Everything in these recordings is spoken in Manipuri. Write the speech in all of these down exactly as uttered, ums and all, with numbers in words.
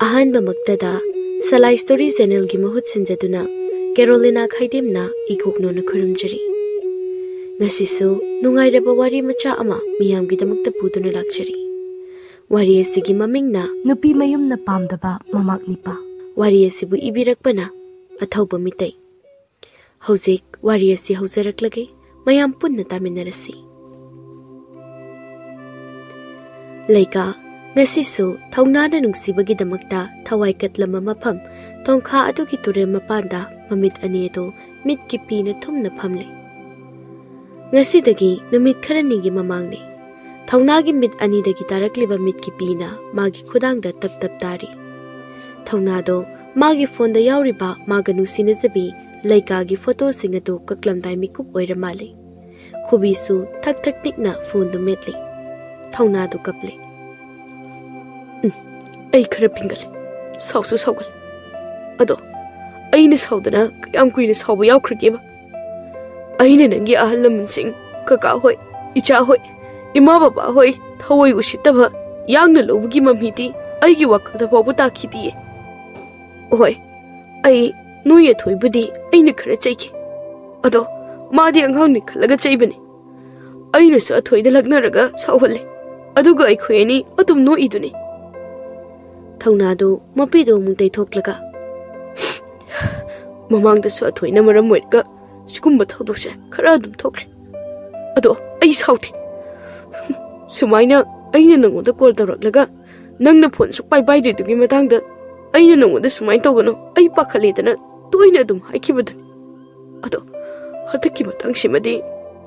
ꯑꯍꯥꯟꯕꯃꯛꯇꯗ ꯁꯂꯥꯏ ꯁ꯭ꯇꯣꯔꯤ ꯆꯦꯅꯦꯜꯒꯤ ꯃꯍꯨꯠ ꯁꯤꯟꯖꯗꯨꯅ ꯀꯦꯔꯣꯂꯤꯅꯥ ꯈꯥꯏꯗꯦꯝꯅ ꯏꯀꯣꯛꯅꯣꯅ ꯈꯨꯔꯨꯝꯖꯔꯤ꯫ ꯉꯁꯤꯁꯨ ꯅꯨꯡꯉꯥꯏꯔꯕ ꯋꯥꯔꯤ ꯃꯆꯥ ꯑꯃ ꯃꯤꯌꯥꯝꯒꯤꯗꯃꯛꯇ ꯄꯨꯗꯨꯅ ꯂꯥꯛꯆꯔꯤ꯫ ꯋꯥꯔꯤ ꯑꯁꯤꯒꯤ ꯃꯃꯤꯡꯅ ꯅꯨꯄꯤ ꯃꯌꯨꯝꯅ ꯄꯥꯝꯗꯕ ꯃꯃꯥꯛ ꯅꯤꯄꯥ꯫ ꯋꯥꯔꯤ ꯑꯁꯤꯕꯨ ꯏꯕꯤꯔꯛꯄꯅ ꯑꯊꯧꯕ ꯃꯤꯇꯩ꯫ ꯍꯧꯖꯤꯛ ꯋꯥꯔꯤ ꯑꯁꯤ ꯍꯧꯖꯔꯛꯂꯒꯦ, ꯃꯌꯥꯝ ꯄꯨꯟꯅ ꯇꯥꯃꯤꯟꯅꯔꯁꯤ꯫ ꯂꯩꯀꯥ, ꯉꯁꯤꯁꯨ ꯊꯧꯅꯥꯅ ꯅꯨꯡꯁꯤꯕꯒꯤꯗꯃꯛꯇ ꯊꯋꯥꯏ ꯀꯠꯂꯝꯕ ꯃꯐꯝ ꯇꯣꯡꯈꯥ ꯑꯗꯨꯒꯤ ꯇꯨꯔꯦꯜ ꯃꯄꯥꯟꯗ ꯃꯃꯤꯠ ꯑꯅꯤ ꯑꯗꯨ ꯃꯤꯠꯀꯤ ꯄꯤꯅ ꯊꯨꯝꯅ ꯐꯝꯂꯤ꯫ ꯉꯁꯤꯗꯒꯤ ꯅꯨꯃꯤꯠ ꯈꯔꯅꯤꯒꯤ ꯃꯃꯥꯡꯅꯤ꯫ ꯊꯧꯅꯥꯒꯤ ꯃꯤꯠ ꯑꯅꯤꯗꯒꯤ ꯇꯥꯔꯛꯂꯤꯕ ꯃꯤꯠꯀꯤ ꯄꯤꯅ ꯃꯥꯒꯤ ꯈꯨꯗꯥꯡꯗ ꯇꯞ ꯇꯞ ꯇꯥꯔꯤ꯫ ꯊꯧꯅꯥꯗꯣ ꯃꯥꯒꯤ ꯐꯣꯟꯗ ꯌꯥꯎꯔꯤꯕ ꯃꯥꯒ ꯅꯨꯡꯁꯤꯅꯖꯕꯤ ꯂꯩꯀꯥꯒꯤ ꯐꯣꯇꯣꯁꯤꯡ ꯑꯗꯨ ꯀꯛꯂꯝꯗꯥꯏ ꯃꯤꯀꯨꯞ ꯑꯣꯏꯔ ꯃꯥꯜꯂꯤ꯫ ꯈꯨꯕꯤꯁꯨ ꯊꯛ ꯊꯛ ꯅꯤꯛꯅ ꯐꯣꯟꯗꯨ ꯃꯦꯠꯂꯤ꯫ ꯊꯧꯅꯥꯗꯨ ꯀꯞꯂꯤ꯫ "ꯎꯝ, ꯑꯩ ꯈꯔ ꯐꯤꯡꯒꯜꯂꯦ, ꯁꯥꯎꯁꯨ ꯁꯥꯎꯒꯜꯂꯦ꯫ ꯑꯗꯣ ꯑꯩꯅ ꯁꯥꯎꯗꯅ ꯀꯌꯥꯝ ꯀꯨꯏꯅ ꯁꯥꯎꯕ ꯌꯥꯎꯈ꯭ꯔꯒꯦꯕ? ꯑꯩꯅ ꯅꯪꯒꯤ ꯑꯍꯜ ꯂꯃꯟꯁꯤꯡ, ꯀꯀꯥ ꯍꯣꯏ, ꯏꯆꯥ ꯍꯣꯏ, ꯏꯃꯥ ꯕꯕꯥ ꯍꯣꯏ ꯊꯑꯣꯏ ꯎꯁꯤꯠꯇꯕ, ꯌꯥꯡꯅ ꯂꯧꯕꯒꯤ ꯃꯃꯤꯗꯤ ꯑꯩꯒꯤ ꯋꯥꯈꯜꯗ ꯐꯥꯎꯕ ꯇꯥꯈꯤꯗꯤꯌꯦ꯫ ꯍꯣꯏ, ꯑꯩ ꯅꯣꯏ ꯑꯊꯣꯏꯕꯨꯗꯤ ꯑꯩꯅ ꯈꯔ ꯆꯩꯈꯤ꯫ ꯑꯗꯣ ꯃꯥꯗꯤ ꯑꯉꯥꯡꯅꯤ ꯈꯜꯂꯒ ꯆꯩꯕꯅꯤ꯫ ꯑꯩꯅꯁꯨ ꯑꯊꯣꯏꯗ ꯂꯛꯅꯔꯒ ꯁꯥꯎꯍꯜꯂꯦ, ꯑꯗꯨꯒ ꯑꯩꯈꯣꯏ ꯑꯅꯤ ꯑꯗꯨꯝ ꯅꯣꯛꯏꯗꯨꯅꯤ꯫" ꯊꯧꯅꯥꯗꯨ ꯃꯄꯤꯗꯨ ꯑꯃꯨꯛ ꯇꯩꯊꯣꯛꯂꯒ, "ꯃꯃꯥꯡꯗꯁꯨ ꯑꯊꯣꯏꯅ ꯃꯔꯝ ꯑꯣꯏꯔꯒ ꯁꯤꯒꯨꯝꯕ ꯊꯧꯗꯣꯛꯁꯦ ꯈꯔ ꯑꯗꯨꯝ ꯊꯣꯛꯈ꯭ꯔꯦ꯫ ꯑꯗꯣ ꯑꯩ ꯁꯥꯎꯗꯦ꯫ ꯁꯨꯃꯥꯏꯅ ꯑꯩꯅ ꯅꯪꯉꯣꯟꯗ ꯀꯣꯜ ꯇꯧꯔꯛꯂꯒ ꯅꯪꯅ ꯐꯣꯟ ꯁꯨꯛꯄꯥꯏ ꯄꯥꯏꯗ꯭ꯔꯤꯗꯨꯒꯤ ꯃꯇꯥꯡꯗ ꯑꯩꯅ ꯅꯪꯉꯣꯟꯗ ꯁꯨꯃꯥꯏꯅ ꯇꯧꯒꯅꯨ, ꯑꯩ ꯄꯥꯈꯠꯂꯦꯗꯅ ꯇꯣꯏꯅ ꯑꯗꯨꯝ ꯍꯥꯏꯈꯤꯕꯗꯨꯅꯤ꯫ ꯑꯗꯣ ꯍꯟꯗꯛꯀꯤ ꯃꯇꯥꯡꯁꯤꯃꯗꯤ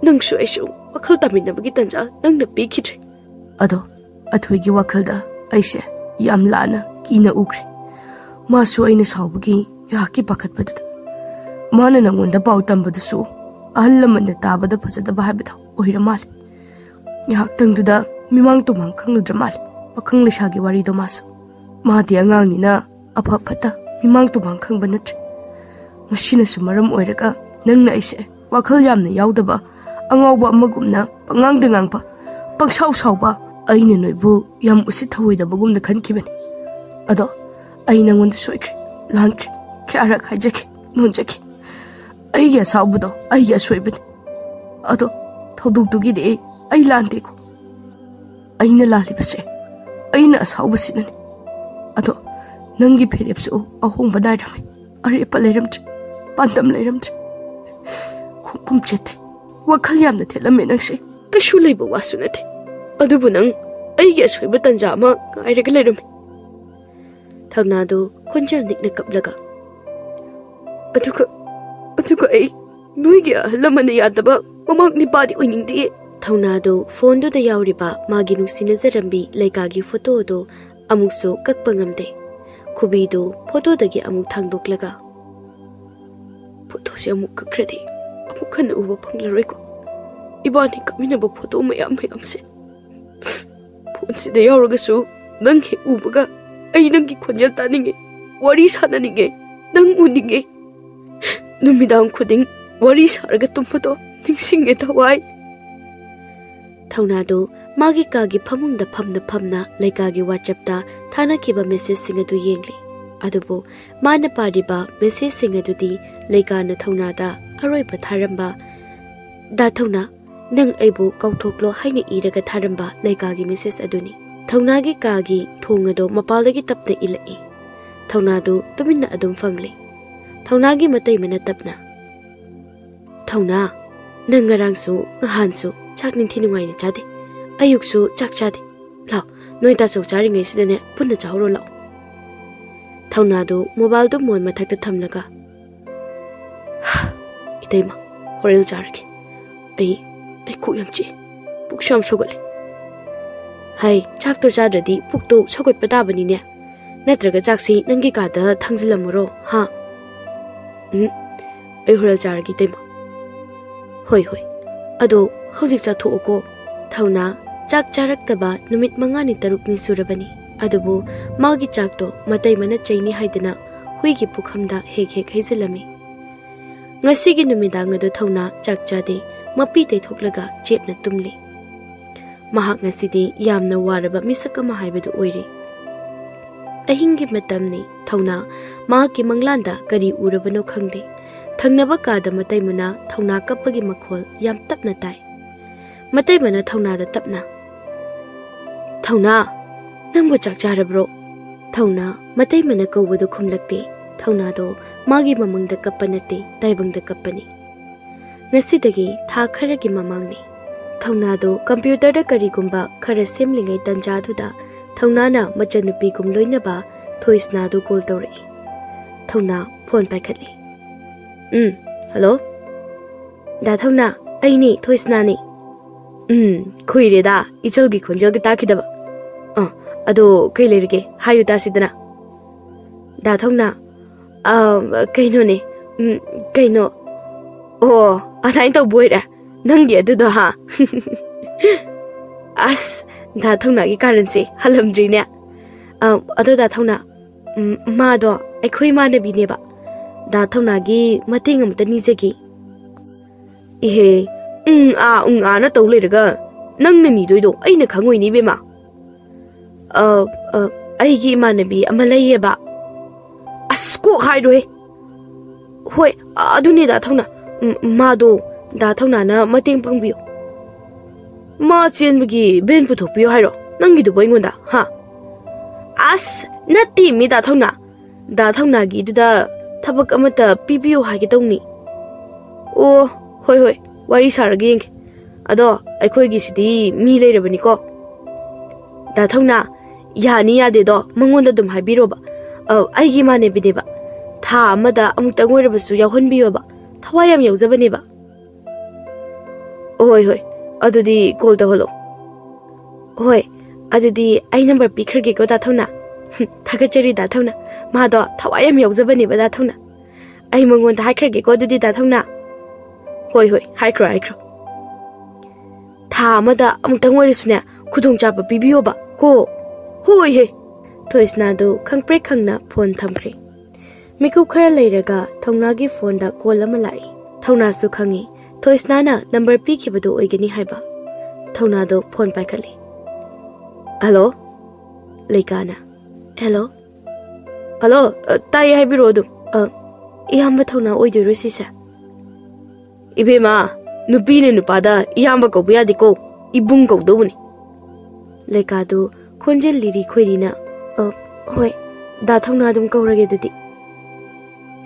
ꯅꯪꯁꯨ ꯑꯩꯁꯨ ꯋꯥꯈꯜ ꯇꯥꯃꯤꯟꯅꯕꯒꯤ ꯇꯥꯟꯖꯥ ꯅꯪꯅ ꯄꯤꯈꯤꯗ꯭ꯔꯦ꯫" ꯑꯗꯣ ꯑꯊꯣꯏꯒꯤ ꯋꯥꯈꯜꯗ ꯑꯩꯁꯦ ꯌꯥꯝ ꯂꯥꯟꯅ ꯀꯤꯅ ꯎꯈ꯭ꯔꯦ꯫ ꯃꯥꯁꯨ ꯑꯩꯅ ꯁꯥꯎꯕꯒꯤ ꯉꯥꯏꯍꯥꯛꯀꯤ ꯄꯥꯈꯠꯄꯗꯨꯗ꯫ ꯃꯥꯅ ꯅꯪꯉꯣꯟꯗ ꯄꯥꯎ ꯇꯝꯕꯗꯨꯁꯨ ꯑꯍꯜ ꯂꯃꯟꯅ ꯇꯥꯕꯗ ꯐꯖꯗꯕ ꯍꯥꯏꯕꯗꯣ ꯑꯣꯏꯔ ꯃꯥꯜꯂꯦ꯫ ꯉꯥꯏꯍꯥꯛꯇꯪꯗꯨꯗ ꯃꯤꯃꯥꯡ ꯇꯨꯃꯥꯡ ꯈꯪꯂꯨꯗ꯭ꯔ ꯃꯥꯜꯂꯦ ꯄꯥꯈꯪ ꯂꯩꯁꯥꯒꯤ ꯋꯥꯔꯤꯗꯣ ꯃꯥꯁꯨ꯫ ꯃꯥꯗꯤ ꯑꯉꯥꯡꯅꯤꯅ ꯑꯐ ꯐꯠꯇ ꯃꯤꯃꯥꯡ ꯇꯨꯃꯥꯡ ꯈꯪꯕ ꯅꯠꯇ꯭ꯔꯦ꯫ ꯃꯁꯤꯅꯁꯨ ꯃꯔꯝ ꯑꯣꯏꯔꯒ ꯅꯪꯅ ꯑꯩꯁꯦ ꯋꯥꯈꯜ ꯌꯥꯝꯅ ꯌꯥꯎꯗꯕ, ꯑꯉꯥꯎꯕ ꯑꯃꯒꯨꯝꯅ ꯄꯉꯥꯡꯗ ꯉꯥꯡꯕ, ꯄꯪꯁꯥꯎ ꯁꯥꯎꯕ, ꯑꯩꯅ ꯅꯣꯏꯕꯨ ꯌꯥꯝ ꯎꯁꯤꯠ ꯊꯧꯑꯣꯏꯗꯕꯒꯨꯝꯅ ꯈꯟꯈꯤꯕꯅꯤ꯫ ꯑꯗꯣ ꯑꯩ ꯅꯪꯉꯣꯟꯗ ꯁꯣꯏꯈ꯭ꯔꯦ, ꯂꯥꯟꯈ꯭ꯔꯦ, ꯀꯌꯥꯔꯛ ꯍꯥꯏꯖꯈꯤ, ꯅꯣꯟꯖꯈꯤ꯫ ꯑꯩꯒꯤ ꯑꯁꯥꯎꯕꯗꯣ ꯑꯩꯒꯤ ꯑꯁꯣꯏꯕꯅꯤ꯫ ꯑꯗꯣ ꯊꯧꯗꯣꯛꯇꯨꯒꯤꯗꯤ ꯑꯩ, ꯑꯩ ꯂꯥꯟꯗꯦꯀꯣ꯫ ꯑꯩꯅ ꯂꯥꯜꯂꯤꯕꯁꯦ ꯑꯩꯅ ꯑꯁꯥꯎꯕꯁꯤꯅꯅꯤ꯫ ꯑꯗꯣ ꯅꯪꯒꯤ ꯐꯤꯔꯦꯞꯁꯨ ꯑꯍꯣꯡꯕ ꯅꯥꯏꯔꯝꯃꯤ꯫ ꯑꯔꯦꯞꯄ ꯂꯩꯔꯝꯗ꯭ꯔꯦ, ꯄꯥꯟꯗꯝ ꯂꯩꯔꯝꯗ꯭ꯔꯦ꯫ ꯈꯣꯡꯐꯝ ꯆꯦꯠꯇꯦ꯫ ꯋꯥꯈꯜ ꯌꯥꯝꯅ ꯊꯦꯠꯂꯝꯃꯦ ꯅꯪꯁꯦ꯫ ꯀꯩꯁꯨ ꯂꯩꯕ ꯋꯥꯁꯨ ꯅꯠꯇꯦ꯫ ꯑꯗꯨꯕꯨ ꯅꯪ ꯑꯩꯒꯤ ꯑꯁꯣꯏꯕ ꯇꯟꯖꯥ ꯑꯃ ꯉꯥꯏꯔꯒ ꯂꯩꯔꯝꯃꯤ꯫ ꯊꯧꯅꯥꯗꯨ ꯈꯣꯟꯖꯦꯜ ꯅꯤꯛꯅ ꯀꯞꯂꯒ, "ꯑꯗꯨꯒ, ꯑꯗꯨꯒ ꯑꯩ ꯅꯣꯏꯒꯤ ꯑꯍꯜ ꯂꯃꯟꯅ ꯌꯥꯗꯕ ꯃꯃꯥꯡ ꯅꯤꯄꯥꯗꯤ ꯑꯣꯏꯅꯤꯡꯗꯤꯌꯦ꯫" ꯊꯧꯅꯥꯗꯨ ꯐꯣꯟꯗꯨꯗ ꯌꯥꯎꯔꯤꯕ ꯃꯥꯒꯤ ꯅꯨꯡꯁꯤꯅꯖꯔꯝꯕꯤ ꯂꯩꯀꯥꯒꯤ ꯐꯣꯇꯣ ꯑꯗꯨ ꯑꯃꯨꯛꯁꯨ ꯀꯛꯄ ꯉꯝꯗꯦ꯫ ꯈꯨꯕꯤꯗꯨ ꯐꯣꯇꯣꯗꯒꯤ ꯑꯃꯨꯛ ꯊꯥꯡꯗꯣꯛꯂꯒ, "ꯐꯣꯇꯣꯁꯦ ꯑꯃꯨꯛ ꯀꯛꯈ꯭ꯔꯗꯤ ꯑꯃꯨꯛ ꯍꯟꯅ ꯎꯕ ꯐꯪꯂꯔꯣꯏꯀꯣ, ꯏꯕꯥꯅꯤ ꯀꯥꯞꯃꯤꯟꯅꯕ ꯐꯣꯇꯣ ꯃꯌꯥꯝ ꯃꯌꯥꯝꯁꯦ꯫ ꯐꯣꯟꯁꯤꯗ ꯌꯥꯎꯔꯒꯁꯨ ꯅꯪ ꯍꯦꯛ ꯎꯕꯒ ꯑꯩ ꯅꯪꯒꯤ ꯈꯣꯟꯖꯦꯜ ꯇꯥꯅꯤꯡꯉꯦ, ꯋꯥꯔꯤ ꯁꯥꯟꯅꯅꯤꯡꯉꯦ, ꯅꯪ ꯎꯅꯤꯡꯉꯦ꯫ ꯅꯨꯃꯤꯗꯥꯡ ꯈꯨꯗꯤꯡ ꯋꯥꯔꯤ ꯁꯥꯔꯒ ꯇꯨꯝꯕꯗꯣ ꯅꯤꯡꯁꯤꯡꯉꯦ ꯊꯋꯥꯏ꯫" ꯊꯧꯅꯥꯗꯨ ꯃꯥꯒꯤ ꯀꯥꯒꯤ ꯐꯃꯨꯡꯗ ꯐꯝꯅ ꯐꯝꯅ ꯂꯩꯀꯥꯒꯤ WhatsApp-ꯇ ꯊꯥꯅꯈꯤꯕ message-ꯁꯤꯡ ꯑꯗꯨ ꯌꯦꯡꯂꯤ꯫ ꯑꯗꯨꯕꯨ ꯃꯥꯅ ꯄꯥꯔꯤꯕ message-ꯁꯤꯡ ꯑꯗꯨꯗꯤ ꯂꯩꯀꯥꯅ ꯊꯧꯅꯥꯗ ꯑꯔꯣꯏꯕ ꯊꯥꯔꯝꯕ, "ꯗꯥ ꯊꯧꯅꯥ, ꯅꯪ ꯑꯩꯕꯨ ꯀꯥꯎꯊꯣꯛꯂꯣ" ꯍꯥꯏꯅ ꯏꯔꯒ ꯊꯥꯔꯝꯕ ꯂꯩꯀꯥꯒꯤ message ꯑꯗꯨꯅꯤ꯫ ꯊꯧꯅꯥꯒꯤ ꯀꯥꯒꯤ ꯊꯣꯡ ꯑꯗꯣ ꯃꯄꯥꯟꯗꯒꯤ ꯇꯞꯅ ꯏꯜꯂꯛꯏ꯫ ꯊꯧꯅꯥꯗꯨ ꯇꯨꯃꯤꯟꯅ ꯑꯗꯨꯝ ꯐꯝꯂꯤ꯫ ꯊꯧꯅꯥꯒꯤ ꯃꯇꯩꯃꯅ ꯇꯞꯅ, "ꯊꯧꯅꯥ, ꯅꯪ ꯉꯔꯥꯡꯁꯨ ꯅꯍꯥꯟꯁꯨ ꯆꯥꯛ ꯅꯤꯡꯊꯤ ꯅꯨꯡꯉꯥꯏꯅ ꯆꯥꯗꯦ꯫ ꯑꯌꯨꯛꯁꯨ ꯆꯥꯛ ꯆꯥꯗꯦ꯫ ꯂꯥꯎ, ꯅꯣꯏ ꯇꯥꯆꯧ ꯆꯥꯔꯤꯉꯩꯁꯤꯗꯅꯦ ꯄꯨꯟꯅ ꯆꯥꯍꯧꯔꯣ ꯂꯥꯎ꯫" ꯊꯧꯅꯥꯗꯨ mobile-ꯗꯨ ꯃꯣꯟ ꯃꯊꯛꯇ ꯊꯝꯂꯒ, "ꯏꯇꯩꯃ, ꯍꯣꯔꯦꯟ ꯆꯥꯔꯒꯦ꯫ ꯑꯩ, ꯑꯩ ꯀꯣꯛ ꯌꯥꯝ ꯆꯤꯛꯑꯦ꯫ ꯄꯨꯛꯁꯨ ꯌꯥꯝ ꯁꯧꯒꯠꯂꯦ꯫" "ꯍꯥꯏ, ꯆꯥꯛꯇꯣ ꯆꯥꯗ꯭ꯔꯗꯤ ꯄꯨꯛꯇꯣ ꯁꯧꯒꯠꯄ ꯇꯥꯕꯅꯤꯅꯦ꯫ ꯅꯠꯇ꯭ꯔꯒ ꯆꯥꯛꯁꯤ ꯅꯪꯒꯤ ꯀꯥꯗ ꯊꯥꯡꯖꯤꯜꯂꯝꯃꯨꯔꯣ, ꯍꯥ?" "ꯎꯝ, ꯑꯩ ꯍꯣꯔꯦꯟ ꯆꯥꯔꯒꯦ, ꯏꯇꯩꯃ꯫" "ꯍꯣꯏ, ꯍꯣꯏ꯫ ꯑꯗꯣ ꯍꯧꯖꯤꯛ ꯆꯥꯊꯣꯛꯑꯣꯀꯣ꯫" ꯊꯧꯅꯥ ꯆꯥꯛ ꯆꯥꯔꯛꯇꯕ ꯅꯨꯃꯤꯠ ꯃꯉꯥꯅꯤ ꯇꯔꯨꯛꯅꯤ ꯁꯨꯔꯕꯅꯤ꯫ ꯑꯗꯨꯕꯨ ꯃꯥꯒꯤ ꯆꯥꯛꯇꯣ ꯃꯇꯩꯃꯅ ꯆꯩꯅꯤ ꯍꯥꯏꯗꯨꯅ ꯍꯨꯏꯒꯤ ꯄꯨꯈꯝꯗ ꯍꯦꯛ ꯍꯦꯛ ꯍꯩꯖꯤꯜꯂꯝꯃꯤ꯫ ꯉꯁꯤꯒꯤ ꯅꯨꯃꯤꯗꯥꯡ ꯑꯗꯨ ꯊꯧꯅꯥ ꯆꯥꯛ ꯆꯥꯗꯦ, ꯃꯄꯤ ꯇꯩꯊꯣꯛꯂꯒ ꯆꯦꯞꯅ ꯇꯨꯝꯂꯤ꯫ ꯃꯍꯥꯛ ꯉꯁꯤꯗꯤ ꯌꯥꯝꯅ ꯋꯥꯔꯕ ꯃꯤꯁꯛ ꯑꯃ ꯍꯥꯏꯕꯗꯨ ꯑꯣꯏꯔꯦ꯫ ꯑꯍꯤꯡꯒꯤ ꯃꯇꯝꯅꯤ꯫ ꯊꯧꯅꯥ ꯃꯍꯥꯛꯀꯤ ꯃꯪꯂꯥꯟꯗ ꯀꯔꯤ ꯎꯔꯕꯅꯣ ꯈꯪꯗꯦ꯫ ꯊꯪꯅꯕ ꯀꯥꯗ ꯃꯇꯩꯃꯅ ꯊꯧꯅꯥ ꯀꯞꯄꯒꯤ ꯃꯈꯣꯜ ꯌꯥꯝ ꯇꯞꯅ ꯇꯥꯏ꯫ ꯃꯇꯩꯃꯅ ꯊꯧꯅꯥꯗ ꯇꯞꯅ, "ꯊꯧꯅꯥ, ꯅꯪꯕꯨ ꯆꯥꯛ ꯆꯥꯔꯕ꯭ꯔꯣ?" ꯊꯧꯅꯥ ꯃꯇꯩꯃꯅ ꯀꯧꯕꯗꯨ ꯈꯨꯝꯂꯛꯇꯦ꯫ ꯊꯧꯅꯥꯗꯣ ꯃꯥꯒꯤ ꯃꯃꯪꯗ ꯀꯞꯄ ꯅꯠꯇꯦ, ꯇꯥꯏꯕꯪꯗ ꯀꯞꯄꯅꯤ꯫ ꯉꯁꯤꯗꯒꯤ ꯊꯥ ꯈꯔꯒꯤ ꯃꯃꯥꯡꯅꯤ꯫ ꯊꯧꯅꯥꯗꯣ ꯀꯝꯄ꯭ꯌꯨꯇꯔꯗ ꯀꯔꯤꯒꯨꯝꯕ ꯈꯔ ꯁꯦꯝꯂꯤꯉꯩ ꯇꯟꯖꯥꯗꯨꯗ ꯊꯧꯅꯥꯅ ꯃꯆꯟꯅꯨꯄꯤꯒꯨꯝ ꯂꯣꯏꯅꯕ ꯊꯣꯏꯁꯅꯥꯗꯨ ꯀꯣꯜ ꯇꯧꯔꯛꯏ꯫ ꯊꯧꯅꯥ ꯐꯣꯟ ꯄꯥꯏꯈꯠꯂꯤ꯫ "ꯎꯝ, ꯍꯜꯂꯣ꯫ ꯗꯥ ꯊꯧꯅꯥ, ꯑꯩꯅꯤ, ꯊꯣꯏꯁꯅꯥꯅꯤ꯫ ꯎꯝ, ꯀꯨꯏꯔꯦꯗ ꯏꯆꯜꯒꯤ ꯈꯣꯟꯖꯦꯜꯒ ꯇꯥꯈꯤꯗꯕ꯫ ꯑ, ꯑꯗꯣ ꯀꯩ ꯂꯩꯔꯒꯦ? ꯍꯥꯏꯌꯨ ꯇꯥꯁꯤꯗꯅ꯫" "ꯗꯥ ꯊꯧꯅꯥ, ꯑ, ꯀꯩꯅꯣꯅꯦ, ꯎꯝ, ꯀꯩꯅꯣ, ꯑꯣ, ꯑꯗꯨꯃꯥꯏꯅ ꯇꯧꯕ ꯑꯣꯏꯔꯦ ꯅꯪꯒꯤ ꯑꯗꯨꯗꯣ, ꯍꯥ?" "ꯑꯁ, ꯗꯥ ꯊꯧꯅꯥꯒꯤ ꯀꯥꯔꯟꯁꯦ ꯍꯜꯂꯝꯗ꯭ꯔꯤꯅꯦ꯫ ꯑ, ꯑꯗꯣ ꯗꯥ ꯊꯧꯅꯥ, ꯎꯝ, ꯃꯥꯗꯣ ꯑꯩꯈꯣꯏ ꯏꯃꯥꯟꯅꯕꯤꯅꯦꯕ꯫ ꯗꯥ ꯊꯧꯅꯥꯒꯤ ꯃꯇꯦꯡ ꯑꯃꯇ ꯅꯤꯖꯒꯦ꯫" "ꯏꯍꯦ, ꯎꯝ ꯑꯥ, ꯎꯝ ꯑꯥꯅ ꯇꯧ ꯂꯩꯔꯒ ꯅꯪꯅ ꯅꯤꯗꯣꯏꯗꯣ ꯑꯩꯅ ꯈꯪꯉꯣꯏꯅꯦ, ꯏꯕꯦꯝꯃ꯫" "ꯑ, ꯑ, ꯑꯩꯒꯤ ꯏꯃꯥꯟꯅꯕꯤ ꯑꯃ ꯂꯩꯌꯦꯕ꯫" "ꯑꯁ, ꯀꯣꯛ ꯍꯥꯏꯔꯣꯍꯦ꯫" "ꯍꯣꯏ, ꯑꯗꯨꯅꯦ ꯗꯥ ꯊꯧꯅꯥ꯫ ꯎꯝ, ꯃꯥꯗꯣ ꯗꯥ ꯊꯧꯅꯥꯅ ꯃꯇꯦꯡ ꯄꯥꯡꯕꯤꯌꯨ꯫" "ꯃꯥ ꯆꯦꯟꯕꯒꯤ ꯚꯦꯟ ꯄꯨꯊꯣꯛꯄꯤꯌꯨ ꯍꯥꯏꯔꯣ ꯅꯪꯒꯤꯗꯨꯕꯨ ꯑꯩꯉꯣꯟꯗ, ꯍꯥ?" "ꯑꯁ, ꯅꯠꯇꯦ ꯃꯤ ꯗꯥ ꯊꯧꯅꯥ꯫ ꯗꯥ ꯊꯧꯅꯥꯒꯤꯗꯨꯗ ꯊꯕꯛ ꯑꯃꯠꯇ ꯄꯤꯕꯤꯌꯨ ꯍꯥꯏꯒꯦ ꯇꯧꯅꯤ꯫" "ꯑꯣ, ꯍꯣꯏ, ꯍꯣꯏ, ꯋꯥꯔꯤ ꯁꯥꯔꯒ ꯌꯦꯡꯒꯦ꯫ ꯑꯗꯣ ꯑꯩꯈꯣꯏꯒꯤꯁꯤꯗꯤ ꯃꯤ ꯂꯩꯔꯕꯅꯤꯀꯣ꯫" "ꯗꯥ ꯊꯧꯅꯥ, ꯌꯥꯅꯤ ꯌꯥꯗꯦꯗꯣ ꯃꯉꯣꯟꯗ ꯑꯗꯨꯝ ꯍꯥꯏꯕꯤꯔꯣꯕ꯫ ꯑ, ꯑꯩꯒꯤ ꯏꯃꯥꯟꯅꯕꯤꯅꯦꯕ꯫ ꯊꯥ ꯑꯃꯗ ꯑꯃꯨꯛꯇꯪ ꯑꯣꯏꯔꯕꯁꯨ ꯌꯥꯎꯍꯟꯕꯤꯌꯣꯕ꯫ ꯊꯋꯥꯏ ꯌꯥꯝ ꯌꯥꯎꯖꯕꯅꯦꯕ꯫" "ꯍꯣꯏ, ꯍꯣꯏ, ꯑꯗꯨꯗꯤ ꯀꯣꯜ ꯇꯧꯍꯜꯂꯣ꯫" "ꯍꯣꯏ, ꯑꯗꯨꯗꯤ ꯑꯩ ꯅꯝꯕꯔ ꯄꯤꯈ꯭ꯔꯒꯦꯀꯣ, ꯗꯥ ꯊꯧꯅꯥ꯫" "ꯍꯨꯝ, ꯊꯥꯒꯠꯆꯔꯤ, ꯗꯥ ꯊꯧꯅꯥ꯫ ꯃꯥꯗꯣ ꯊꯋꯥꯏ ꯌꯥꯝ ꯌꯥꯎꯖꯕꯅꯦꯕ, ꯗꯥ ꯊꯧꯅꯥ꯫ ꯑꯩ ꯃꯉꯣꯟꯗ ꯍꯥꯏꯈ꯭ꯔꯒꯦꯀꯣ, ꯑꯗꯨꯗꯤ, ꯗꯥ ꯊꯧꯅꯥ꯫" "ꯍꯣꯏ, ꯍꯣꯏ, ꯍꯥꯏꯈ꯭ꯔꯣ, ꯍꯥꯏꯈ꯭ꯔꯣ꯫" "ꯊꯥ ꯑꯃꯗ ꯑꯃꯨꯛꯇꯪ ꯑꯣꯏꯔꯁꯨꯅꯦ, ꯈꯨꯗꯣꯡꯆꯥꯕ ꯄꯤꯕꯤꯌꯣꯕ ꯀꯣ꯫" "ꯍꯣꯏ ꯍꯦ꯫" ꯊꯣꯏꯁꯅꯥꯗꯨ ꯈꯪꯄ꯭ꯔꯦꯛ ꯈꯪꯅ ꯐꯣꯟ ꯊꯝꯈ꯭ꯔꯦ꯫ ꯃꯤꯀꯨꯞ ꯈꯔ ꯂꯩꯔꯒ ꯊꯧꯅꯥꯒꯤ ꯐꯣꯟꯗ ꯀꯣꯜ ꯑꯃ ꯂꯥꯛꯏ꯫ ꯊꯧꯅꯥꯁꯨ ꯈꯪꯏ, ꯊꯣꯏꯁꯅꯥꯅ ꯅꯝꯕꯔ ꯄꯤꯈꯤꯕꯗꯨ ꯑꯣꯏꯒꯅꯤ ꯍꯥꯏꯕ꯫ ꯊꯧꯅꯥꯗꯣ ꯐꯣꯟ ꯄꯥꯏꯈꯠꯂꯤ꯫ "ꯍꯜꯂꯣ?" "ꯂꯩꯀꯥꯅ?" ꯍꯦꯜꯂꯣ꯫ ꯍꯜꯂꯣ, ꯑ, ꯇꯥꯏꯌꯦ, ꯍꯥꯏꯕꯤꯔꯛꯑꯣ ꯑꯗꯨꯝ꯫ ꯑ, ꯏꯌꯥꯝꯕ ꯊꯧꯅꯥ ꯑꯣꯏꯗꯣꯏꯔꯣ ꯁꯤꯁꯦ? ꯏꯕꯦꯝꯃ, ꯅꯨꯄꯤꯅ ꯅꯨꯄꯥꯗ ꯏꯌꯥꯝꯕ ꯀꯧꯕ ꯌꯥꯗꯦꯀꯣ, ꯏꯕꯨꯡ ꯀꯧꯗꯧꯕꯅꯤ꯫ ꯂꯩꯀꯥꯗꯨ ꯈꯣꯟꯖꯦꯜ ꯂꯤꯔꯤ ꯈꯣꯏꯔꯤꯅ, "ꯑ, ꯍꯣꯏ, ꯗꯥ ꯊꯧꯅꯥ ꯑꯗꯨꯝ ꯀꯧꯔꯒꯦ ꯑꯗꯨꯗꯤ꯫"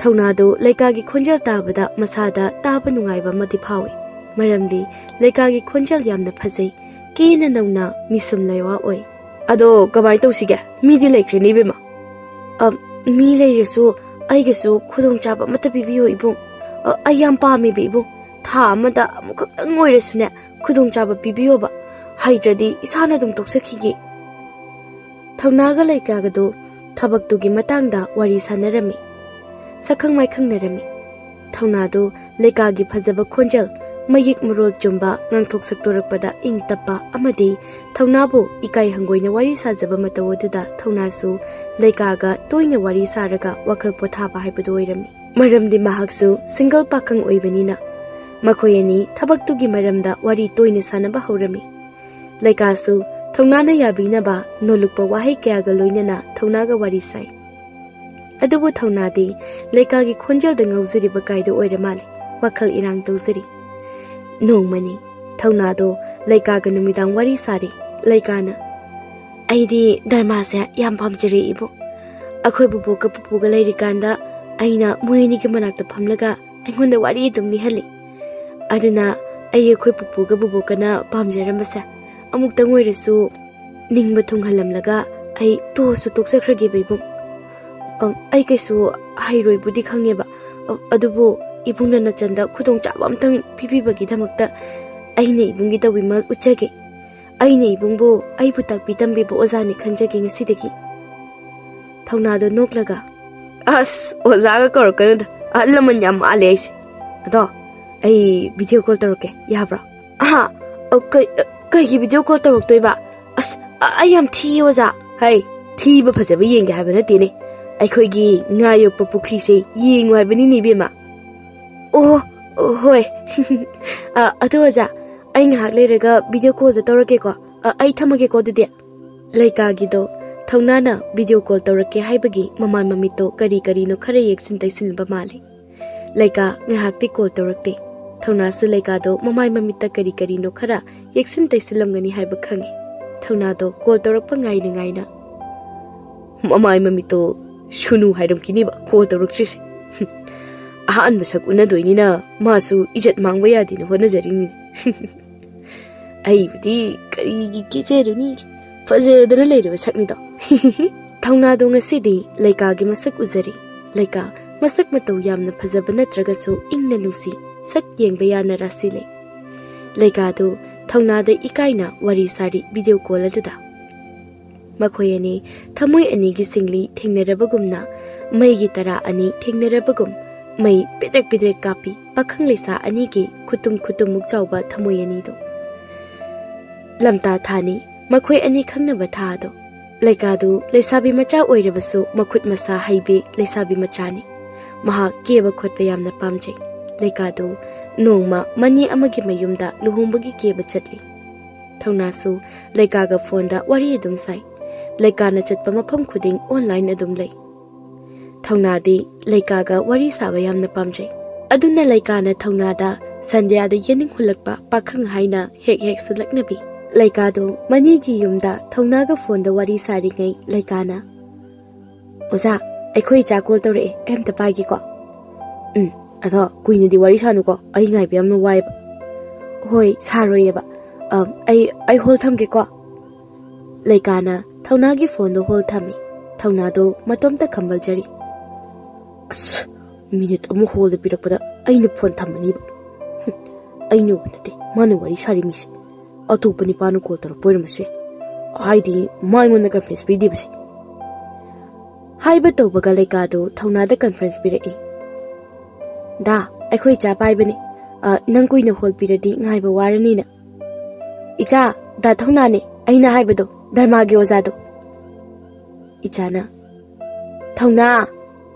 ꯊꯧꯅꯥꯗꯨ ꯂꯩꯀꯥꯒꯤ ꯈꯣꯟꯖꯦꯜ ꯇꯥꯕꯗ ꯃꯁꯥꯗ ꯇꯥꯕ ꯅꯨꯡꯉꯥꯏꯕ ꯑꯃꯗꯤ ꯐꯥꯎꯏ, ꯃꯔꯝꯗꯤ ꯂꯩꯀꯥꯒꯤ ꯈꯣꯟꯖꯦꯜ ꯌꯥꯝꯅ ꯐꯖꯩ, ꯀꯦꯅ ꯅꯧꯅ ꯃꯤꯁꯨꯝ ꯂꯩꯋꯥ ꯑꯣꯏ꯫ "ꯑꯗꯣ ꯀꯃꯥꯏꯅ ꯇꯧꯁꯤꯒꯦ? ꯃꯤꯗꯤ ꯂꯩꯈ꯭ꯔꯦꯅꯦ ꯏꯕꯦꯝꯃ꯫" "ꯑ, ꯃꯤ ꯂꯩꯔꯁꯨ ꯑꯩꯒꯤꯁꯨ ꯈꯨꯗꯣꯡꯆꯥꯕ ꯑꯃꯠꯇ ꯄꯤꯕꯤꯌꯣ ꯏꯕꯨꯡ꯫ ꯑ, ꯑꯩ ꯌꯥꯝ ꯄꯥꯝꯃꯦꯕ ꯏꯕꯨꯡ꯫ ꯊꯥ ꯑꯃꯗ ꯑꯃꯨꯛꯈꯛꯇꯪ ꯑꯣꯏꯔꯁꯨꯅꯦ, ꯈꯨꯗꯣꯡꯆꯥꯕ ꯄꯤꯕꯤꯌꯣꯕ꯫ ꯍꯩꯇ꯭ꯔꯗꯤ ꯏꯁꯥꯅ ꯑꯗꯨꯝ ꯇꯣꯛꯆꯈꯤꯒꯦ꯫" ꯊꯧꯅꯥꯒ ꯂꯩꯀꯥꯒꯗꯨ ꯊꯕꯛꯇꯨꯒꯤ ꯃꯇꯥꯡꯗ ꯋꯥꯔꯤ ꯁꯥꯟꯅꯔꯝꯃꯤ꯫ ꯁꯛꯈꯪ ꯃꯥꯏꯈꯪꯅꯔꯝꯃꯤ꯫ ꯊꯧꯅꯥꯗꯨ ꯂꯩꯀꯥꯒꯤ ꯐꯖꯕ ꯈꯣꯟꯖꯦꯜ, ꯃꯌꯦꯛ ꯃꯔꯣꯜ ꯆꯨꯝꯕ ꯉꯥꯡꯊꯣꯛ ꯁꯛꯇꯣꯔꯛꯄꯗ ꯏꯪ ꯇꯞꯄ ꯑꯃꯗꯤ ꯊꯧꯅꯥꯕꯨ ꯏꯀꯥꯏ ꯍꯪꯒꯣꯏꯅ ꯋꯥꯔꯤ ꯁꯥꯖꯕ ꯃꯇꯧ ꯑꯗꯨꯗ ꯊꯧꯅꯥꯁꯨ ꯂꯩꯀꯥꯒ ꯇꯣꯏꯅ ꯋꯥꯔꯤ ꯁꯥꯔꯒ ꯋꯥꯈꯜ ꯄꯣꯊꯥꯕ ꯍꯥꯏꯕꯗꯨ ꯑꯣꯏꯔꯝꯃꯤ꯫ ꯃꯔꯝꯗꯤ ꯃꯍꯥꯛꯁꯨ ꯁꯤꯡꯒꯜ ꯄꯥꯈꯪ ꯑꯣꯏꯕꯅꯤꯅ꯫ ꯃꯈꯣꯏ ꯑꯅꯤ ꯊꯕꯛꯇꯨꯒꯤ ꯃꯔꯝꯗ ꯋꯥꯔꯤ ꯇꯣꯏꯅ ꯁꯥꯟꯅꯕ ꯍꯧꯔꯝꯃꯤ꯫ ꯂꯩꯀꯥꯁꯨ ꯊꯧꯅꯥꯅ ꯌꯥꯕꯤꯅꯕ ꯅꯣꯂꯨꯛꯄ ꯋꯥꯍꯩ ꯀꯌꯥꯒ ꯂꯣꯏꯅꯅ ꯊꯧꯅꯥꯒ ꯋꯥꯔꯤ ꯁꯥꯏ꯫ ꯑꯗꯨꯕꯨ ꯊꯧꯅꯥꯗꯤ ꯂꯩꯀꯥꯒꯤ ꯈꯣꯟꯖꯦꯜꯗ ꯉꯥꯎꯖꯔꯤꯕ ꯀꯥꯏꯗꯨ ꯑꯣꯏꯔ ꯃꯥꯜꯂꯦ, ꯋꯥꯈꯜ ꯏꯔꯥꯡ ꯇꯧꯖꯔꯤ꯫ ꯅꯣꯡꯃꯅꯤ ꯊꯧꯅꯥꯗꯣ ꯂꯩꯀꯥꯒ ꯅꯨꯃꯤꯗꯥꯡ ꯋꯥꯔꯤ ꯁꯥꯔꯤ꯫ ꯂꯩꯀꯥꯅ, "ꯑꯩꯗꯤ ꯗ꯭ꯔꯃꯥꯁꯦ ꯌꯥꯝ ꯄꯥꯝꯖꯔꯦ ꯏꯕꯨꯡ꯫ ꯑꯩꯈꯣꯏ ꯕꯨꯕꯣꯛꯀ ꯄꯨꯄꯨꯒ ꯂꯩꯔꯤꯀꯥꯟꯗ ꯑꯩꯅ ꯃꯣꯏ ꯑꯅꯤꯒꯤ ꯃꯅꯥꯛꯇ ꯐꯝꯂꯒ ꯑꯩꯉꯣꯟꯗ ꯋꯥꯔꯤ ꯑꯗꯨꯝ ꯂꯤꯍꯜꯂꯤ꯫ ꯑꯗꯨꯅ ꯑꯩ ꯑꯩꯈꯣꯏ ꯄꯨꯄꯨꯒ ꯕꯨꯕꯣꯛꯀꯅ ꯄꯥꯝꯖꯔꯝꯕꯁꯦ ꯑꯃꯨꯛꯇꯪ ꯑꯣꯏꯔꯁꯨ ꯅꯤꯡꯕ ꯊꯨꯡꯍꯜꯂꯝꯂꯒ ꯑꯩ ꯇꯣꯛꯑꯁꯨ ꯇꯣꯛꯆꯈ꯭ꯔꯒꯦꯕ ꯏꯕꯨꯡ꯫ ꯑ, ꯑꯩ ꯀꯩꯁꯨ ꯍꯩꯔꯣꯏꯕꯨꯗꯤ ꯈꯪꯉꯦꯕ꯫ ꯑ, ꯑꯗꯨꯕꯨ ꯏꯕꯨꯡꯅ ꯅꯆꯟꯗ ꯈꯨꯗꯣꯡꯆꯥꯕ ꯑꯝꯇꯪ ꯄꯤꯕꯤꯕꯒꯤꯗꯃꯛꯇ ꯑꯩꯅ ꯏꯕꯨꯡꯒꯤ ꯇꯧꯕꯤꯃꯜ ꯎꯠꯆꯒꯦ꯫ ꯑꯩꯅ ꯏꯕꯨꯡꯕꯨ ꯑꯩꯕꯨ ꯇꯥꯛꯄꯤ ꯇꯝꯕꯤꯕ ꯑꯣꯖꯥꯅꯤ ꯈꯟꯖꯒꯦ ꯉꯁꯤꯗꯒꯤ꯫" ꯊꯧꯅꯥꯗꯣ ꯅꯣꯛꯂꯒ, "ꯑꯁ, ꯑꯣꯖꯥꯒ ꯀꯧꯔꯛꯀꯅꯨꯗ, ꯑꯍꯜ ꯂꯃꯟ ꯌꯥꯝ ꯃꯥꯜꯂꯦ ꯑꯩꯁꯦ꯫ ꯑꯗꯣ ꯑꯩ ꯚꯤꯗꯤꯑꯣ ꯀꯣꯜ ꯇꯧꯔꯛꯀꯦ, ꯌꯥꯕ꯭ꯔꯣ?" "ꯑꯍꯥ, ꯑ, ꯀꯩ-, ꯑ, ꯀꯩꯒꯤ ꯚꯤꯗꯤꯑꯣ ꯀꯣꯜ ꯇꯧꯔꯛꯇꯣꯏꯕ? ꯑꯁ, ꯑ, ꯑꯩ ꯌꯥꯝ ꯊꯤꯌꯦ ꯑꯣꯖꯥ꯫" "ꯍꯩ, ꯊꯤꯕ ꯐꯖꯕ ꯌꯦꯡꯒꯦ ꯍꯥꯏꯕ ꯅꯠꯇꯦꯅꯦ, ꯑꯩꯈꯣꯏꯒꯤ ꯉꯥ ꯌꯣꯛꯄ ꯄꯨꯈ꯭ꯔꯤꯁꯦ ꯌꯦꯡꯉꯨ ꯍꯥꯏꯕꯅꯤꯅꯦ ꯏꯕꯦꯝꯃ꯫" "ꯑꯣ, ꯑꯣ, ꯍꯣꯏ꯫" "ꯑ, ꯑꯗꯣ ꯑꯣꯖꯥ, ꯑꯩ ꯉꯥꯏꯍꯥꯛ ꯂꯩꯔꯒ ꯚꯤꯗꯤꯑꯣ ꯀꯣꯜꯗ ꯇꯧꯔꯛꯀꯦꯀꯣ꯫ ꯑ, ꯑꯩ ꯊꯝꯃꯒꯦꯀꯣ ꯑꯗꯨꯗꯤ꯫" ꯂꯩꯀꯥꯒꯤꯗꯣ ꯊꯧꯅꯥꯅ ꯚꯤꯗꯤꯑꯣ ꯀꯣꯜ ꯇꯧꯔꯛꯀꯦ ꯍꯥꯏꯕꯒꯤ ꯃꯃꯥꯏ ꯃꯃꯤꯠꯇꯣ ꯀꯔꯤ ꯀꯔꯤꯅꯣ ꯈꯔ ꯌꯦꯛꯁꯤꯟ ꯇꯩꯁꯤꯟꯕ ꯃꯥꯜꯂꯤ꯫ ꯂꯩꯀꯥ ꯉꯥꯏꯍꯥꯛꯇꯤ ꯀꯣꯜ ꯇꯧꯔꯛꯇꯦ꯫ ꯊꯧꯅꯥꯁꯨ ꯂꯩꯀꯥꯗꯣ ꯃꯃꯥꯏ ꯃꯃꯤꯠꯇ ꯀꯔꯤ ꯀꯔꯤꯅꯣ ꯈꯔ ꯌꯦꯛꯁꯤꯟ ꯇꯩꯁꯤꯜꯂꯝꯒꯅꯤ ꯍꯥꯏꯕ ꯈꯪꯉꯤ꯫ ꯊꯧꯅꯥꯗꯣ ꯀꯣꯜ ꯇꯧꯔꯛꯄ ꯉꯥꯏꯅ ꯉꯥꯏꯅ, "ꯃꯃꯥꯏ ꯃꯃꯤꯠꯇꯣ ꯁꯨꯅꯨ ꯍꯥꯏꯔꯝꯈꯤꯅꯤꯕ ꯀꯣꯜ ꯇꯧꯔꯛꯇ꯭ꯔꯤꯁꯦ꯫ ꯑꯍꯥꯟꯕ ꯁꯛ ꯎꯅꯗꯣꯏꯅꯤꯅ ꯃꯥꯁꯨ ꯏꯖꯠ ꯃꯥꯡꯕ ꯌꯥꯗꯦꯅ ꯍꯣꯠꯅꯖꯔꯤꯅꯤ꯫ ꯑꯩꯕꯨꯗꯤ ꯀꯔꯤꯒꯤ ꯀꯦꯖꯔꯨꯅꯤ, ꯐꯖꯗꯅ ꯂꯩꯔꯕ ꯁꯛꯅꯤꯗꯣ꯫" ꯊꯧꯅꯥꯗꯣ ꯉꯁꯤꯗꯤ ꯂꯩꯀꯥꯒꯤ ꯃꯁꯛ ꯎꯖꯔꯦ꯫ ꯂꯩꯀꯥ ꯃꯁꯛ ꯃꯇꯧ ꯌꯥꯝꯅ ꯐꯖꯕ ꯅꯠꯇ꯭ꯔꯒꯁꯨ ꯏꯪꯅ ꯅꯨꯡꯁꯤ, ꯁꯛ ꯌꯦꯡꯕ ꯌꯥꯅ ꯔꯥꯁꯤ ꯂꯩ꯫ ꯂꯩꯀꯥꯗꯨ ꯊꯧꯅꯥꯗ ꯏꯀꯥꯏꯅ ꯋꯥꯔꯤ ꯁꯥꯔꯤ ꯚꯤꯗꯤꯑꯣ ꯀꯣꯜ ꯑꯗꯨꯗ꯫ ꯃꯈꯣꯏ ꯑꯅꯤ ꯊꯃꯣꯏ ꯑꯅꯤꯒꯤ ꯁꯤꯡꯂꯤ ꯊꯦꯡꯅꯔꯕꯒꯨꯝꯅ, ꯃꯩꯒꯤ ꯇꯔꯥ ꯑꯅꯤ ꯊꯦꯡꯅꯔꯕꯒꯨꯝ ꯃꯩ ꯄꯤꯗ꯭ꯔꯦꯛ ꯄꯤꯗ꯭ꯔꯦꯛ ꯀꯥꯞꯄꯤ ꯄꯥꯈꯪ ꯂꯩꯁꯥ ꯑꯅꯤꯒꯤ ꯈꯨꯇꯨꯝ ꯈꯨꯇꯨꯝꯃꯨꯛ ꯆꯥꯎꯕ ꯊꯃꯣꯏ ꯑꯅꯤꯗꯨ꯫ ꯂꯝꯇꯥ ꯊꯥꯅꯤ ꯃꯈꯣꯏ ꯑꯅꯤ ꯈꯪꯅꯕ ꯊꯥ ꯑꯗꯣ꯫ ꯂꯩꯀꯥꯗꯨ ꯂꯩꯁꯥꯕꯤ ꯃꯆꯥ ꯑꯣꯏꯔꯕꯁꯨ ꯃꯈꯨꯠ ꯃꯁꯥ ꯍꯩꯕꯤ ꯂꯩꯁꯥꯕꯤ ꯃꯆꯥꯅꯤ꯫ ꯃꯍꯥꯛ ꯀꯦꯕ ꯈꯣꯠꯄ ꯌꯥꯝꯅ ꯄꯥꯝꯖꯩ꯫ ꯂꯩꯀꯥꯗꯨ ꯅꯣꯡꯃ ꯃꯅꯤ ꯑꯃꯒꯤ ꯃꯌꯨꯝꯗ ꯂꯨꯍꯣꯡꯕꯒꯤ ꯀꯦꯕ ꯆꯠꯂꯤ꯫ ꯊꯧꯅꯥꯁꯨ ꯂꯩꯀꯥꯒ ꯐꯣꯟꯗ ꯋꯥꯔꯤ ꯑꯗꯨꯝ ꯁꯥꯏ꯫ ꯂꯩꯀꯥꯅ ꯆꯠꯄ ꯃꯐꯝ ꯈꯨꯗꯤꯡ ꯑꯣꯟꯂꯥꯏꯟ ꯑꯗꯨꯝ ꯂꯩ꯫ ꯊꯧꯅꯥꯗꯤ ꯂꯩꯀꯥꯒ ꯋꯥꯔꯤ ꯁꯥꯕ ꯌꯥꯝꯅ ꯄꯥꯝꯖꯩ꯫ ꯑꯗꯨꯅ ꯂꯩꯀꯥꯅ ꯊꯧꯅꯥꯗ ꯁꯟꯗ꯭ꯌꯥꯗ ꯌꯦꯅꯤꯡ ꯍꯨꯜꯂꯛꯄ ꯄꯥꯈꯪ ꯍꯥꯏꯅ ꯍꯦꯛ ꯍꯦꯛ ꯁꯨꯜꯂꯛꯅꯕꯤ꯫ ꯂꯩꯀꯥꯗꯣ ꯃꯅꯤꯒꯤ ꯌꯨꯝꯗ ꯊꯧꯅꯥꯒ ꯐꯣꯟꯗ ꯋꯥꯔꯤ ꯁꯥꯔꯤꯉꯩ ꯂꯩꯀꯥꯅ, "ꯑꯣꯖꯥ, ꯑꯩꯈꯣꯏ ꯏꯆꯥ ꯀꯣꯜ ꯇꯧꯔꯛꯑꯦ, ꯑꯩ ꯑꯝꯇ ꯄꯥꯏꯒꯦꯀꯣ꯫" "ꯎꯝ, ꯑꯗꯣ ꯀꯨꯏꯅꯗꯤ ꯋꯥꯔꯤ ꯁꯥꯅꯨꯀꯣ, ꯑꯩ ꯉꯥꯏꯕ ꯌꯥꯝꯅ ꯋꯥꯏꯕ꯫" "ꯍꯣꯏ, ꯁꯥꯔꯣꯏꯌꯦꯕ꯫ ꯑ, ꯑꯩ, ꯑꯩ ꯍꯣꯜ ꯊꯝꯒꯦꯀꯣ꯫" ꯂꯩꯀꯥꯅ ꯊꯧꯅꯥꯒꯤ ꯐꯣꯟꯗꯣ ꯍꯣꯜ ꯊꯝꯃꯤ꯫ ꯊꯧꯅꯥꯗꯣ ꯃꯇꯣꯝꯇ ꯈꯝꯕꯜꯖꯔꯤ꯫ "ꯑꯁ, ꯃꯤꯅꯤꯠ ꯑꯃ ꯍꯣꯜꯗ ꯄꯤꯔꯛꯄꯗ ꯑꯩꯅ ꯐꯣꯟ ꯊꯝꯃꯅꯤꯕ꯫ ꯍꯨꯝ, ꯑꯩꯅ ꯎꯕ ꯅꯠꯇꯦ, ꯃꯥꯅ ꯋꯥꯔꯤ ꯁꯥꯔꯤ ꯃꯤꯁꯦ꯫ ꯑꯇꯣꯞꯄ ꯅꯤꯄꯥꯅ ꯀꯣꯜ ꯇꯧꯔꯛꯄ ꯑꯣꯏꯔꯝꯕꯁꯨ ꯌꯥꯏ꯫ ꯍꯥꯏꯗꯤ ꯃꯥ ꯑꯩꯉꯣꯟꯗ ꯀꯟꯐꯔꯦꯟꯁ ꯄꯤꯗꯦꯕꯁꯦ꯫" ꯍꯥꯏꯕ ꯇꯧꯕꯒ ꯂꯩꯀꯥꯗꯣ ꯊꯧꯅꯥꯗ ꯀꯟꯐꯔꯦꯟꯁ ꯄꯤꯔꯛꯏ꯫ "ꯗꯥ, ꯑꯩꯈꯣꯏ ꯏꯆꯥ ꯄꯥꯏꯕꯅꯦ꯫ ꯑ, ꯅꯪ ꯀꯨꯏꯅ ꯍꯣꯜ ꯄꯤꯔꯗꯤ ꯉꯥꯏꯕ ꯋꯥꯔꯅꯤꯅ꯫" "ꯏꯆꯥ, ꯗꯥ ꯊꯧꯅꯥꯅꯦ, ꯑꯩꯅ ꯍꯥꯏꯕꯗꯣ, ꯙꯔꯃꯥꯒꯤ ꯑꯣꯖꯥꯗꯣ꯫" ꯏꯆꯥꯅ, "ꯊꯧꯅꯥ!"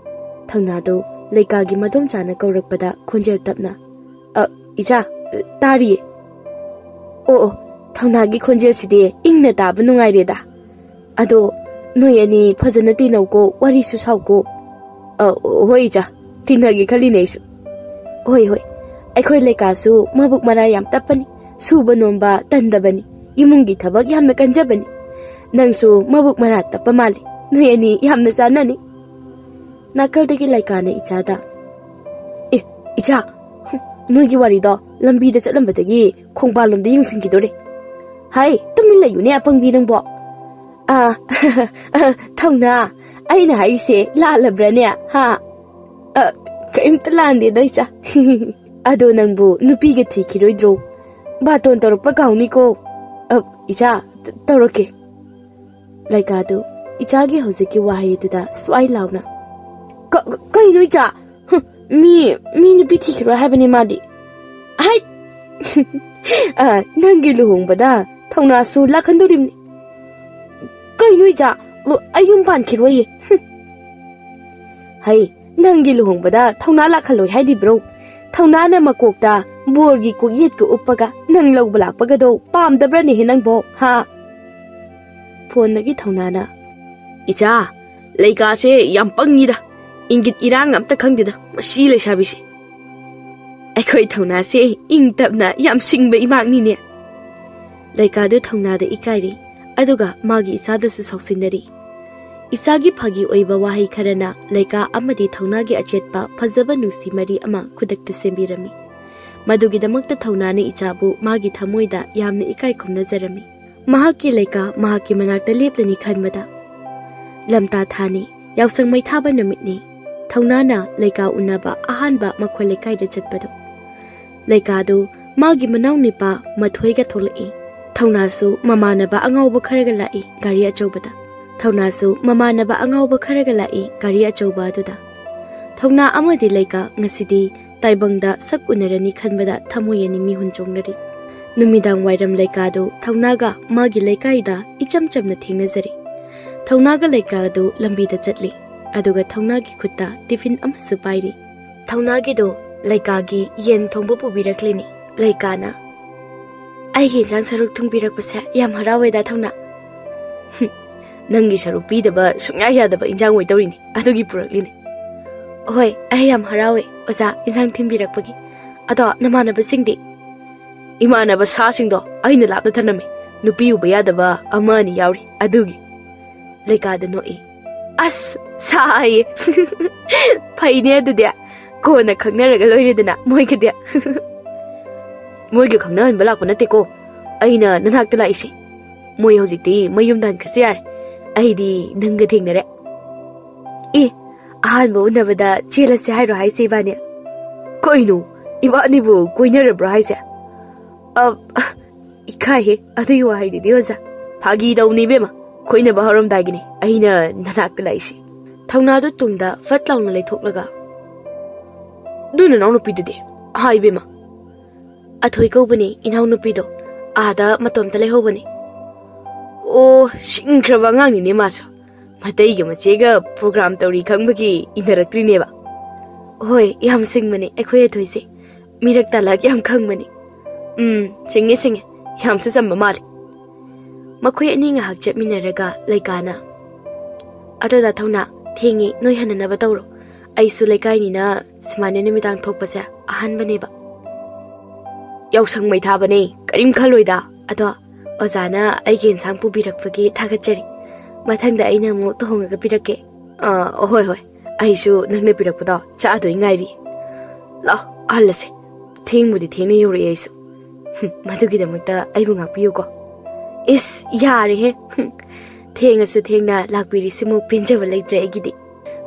ꯊꯧꯅꯥꯗꯣ ꯂꯩꯀꯥꯒꯤ ꯃꯗꯣꯝꯆꯥꯅ ꯀꯧꯔꯛꯄꯗ ꯈꯣꯟꯖꯦꯜ ꯇꯞꯅ, "ꯑ, ꯏꯆꯥ, ꯇꯥꯔꯤꯌꯦ꯫" "ꯑꯣ, ꯑꯣ, ꯊꯧꯅꯥꯒꯤ ꯈꯣꯟꯖꯦꯜꯁꯤꯗꯤ ꯏꯪꯅ ꯇꯥꯕ ꯅꯨꯡꯉꯥꯏꯔꯦꯗ꯫ ꯑꯗꯣ ꯅꯣꯏ ꯑꯅꯤ ꯐꯖꯅ ꯇꯤꯟꯅꯧꯀꯣ, ꯋꯥꯔꯤꯁꯨ ꯁꯥꯎꯀꯣ꯫ ꯑ, ꯍꯣꯏ ꯏꯆꯥ, ꯇꯤꯟꯅꯒꯦ ꯈꯜꯂꯤꯅꯦ ꯑꯩꯁꯨ꯫ ꯍꯣꯏ, ꯍꯣꯏ, ꯑꯩꯈꯣꯏ ꯂꯩꯀꯥꯁꯨ ꯃꯕꯨꯛ ꯃꯔꯥ ꯌꯥꯝ ꯇꯞꯄꯅꯤ, ꯁꯨꯕ ꯅꯣꯝꯕ ꯇꯟꯗꯕꯅꯤ, ꯏꯃꯨꯡꯒꯤ ꯊꯕꯛ ꯌꯥꯝꯅ ꯀꯟꯖꯕꯅꯤ꯫ ꯅꯪꯁꯨ ꯃꯕꯨꯛ ꯃꯔꯥ ꯇꯞꯄ ꯃꯥꯜꯂꯤ, ꯅꯣꯏ ꯑꯅꯤ ꯌꯥꯝꯅ ꯆꯥꯟꯅꯅꯤ꯫ ꯅꯥꯀꯜꯗꯒꯤ ꯂꯩꯀꯥꯅ ꯏꯆꯥꯗ, "ꯑꯦ, ꯏꯆꯥ, ꯅꯣꯏꯒꯤ ꯋꯥꯔꯤꯗꯣ ꯂꯝꯕꯤꯗ ꯆꯠꯂꯝꯕꯗꯒꯤ ꯈꯣꯡꯕꯥꯜꯂꯣꯝꯗ ꯌꯦꯡꯁꯤꯟꯈꯤꯗꯣꯔꯦ꯫ ꯍꯥꯏ, ꯇꯨꯃꯤꯟ ꯂꯩꯌꯨꯅꯦ, ꯑꯄꯪꯕꯤ ꯅꯪꯕꯣ꯫ ꯑꯥ, ꯊꯧꯅꯥ, ꯑꯩꯅ ꯍꯥꯏꯔꯤꯁꯦ ꯂꯥꯜꯂꯕ꯭ꯔꯥꯅꯦ? ꯍꯥ?" "ꯑ, ꯀꯔꯤꯝꯇ ꯂꯥꯟꯗꯦꯗ, ꯏꯆꯥ꯫ ꯑꯗꯣ ꯅꯪꯕꯨ ꯅꯨꯄꯤꯒ ꯊꯤꯈꯤꯔꯣꯏꯗ꯭ꯔꯣ? ꯕꯥꯇꯣꯟ ꯇꯧꯔꯛꯄ ꯀꯥꯎꯅꯤꯀꯣ꯫ ꯑ, ꯏꯆꯥ, ꯇ-, ꯇꯧꯔꯛꯀꯦ꯫" ꯂꯩꯀꯥꯗꯨ ꯏꯆꯥꯒꯤ ꯍꯧꯖꯤꯛꯀꯤ ꯋꯥꯍꯩꯗꯨꯗ ꯁ꯭ꯋꯥꯏ ꯂꯥꯎꯅ, "ꯀ-, ꯀ-, ꯀꯩꯅꯣ ꯏꯆꯥ? ꯍꯨꯝ, ꯃꯤ, ꯃꯤ ꯅꯨꯄꯤ ꯊꯤꯈꯤꯔꯣꯏ ꯍꯥꯏꯕꯅꯤ ꯃꯥꯗꯤ꯫ ꯍꯥꯏ!" "ꯑ, ꯅꯪꯒꯤ ꯂꯨꯍꯣꯡꯕꯗ ꯊꯧꯅꯥꯁꯨ ꯂꯥꯛꯍꯟꯗꯣꯔꯤꯕꯅꯤ꯫ ꯀꯩꯅꯣ ꯏꯆꯥ? ꯑ, ꯑꯩ ꯌꯨꯝ ꯄꯥꯟꯈꯤꯔꯣꯏꯌꯦ꯫ ꯍꯨꯝ꯫" "ꯍꯩ, ꯅꯪꯒꯤ ꯂꯨꯍꯣꯡꯕꯗ ꯊꯧꯅꯥ ꯂꯥꯛꯍꯜꯂꯣꯏ ꯍꯥꯏꯔꯤꯕ꯭ꯔꯣ? ꯊꯧꯅꯥꯅ ꯃꯀꯣꯛꯇ ꯕꯣꯔꯒꯤ ꯀꯣꯛꯌꯦꯠꯀ ꯎꯞꯄꯒ ꯅꯪ ꯂꯧꯕ ꯂꯥꯛꯄꯒꯗꯣ ꯄꯥꯝꯗꯕ꯭ꯔꯅꯦꯍꯦ ꯅꯪꯕꯣ, ꯍꯥ?" ꯐꯣꯟꯗꯒꯤ ꯊꯧꯅꯥꯅ, "ꯏꯆꯥ, ꯂꯩꯀꯥꯁꯦ ꯌꯥꯝ ꯄꯪꯉꯤꯗ, ꯏꯪꯒꯤꯠ ꯏꯔꯥꯡ ꯑꯝꯇ ꯈꯪꯗꯦꯗ ꯃꯁꯤ ꯂꯩꯁꯥꯕꯤꯁꯦ꯫ ꯑꯩꯈꯣꯏ ꯊꯧꯅꯥꯁꯦ ꯏꯪ ꯇꯞꯅ ꯌꯥꯝ ꯁꯤꯡꯕ ꯏꯃꯥꯛꯅꯤꯅꯦ꯫" ꯂꯩꯀꯥꯗꯨ ꯊꯧꯅꯥꯗ ꯏꯀꯥꯏꯔꯤ, ꯑꯗꯨꯒ ꯃꯥꯒꯤ ꯏꯆꯥꯗꯁꯨ ꯁꯥꯎꯁꯤꯟꯅꯔꯤ꯫ ꯏꯆꯥꯒꯤ ꯐꯥꯒꯤ ꯑꯣꯏꯕ ꯋꯥꯍꯩ ꯈꯔꯅ ꯂꯩꯀꯥ ꯑꯃꯗꯤ ꯊꯧꯅꯥꯒꯤ ꯑꯆꯦꯠꯄ ꯐꯖꯕ ꯅꯨꯡꯁꯤ ꯃꯔꯤ ꯑꯃ ꯈꯨꯗꯛꯇ ꯁꯦꯝꯕꯤꯔꯝꯃꯤ꯫ ꯃꯗꯨꯒꯤꯗꯃꯛꯇ ꯊꯧꯅꯥꯅ ꯏꯆꯥꯕꯨ ꯃꯥꯒꯤ ꯊꯃꯣꯏꯗ ꯌꯥꯝꯅ ꯏꯀꯥꯏ ꯈꯨꯝꯅꯖꯔꯝꯃꯤ꯫ ꯃꯍꯥꯛꯀꯤ ꯂꯩꯀꯥ ꯃꯍꯥꯛꯀꯤ ꯃꯅꯥꯛꯇ ꯂꯦꯞꯂꯅꯤ ꯈꯟꯕꯗ꯫ ꯂꯝꯇꯥ ꯊꯥꯅꯤ, ꯌꯥꯎꯁꯪ ꯃꯩ ꯊꯥꯕ ꯅꯨꯃꯤꯠꯅꯤ꯫ ꯊꯧꯅꯥꯅ ꯂꯩꯀꯥ ꯎꯅꯕ ꯑꯍꯥꯟꯕ ꯃꯈꯣꯏ ꯂꯩꯀꯥꯏꯗ ꯆꯠꯄꯗꯨ꯫ ꯂꯩꯀꯥꯗꯨ ꯃꯥꯒꯤ ꯃꯅꯥꯎ ꯅꯨꯄꯥ ꯃꯊꯣꯏꯒ ꯊꯣꯛꯂꯛꯏ꯫ ꯊꯧꯅꯥꯁꯨ ꯃꯃꯥꯟꯅꯕ ꯑꯉꯥꯎꯕ ꯈꯔꯒ ꯂꯥꯛꯏ ꯒꯥꯔꯤ ꯑꯆꯧꯕꯗ꯫ ꯊꯧꯅꯥꯁꯨ ꯃꯃꯥꯟꯅꯕ ꯑꯉꯥꯎꯕ ꯈꯔꯒ ꯂꯥꯛꯏ ꯒꯥꯔꯤ ꯑꯆꯧꯕ ꯑꯗꯨꯗ꯫ ꯊꯧꯅꯥ ꯑꯃꯗꯤ ꯂꯩꯀꯥ ꯉꯁꯤꯗꯤ ꯇꯥꯏꯕꯪꯗ ꯁꯛ ꯎꯅꯔꯅꯤ ꯈꯟꯕꯗ ꯊꯃꯣꯏ ꯑꯅꯤ ꯃꯤꯍꯨꯟ ꯆꯣꯡꯅꯔꯤ꯫ ꯅꯨꯃꯤꯗꯥꯡ ꯋꯥꯏꯔꯝ ꯂꯩꯀꯥꯗꯨ ꯊꯧꯅꯥꯒ ꯃꯥꯒꯤ ꯂꯩꯀꯥꯏꯗ ꯏꯆꯝ ꯆꯝꯅ ꯊꯦꯡꯅꯖꯔꯤ꯫ ꯊꯧꯅꯥꯒ ꯂꯩꯀꯥꯗꯨ ꯂꯝꯕꯤꯗ ꯆꯠꯂꯤ, ꯑꯗꯨꯒ ꯊꯧꯅꯥꯒꯤ ꯈꯨꯠꯇ ꯇꯤꯐꯤꯟ ꯑꯃꯁꯨ ꯄꯥꯏꯔꯤ꯫ ꯊꯧꯅꯥꯒꯤꯗꯣ ꯂꯩꯀꯥꯒꯤ ꯌꯦꯟ ꯊꯣꯡꯕ ꯄꯨꯕꯤꯔꯛꯂꯤꯅꯤ꯫ ꯂꯩꯀꯥꯅ, "ꯑꯩꯒꯤ ꯏꯟꯁꯥꯡ ꯁꯔꯨꯛ ꯊꯨꯡꯕꯤꯔꯛꯄꯁꯦ ꯌꯥꯝ ꯍꯔꯥꯎꯋꯦꯗ, ꯊꯧꯅꯥ꯫" "ꯍꯨꯝ, ꯅꯪꯒꯤ ꯁꯔꯨꯛ ꯄꯤꯗꯕ ꯁꯨꯡꯌꯥ ꯌꯥꯗꯕ ꯏꯟꯖꯥꯡ ꯑꯣꯏꯗꯧꯔꯤꯅꯤ, ꯑꯗꯨꯒꯤ ꯄꯨꯔꯛꯂꯤꯅꯦ꯫ ꯍꯣꯏ, ꯑꯩ ꯌꯥꯝ ꯍꯔꯥꯎꯋꯦ ꯑꯣꯖꯥ, ꯏꯟꯖꯥꯡ ꯊꯤꯟꯕꯤꯔꯛꯄꯒꯤ꯫ ꯑꯗꯣ ꯅꯃꯥꯟꯅꯕꯁꯤꯡꯗꯤ? ꯏꯃꯥꯟꯅꯕ ꯁꯥꯁꯤꯡꯗꯣ ꯑꯩꯅ ꯂꯥꯞꯅ ꯊꯝꯂꯝꯃꯤ꯫ ꯅꯨꯄꯤ ꯎꯕ ꯌꯥꯗꯕ ꯑꯃ ꯑꯅꯤ ꯌꯥꯎꯔꯤ, ꯑꯗꯨꯒꯤ꯫ ꯂꯩꯀꯥꯗ ꯅꯣꯛꯏ꯫ ꯑꯁ, ꯁꯥꯏꯌꯦ꯫ ꯐꯩꯅꯦ ꯑꯗꯨꯗꯤ꯫ ꯀꯣꯟꯅ ꯈꯪꯅꯔꯒ ꯂꯣꯏꯔꯦꯗꯅ ꯃꯣꯏꯒꯗꯤ꯫ ꯃꯣꯏꯒ ꯈꯪꯅꯍꯟꯕ ꯂꯥꯛꯄ ꯅꯠꯇꯦꯀꯣ꯫ ꯑꯩꯅ ꯅꯅꯥꯛꯇ ꯂꯥꯛꯏꯁꯦ꯫ ꯃꯣꯏ ꯍꯧꯖꯤꯛꯇꯤ ꯃꯌꯨꯝꯗ ꯍꯟꯈ꯭ꯔꯁꯨ ꯌꯥꯔꯦ꯫ ꯑꯩꯗꯤ ꯅꯪꯒ ꯊꯦꯡꯅꯔꯦ꯫ ꯑꯦ, ꯑꯍꯥꯟꯕ ꯎꯅꯕꯗ ꯆꯦꯜꯂꯁꯦ ꯍꯥꯏꯔꯣ ꯍꯥꯏꯁꯦ ꯏꯕꯥꯅꯤ? ꯀꯩꯅꯣ? ꯏꯕꯥꯅꯤꯕꯨ ꯀꯣꯏꯅꯔꯕ꯭ꯔꯣ ꯍꯥꯏꯁꯦ? ꯑ, ꯏꯀꯥꯏꯍꯦ ꯑꯗꯨꯒꯤ ꯋꯥꯍꯩꯗꯨꯗꯤ ꯑꯣꯖꯥ꯫ ꯐꯥꯒꯤ ꯇꯧꯅꯤ ꯏꯕꯦꯝꯃ꯫ ꯀꯣꯏꯅꯕ ꯍꯧꯔꯝꯗꯥꯏꯒꯤꯅꯤ ꯑꯩꯅ ꯅꯅꯥꯛꯇ ꯂꯥꯛꯏꯁꯦ꯫ ꯊꯧꯅꯥꯗꯨ ꯇꯨꯡꯗ ꯐꯠ ꯂꯥꯎꯅ ꯂꯩꯊꯣꯛꯂꯒ, "ꯑꯗꯨ ꯅꯅꯥꯎꯅꯨꯄꯤꯗꯨꯗꯤ?" ꯍꯥꯏ ꯏꯕꯦꯝꯃ꯫ "ꯑꯊꯣꯏ ꯀꯧꯕꯅꯤ ꯏꯅꯥꯎꯅꯨꯄꯤꯗꯣ꯫ ꯑꯥꯗ ꯃꯇꯣꯝꯇ ꯂꯩꯍꯧꯕꯅꯤ꯫" ꯑꯣ, ꯁꯤꯡꯈ꯭ꯔꯕ ꯑꯉꯥꯡꯅꯤꯅꯦ ꯃꯥꯁꯨ꯫ ꯃꯇꯩꯒ ꯃꯆꯦꯒ ꯄ꯭ꯔꯣꯒ꯭ꯔꯥꯝ ꯇꯧꯔꯤ ꯈꯪꯕꯒꯤ ꯏꯟꯅꯔꯛꯇ꯭ꯔꯤꯅꯦꯕ꯫ ꯍꯣꯏ, ꯌꯥꯝ ꯁꯤꯡꯕꯅꯦ ꯑꯩꯈꯣꯏ ꯑꯊꯣꯏꯁꯦ꯫ ꯃꯤꯔꯛ ꯇꯥꯂꯛ ꯌꯥꯝ ꯈꯪꯕꯅꯦ꯫ ꯎꯝ, ꯁꯤꯡꯉꯦ, ꯁꯤꯡꯉꯦ꯫ ꯌꯥꯝꯁꯨ ꯆꯝꯕ ꯃꯥꯜꯂꯦ꯫ ꯃꯈꯣꯏ ꯑꯅꯤ ꯉꯥꯏꯍꯥꯛ ꯆꯠꯃꯤꯟꯅꯔꯒ ꯂꯩꯀꯥꯅ, "ꯑꯗꯣ ꯗꯥ ꯊꯧꯅꯥ, ꯊꯦꯡꯉꯦ, ꯅꯣꯏ ꯍꯟꯅꯅꯕ ꯇꯧꯔꯣ꯫ ꯑꯩꯁꯨ ꯂꯩꯀꯥꯏꯅꯤꯅ ꯁꯨꯃꯥꯏꯅ ꯅꯨꯃꯤꯗꯥꯡ ꯊꯣꯛꯄꯁꯦ ꯑꯍꯥꯟꯕꯅꯦꯕ꯫" "ꯌꯥꯎꯁꯪ ꯃꯩ ꯊꯥꯕꯅꯦ, ꯀꯔꯤꯝ ꯈꯜꯂꯣꯏꯗ꯫ ꯑꯗꯣ ꯑꯣꯖꯥꯅ ꯑꯩꯒꯤ ꯏꯟꯁꯥꯡ ꯄꯨꯕꯤꯔꯛꯄꯒꯤ ꯊꯥꯒꯠꯆꯔꯤ꯫ ꯃꯊꯪꯗ ꯑꯩꯅ ꯑꯃꯨꯛ ꯊꯣꯡꯉꯒ ꯄꯤꯔꯛꯀꯦ꯫" "ꯑꯥ, ꯍꯣꯏ, ꯍꯣꯏ꯫ ꯑꯩꯁꯨ ꯅꯪꯅ ꯄꯤꯔꯛꯄꯗꯣ ꯆꯥꯗꯣꯏ ꯉꯥꯏꯔꯤ꯫ ꯂꯥꯛꯑꯣ, ꯑꯍꯜꯂꯁꯦ꯫ ꯊꯦꯡꯕꯨꯗꯤ ꯊꯦꯡꯅ ꯌꯧꯔꯛꯑꯦ ꯑꯩꯁꯨ꯫" "ꯍꯨꯝ, ꯃꯗꯨꯒꯤꯗꯃꯛꯇ ꯑꯩꯕꯨ ꯉꯥꯛꯄꯤꯌꯨꯀꯣ꯫" "ꯏꯁ, ꯌꯥꯔꯦꯍꯦ꯫ ꯍꯨꯝ, ꯊꯦꯡꯉꯁꯨ ꯊꯦꯡꯅ ꯂꯥꯛꯄꯤꯔꯤꯁꯤꯃꯨꯛ ꯄꯦꯟꯖꯕ ꯂꯩꯇ꯭ꯔꯦ ꯑꯩꯒꯤꯗꯤ꯫"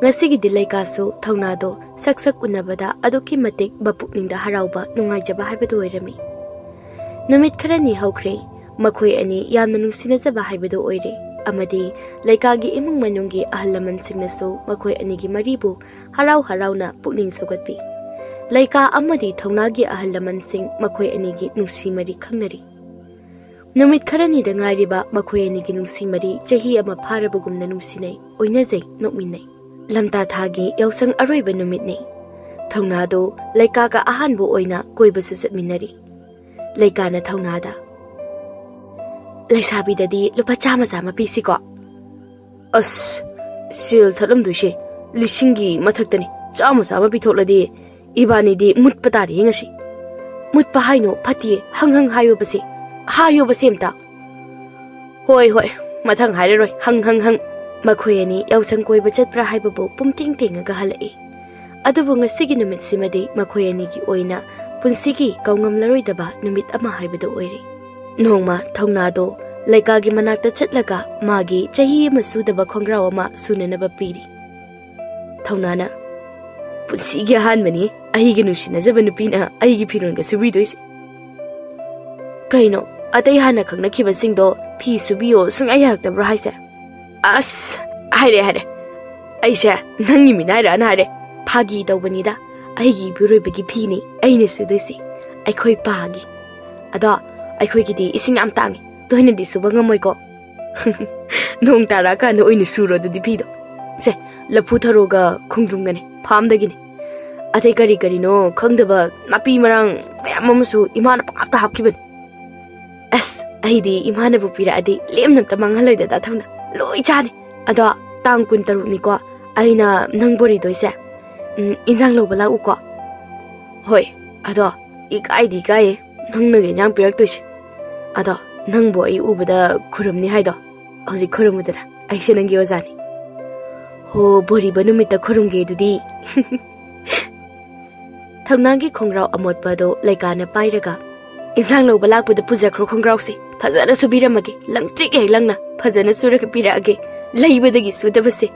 ꯉꯁꯤꯒꯤꯗꯤ ꯂꯩꯀꯥꯁꯨ ꯊꯧꯅꯥꯗꯣ ꯁꯛ ꯁꯛ ꯎꯅꯕꯗ ꯑꯗꯨꯛꯀꯤ ꯃꯇꯤꯛ ꯃꯄꯨꯛꯅꯤꯡꯗ ꯍꯔꯥꯎꯕ, ꯅꯨꯡꯉꯥꯏꯖꯕ ꯍꯥꯏꯕꯗꯨ ꯑꯣꯏꯔꯝꯃꯤ꯫ ꯅꯨꯃꯤꯠ ꯈꯔꯅꯤ ꯍꯧꯈ꯭ꯔꯦ꯫ ꯃꯈꯣꯏ ꯑꯅꯤ ꯌꯥꯝꯅ ꯅꯨꯡꯁꯤꯅꯖꯕ ꯍꯥꯏꯕꯗꯨ ꯑꯣꯏꯔꯦ, ꯑꯃꯗꯤ ꯂꯩꯀꯥꯒꯤ ꯏꯃꯨꯡ ꯃꯅꯨꯡꯒꯤ ꯑꯍꯜ ꯂꯃꯟꯁꯤꯡꯅꯁꯨ ꯃꯈꯣꯏ ꯑꯅꯤꯒꯤ ꯃꯔꯤꯕꯨ ꯍꯔꯥꯎ ꯍꯔꯥꯎꯅ ꯄꯨꯛꯅꯤꯡ ꯁꯧꯒꯠꯄꯤ꯫ ꯂꯩꯀꯥ ꯑꯃꯗꯤ ꯊꯧꯅꯥꯒꯤ ꯑꯍꯜ ꯂꯃꯟꯁꯤꯡ ꯃꯈꯣꯏ ꯑꯅꯤꯒꯤ ꯅꯨꯡꯁꯤ ꯃꯔꯤ ꯈꯪꯅꯔꯤ꯫ ꯅꯨꯃꯤꯠ ꯈꯔꯅꯤꯗ ꯉꯥꯏꯔꯤꯕ ꯃꯈꯣꯏ ꯑꯅꯤꯒꯤ ꯅꯨꯡꯁꯤ ꯃꯔꯤ ꯆꯍꯤ ꯑꯃ ꯐꯥꯔꯕꯒꯨꯝꯅ ꯅꯨꯡꯁꯤꯅꯩ, ꯑꯣꯏꯅꯖꯩ, ꯅꯣꯛꯃꯤꯟꯅꯩ꯫ ꯂꯝꯇꯥ ꯊꯥꯒꯤ ꯌꯥꯎꯁꯪ ꯑꯔꯣꯏꯕ ꯅꯨꯃꯤꯠꯅꯤ꯫ ꯊꯧꯅꯥꯗꯣ ꯂꯩꯀꯥꯒ ꯑꯍꯥꯟꯕ ꯑꯣꯏꯅ ꯀꯣꯏꯕꯁꯨ ꯆꯠꯃꯤꯟꯅꯔꯤ꯫ ꯂꯩꯀꯥꯅ ꯊꯧꯅꯥꯗ, "ꯂꯩꯁꯥꯕꯤꯗꯗꯤ ꯂꯨꯄꯥ ꯆꯥꯝꯃ ꯆꯥꯝꯃ ꯄꯤꯁꯤꯀꯣ?" ꯑꯁ, ꯁꯦꯜ ꯊꯠꯂꯝꯗꯣꯏꯁꯦ ꯂꯤꯁꯤꯡꯒꯤ ꯃꯊꯛꯇꯅꯤ꯫ ꯆꯥꯝꯃ ꯆꯥꯝꯃ ꯄꯤꯊꯣꯛꯂꯗꯤ ꯏꯕꯥꯅꯤꯗꯤ ꯃꯨꯠꯄ ꯇꯥꯔꯦ ꯉꯁꯤ꯫ ꯃꯨꯠꯄ ꯍꯥꯏꯅꯣ ꯐꯠꯇꯦ, ꯍꯪ ꯍꯪ ꯍꯥꯏꯌꯣꯕꯁꯦ, ꯍꯥꯏꯌꯣꯕꯁꯦ ꯑꯝꯇ꯫ ꯍꯣꯏ ꯍꯣꯏ, ꯃꯊꯪ ꯍꯥꯏꯔꯔꯣꯏ, ꯍꯪ ꯍꯪ ꯍꯪ꯫ ꯃꯈꯣꯏ ꯑꯅꯤ ꯌꯥꯎꯁꯪ ꯀꯣꯏꯕ ꯆꯠꯄ꯭ꯔꯥ ꯍꯥꯏꯕꯕꯨ ꯄꯨꯝꯇꯦꯡ ꯇꯦꯡꯉꯒ ꯍꯜꯂꯛꯏ꯫ ꯑꯗꯨꯕꯨ ꯉꯁꯤꯒꯤ ꯅꯨꯃꯤꯠꯁꯤꯃꯗꯤ ꯃꯈꯣꯏ ꯑꯅꯤꯒꯤ ꯑꯣꯏꯅ ꯄꯨꯟꯁꯤꯒꯤ ꯀꯧꯉꯝꯂꯔꯣꯏꯗꯕ ꯅꯨꯃꯤꯠ ꯑꯃ ꯍꯥꯏꯕꯗꯨ ꯑꯣꯏꯔꯦ꯫ ꯅꯣꯡꯃ ꯊꯧꯅꯥꯗꯣ ꯂꯩꯀꯥꯒꯤ ꯃꯅꯥꯛꯇ ꯆꯠꯂꯒ ꯃꯥꯒꯤ ꯆꯍꯤ ꯑꯃ ꯁꯨꯗꯕ ꯈꯣꯡꯒ꯭ꯔꯥꯎ ꯑꯃ ꯁꯨꯅꯅꯕ ꯄꯤꯔꯤ꯫ ꯊꯧꯅꯥꯅ, "ꯄꯨꯟꯁꯤꯒꯤ ꯑꯍꯥꯟꯕꯅꯤ ꯑꯩꯒ ꯅꯨꯡꯁꯤꯅꯖꯕ ꯅꯨꯄꯤꯅ ꯑꯩꯒꯤ ꯐꯤꯔꯣꯜꯒ ꯁꯨꯕꯤꯗꯣꯏꯁꯦ꯫ ꯀꯩꯅꯣ, ꯑꯇꯩ ꯍꯥꯟꯅ ꯈꯪꯅꯈꯤꯕꯁꯤꯡꯗꯣ ꯐꯤ ꯁꯨꯕꯤꯌꯣ ꯁꯨꯡꯌꯥ ꯌꯥꯔꯛꯇꯕ꯭ꯔꯣ ꯍꯥꯏꯁꯦ?" "ꯑꯁ, ꯍꯥꯏꯔꯦ, ꯍꯥꯏꯔꯦ꯫ ꯑꯩꯁꯦ ꯅꯪꯒꯤ ꯃꯤꯅꯥꯏꯔꯥꯅ ꯍꯥꯏꯔꯦ꯫ ꯐꯥꯒꯤ ꯇꯧꯕꯅꯤꯗ꯫ ꯑꯩꯒꯤ ꯏꯄꯨꯔꯣꯏꯕꯒꯤ ꯐꯤꯅꯤ ꯑꯩꯅ ꯁꯨꯗꯣꯏꯁꯦ꯫ ꯑꯩꯈꯣꯏ ꯄꯥꯒꯤ꯫ ꯑꯗꯣ ꯑꯩꯈꯣꯏꯒꯤꯗꯤ ꯏꯁꯤꯡ ꯌꯥꯝ ꯇꯥꯡꯉꯤ, ꯇꯣꯏꯅꯗꯤ ꯁꯨꯕ ꯉꯝꯃꯣꯏꯀꯣ꯫ ꯅꯣꯡ ꯇꯥꯔꯛꯑꯀꯥꯟꯗ ꯑꯣꯏꯅ ꯁꯨꯔꯣ ꯑꯗꯨꯗꯤ ꯐꯤꯗꯣ꯫ ꯁꯦ, ꯂꯐꯨ ꯊꯔꯣꯒ ꯈꯣꯡꯗ꯭ꯔꯨꯝꯒꯅꯤ, ꯐꯥꯝꯗꯒꯤꯅꯤ꯫ ꯑꯇꯩ ꯀꯔꯤ ꯀꯔꯤꯅꯣ ꯈꯪꯗꯕ ꯅꯥꯄꯤ ꯃꯔꯥꯡ ꯃꯌꯥꯝ ꯑꯃꯁꯨ ꯏꯃꯥꯅ ꯄꯪꯍꯥꯞꯇ ꯍꯥꯞꯈꯤꯕꯅꯤ꯫ ꯑꯁ, ꯑꯩꯗꯤ ꯏꯃꯥꯅꯕꯨ ꯄꯤꯔꯛꯑꯗꯤ ꯂꯦꯝꯅ ꯑꯝꯇ ꯃꯥꯡꯍꯜꯂꯣꯏꯗ ꯊꯧꯅ꯫ ꯂꯣꯏ ꯆꯥꯅꯤ꯫ ꯑꯗꯣ ꯇꯥꯡ ꯀꯨꯟꯇꯔꯨꯛꯅꯤꯀꯣ, ꯑꯩꯅ ꯅꯪ ꯕꯣꯔꯤꯗꯣꯏꯁꯦ꯫ ꯎꯝ, ꯏꯟꯖꯥꯡ ꯂꯧꯕ ꯂꯥꯛꯎꯀꯣ꯫" "ꯍꯣꯏ, ꯑꯗꯣ ꯏꯀꯥꯏꯗꯤ ꯏꯀꯥꯏꯌꯦ ꯅꯪꯅꯒ ꯏꯟꯖꯥꯡ ꯄꯤꯔꯛꯇꯣꯏꯁꯦ꯫ ꯑꯗꯣ ꯅꯪꯕꯨ ꯑꯩ ꯎꯕꯗ ꯈꯨꯔꯨꯝꯅꯤ ꯍꯥꯏꯗꯣ ꯍꯧꯖꯤꯛ ꯈꯨꯔꯨꯝꯃꯨꯗꯅ, ꯑꯩꯁꯦ ꯅꯪꯒꯤ ꯑꯣꯖꯥꯅꯤ꯫" "ꯍꯣ, ꯕꯣꯔꯤꯕ ꯅꯨꯃꯤꯠꯇ ꯈꯨꯔꯨꯝꯒꯦ ꯑꯗꯨꯗꯤ꯫" ꯊꯧꯅꯥꯒꯤ ꯈꯣꯡꯒ꯭ꯔꯥꯎ ꯑꯃꯣꯠꯄ ꯑꯗꯣ ꯂꯩꯀꯥꯅ ꯄꯥꯏꯔꯒ, "ꯏꯟꯁꯥꯡ ꯂꯧꯕ ꯂꯥꯛꯄꯗ ꯄꯨꯖꯈ꯭ꯔꯣ ꯈꯣꯡꯒ꯭ꯔꯥꯎꯁꯦ꯫ ꯐꯖꯅ ꯁꯨꯕꯤꯔꯝꯃꯒꯦ, ꯂꯪꯇ꯭ꯔꯤꯛ ꯍꯦꯛ ꯂꯪꯅ ꯐꯖꯅ ꯁꯨꯔꯒ ꯄꯤꯔꯛꯑꯒꯦ, ꯂꯩꯕꯗꯒꯤ ꯁꯨꯗꯕꯁꯦ꯫"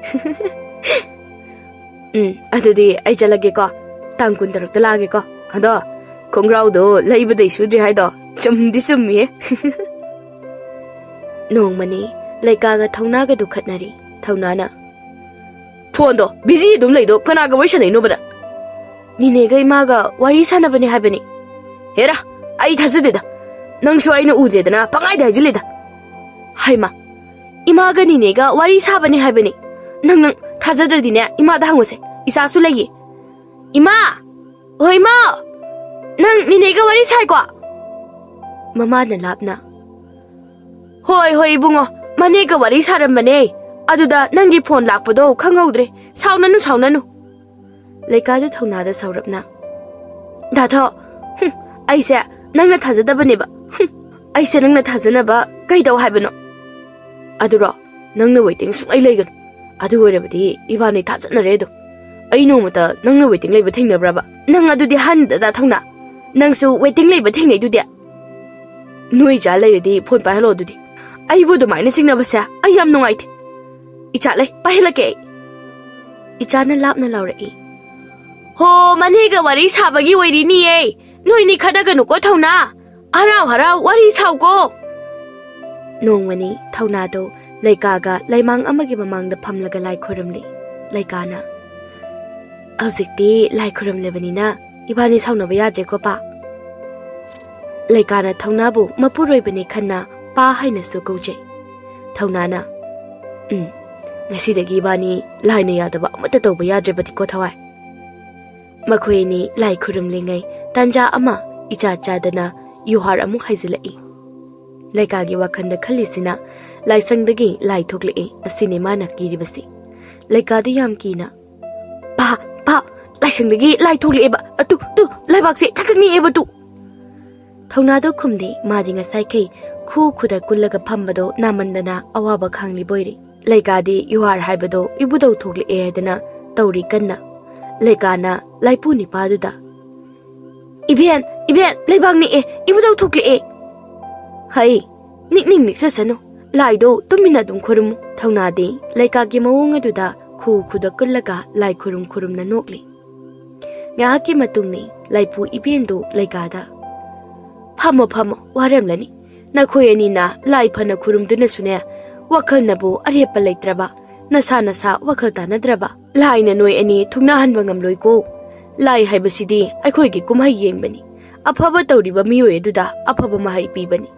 "ꯎꯝ, ꯑꯗꯨꯗꯤ ꯑꯩ ꯆꯠꯂꯒꯦꯀꯣ꯫ ꯇꯥꯡ ꯀꯨꯟꯇꯔꯨꯛꯇ ꯂꯥꯛꯑꯒꯦꯀꯣ꯫ ꯑꯗꯣ ꯈꯣꯡꯒ꯭ꯔꯥꯎꯗꯣ ꯂꯩꯕꯗꯩ ꯁꯨꯗ꯭ꯔꯤ ꯍꯥꯏꯗꯣ ꯆꯨꯝꯗꯤ ꯆꯨꯝꯃꯤꯍꯦ꯫" ꯅꯣꯡꯃꯅꯤ ꯂꯩꯀꯥꯒ ꯊꯧꯅꯥꯒꯗꯨ ꯈꯠꯅꯔꯤ꯫ ꯊꯧꯅꯥꯅ, "ꯐꯣꯟꯗꯣ ꯕꯤꯖꯤ ꯑꯗꯨꯝ ꯂꯩꯗꯣ ꯀꯅꯥꯒ ꯋꯥꯔꯤ ꯁꯥꯟꯅꯩꯅꯣꯕꯗ?" "ꯅꯤꯅꯦꯒ ꯏꯃꯥꯒ ꯋꯥꯔꯤ ꯁꯥꯟꯅꯕꯅꯦ ꯍꯥꯏꯕꯅꯤ꯫" "ꯍꯦꯔꯥ, ꯑꯩ ꯊꯥꯖꯗꯦꯗ꯫ ꯅꯪꯁꯨ ꯑꯩꯅ ꯎꯗ꯭ꯔꯦꯗꯅ ꯄꯪꯍꯥꯏꯗ ꯍꯥꯏꯖꯤꯜꯂꯦꯗ꯫" "ꯍꯩꯃꯥ, ꯏꯃꯥꯒ ꯅꯤꯅꯦꯒ ꯋꯥꯔꯤ ꯁꯥꯕꯅꯦ ꯍꯥꯏꯕꯅꯤ꯫ ꯅꯪ, ꯅꯪ ꯊꯥꯖꯗ꯭ꯔꯗꯤꯅꯦ ꯏꯃꯥꯗ ꯍꯪꯉꯨꯁꯦ꯫ ꯏꯆꯥꯁꯨ ꯂꯩꯌꯦ꯫ ꯏꯃꯥ! ꯍꯣꯏ, ꯏꯃꯥ! ꯅꯪ ꯅꯤꯅꯦꯒ ꯋꯥꯔꯤ ꯁꯥꯏꯀꯣ?" ꯃꯃꯥꯅ ꯂꯥꯞꯅ, "ꯍꯣꯏ, ꯍꯣꯏ, ꯏꯕꯨꯡꯉꯣ, ꯃꯅꯦꯒ ꯋꯥꯔꯤ ꯁꯥꯔꯝꯕꯅꯦ꯫ ꯑꯗꯨꯗ ꯅꯪꯒꯤ ꯐꯣꯟ ꯂꯥꯛꯄꯗꯣ ꯈꯪꯍꯧꯗ꯭ꯔꯦ꯫ ꯁꯥꯎꯅꯅꯨ, ꯁꯥꯎꯅꯅꯨ꯫ ꯂꯩꯀꯥꯗꯨ ꯊꯧꯅꯥꯗ ꯁꯥꯎꯔꯞꯅ, "ꯗꯥꯊꯣ, ꯍꯨꯝ, ꯑꯩꯁꯦ ꯅꯪꯅ ꯊꯥꯖꯗꯕꯅꯦꯕ꯫ ꯍꯨꯝ, ꯑꯩꯁꯦ ꯅꯪꯅ ꯊꯥꯖꯅꯕ ꯀꯩꯗꯧ ꯍꯥꯏꯕꯅꯣ?" "ꯑꯗꯨꯔꯣ? ꯅꯪꯅ ꯋꯦꯇꯤꯡ ꯁꯨꯡꯂꯩ ꯂꯩꯒꯅꯨ꯫ ꯑꯗꯨ ꯑꯣꯏꯔꯕꯗꯤ ꯏꯕꯥꯅꯤ ꯊꯥꯖꯅꯔꯦ ꯑꯗꯨꯝ꯫ ꯑꯩ ꯅꯣꯡꯃꯇ ꯅꯪꯅ ꯋꯦꯇꯤꯡ ꯂꯩꯕ ꯊꯦꯡꯅꯕ꯭ꯔꯕ? ꯅꯪ ꯑꯗꯨꯗꯤ ꯍꯟꯗꯗ ꯊꯧꯅꯥ꯫ ꯅꯪꯁꯨ ꯋꯦꯇꯤꯡ ꯂꯩꯕ ꯊꯦꯡꯅꯩꯗꯨꯗꯤ꯫ ꯅꯣꯏ ꯏꯆꯥ ꯂꯩꯔꯗꯤ ꯐꯣꯟ ꯄꯥꯏꯍꯜꯂꯣ ꯑꯗꯨꯗꯤ꯫ ꯑꯩꯕꯨ ꯑꯗꯨꯃꯥꯏꯅ ꯆꯤꯡꯅꯕꯁꯦ ꯑꯩ ꯌꯥꯝ ꯅꯨꯡꯉꯥꯏꯇꯦ꯫" "ꯏꯆꯥ ꯂꯩ, ꯄꯥꯏꯍꯜꯂꯛꯀꯦ ꯑꯩ꯫" ꯏꯆꯥꯅ ꯂꯥꯞꯅ ꯂꯥꯎꯔꯛꯏ꯫ "ꯍꯣ, ꯃꯅꯦꯒ ꯋꯥꯔꯤ ꯁꯥꯕꯒꯤ ꯑꯣꯏꯔꯤꯅꯤꯌꯦ꯫ ꯅꯣꯏꯅꯤ ꯈꯠꯅꯒꯅꯨꯀꯣ ꯊꯧꯅꯥ꯫ ꯍꯔꯥꯎ ꯍꯔꯥꯎ ꯋꯥꯔꯤ ꯁꯥꯎꯀꯣ꯫" ꯅꯣꯡꯃꯅꯤ ꯊꯧꯅꯥꯗꯣ ꯂꯩꯀꯥꯒ ꯂꯩꯃꯥꯡ ꯑꯃꯒꯤ ꯃꯃꯥꯡꯗ ꯐꯝꯂꯒ ꯂꯥꯏ ꯈꯣꯏꯔꯝꯂꯤ꯫ ꯂꯩꯀꯥꯅ, "ꯍꯧꯖꯤꯛꯇꯤ ꯂꯥꯏ ꯈꯣꯏꯔꯝꯂꯕꯅꯤꯅ ꯏꯕꯥꯅꯤ ꯁꯥꯎꯅꯕ ꯌꯥꯗ꯭ꯔꯦꯀꯣ, ꯄꯥ?" ꯂꯩꯀꯥꯅ ꯊꯧꯅꯥꯕꯨ ꯃꯄꯨꯔꯣꯏꯕꯅꯤ ꯈꯟꯅ ꯄꯥ ꯍꯥꯏꯅꯁꯨ ꯀꯧꯖꯩ꯫ ꯊꯧꯅꯥꯅ, "ꯎꯝ, ꯉꯁꯤꯗꯒꯤ ꯏꯕꯥꯅꯤ ꯂꯥꯏꯅ ꯌꯥꯗꯕ ꯑꯃꯠꯇ ꯇꯧꯕ ꯌꯥꯗ꯭ꯔꯕꯗꯤꯀꯣ, ꯊꯋꯥꯏ꯫" ꯃꯈꯣꯏ ꯑꯅꯤ ꯂꯥꯏ ꯈꯨꯔꯨꯝꯂꯤꯉꯩ ꯇꯥꯟꯖꯥ ꯑꯃ ꯏꯆꯥ ꯆꯥꯗꯅ ꯌꯨꯍꯥꯔ ꯑꯃꯨꯛ ꯍꯥꯏꯖꯤꯜꯂꯛꯏ꯫ ꯂꯩꯀꯥꯒꯤ ꯋꯥꯈꯜꯗ ꯈꯜꯂꯤꯁꯤꯅ ꯂꯥꯏꯁꯪꯗꯒꯤ ꯂꯥꯏ ꯊꯣꯛꯂꯛꯑꯦ ꯑꯁꯤꯅꯤ ꯃꯥꯅ ꯀꯤꯔꯤꯕꯁꯤ꯫ ꯂꯩꯀꯥꯗꯤ ꯌꯥꯝ ꯀꯤꯅ, "ꯄꯥ, ꯄꯥ, ꯂꯥꯏꯁꯪꯗꯒꯤ ꯂꯥꯏ ꯊꯣꯛꯂꯛꯑꯦꯕ꯫ ꯑꯗꯨ, ꯇꯨ, ꯂꯩꯕꯥꯛꯁꯦ ꯊꯛꯀꯛꯅꯤꯛꯑꯦꯕ ꯇꯨ꯫" ꯊꯧꯅꯥꯗꯣ ꯈꯨꯝꯗꯦ꯫ ꯃꯥꯗꯤ ꯉꯁꯥꯏꯈꯩ ꯈꯨ ꯈꯨꯗ ꯀꯨꯜꯂꯒ ꯐꯝꯕꯗꯣ ꯅꯥꯃꯟꯗꯅ ꯑꯋꯥꯕ ꯈꯥꯡꯂꯤꯕ ꯑꯣꯏꯔꯦ꯫ ꯂꯩꯀꯥꯗꯤ ꯌꯨꯍꯥꯔ ꯍꯥꯏꯕꯗꯣ ꯏꯕꯨꯙꯧ ꯊꯣꯛꯂꯛꯑꯦ ꯍꯥꯏꯗꯅ ꯇꯧꯔꯤ ꯀꯟꯅ꯫ ꯂꯩꯀꯥꯅ ꯂꯥꯏꯄꯨ ꯅꯤꯄꯥꯗꯨꯗ, "ꯏꯕꯦꯟ, ꯏꯕꯦꯟ, ꯂꯩꯕꯥꯛ ꯅꯤꯛꯑꯦ, ꯏꯕꯨꯙꯧ ꯊꯣꯛꯂꯛꯑꯦ꯫" "ꯍꯩ, ꯅꯤꯛꯅꯤꯡ ꯅꯤꯛꯆꯁꯅꯨ, ꯂꯥꯏꯗꯣ ꯇꯨꯃꯤꯟꯅ ꯑꯗꯨꯝ ꯈꯨꯔꯨꯝꯃꯨ꯫" ꯊꯧꯅꯥꯗꯤ ꯂꯩꯀꯥꯒꯤ ꯃꯑꯣꯡ ꯑꯗꯨꯗ ꯈꯨ ꯈꯨꯗ ꯀꯨꯜꯂꯒ ꯂꯥꯏ ꯈꯨꯔꯨꯝ ꯈꯨꯔꯨꯝꯅ ꯅꯣꯛꯂꯤ꯫ ꯉꯥꯏꯍꯥꯛꯀꯤ ꯃꯇꯨꯡꯅꯤ ꯂꯥꯏꯄꯨ ꯏꯕꯦꯟꯗꯨ ꯂꯩꯀꯥꯗ, "ꯐꯝꯃꯣ, ꯐꯝꯃꯣ, ꯋꯥꯔꯝꯂꯅꯤ꯫ ꯅꯈꯣꯏ ꯑꯅꯤꯅ ꯂꯥꯏ ꯐꯅ ꯈꯨꯔꯨꯝꯗꯨꯅꯁꯨꯅꯦ, ꯋꯥꯈꯜꯅꯕꯨ ꯑꯔꯦꯞꯄ ꯂꯩꯇ꯭ꯔꯕ, ꯅꯁꯥ ꯅꯁꯥ ꯋꯥꯈꯜ ꯇꯥꯅꯗ꯭ꯔꯕ, ꯂꯥꯏꯅ ꯅꯣꯏ ꯑꯅꯤ ꯊꯨꯡꯅꯍꯟꯕ ꯉꯝꯂꯣꯏꯀꯣ꯫ ꯂꯥꯏ ꯍꯥꯏꯕꯁꯤꯗꯤ ꯑꯩꯈꯣꯏꯒꯤ ꯀꯨꯝꯍꯩ ꯌꯦꯡꯕꯅꯤ꯫ ꯑꯐꯕ ꯇꯧꯔꯤꯕ ꯃꯤꯑꯣꯏ ꯑꯗꯨꯗ ꯑꯐꯕ ꯃꯍꯩ ꯄꯤꯕꯅꯤ꯫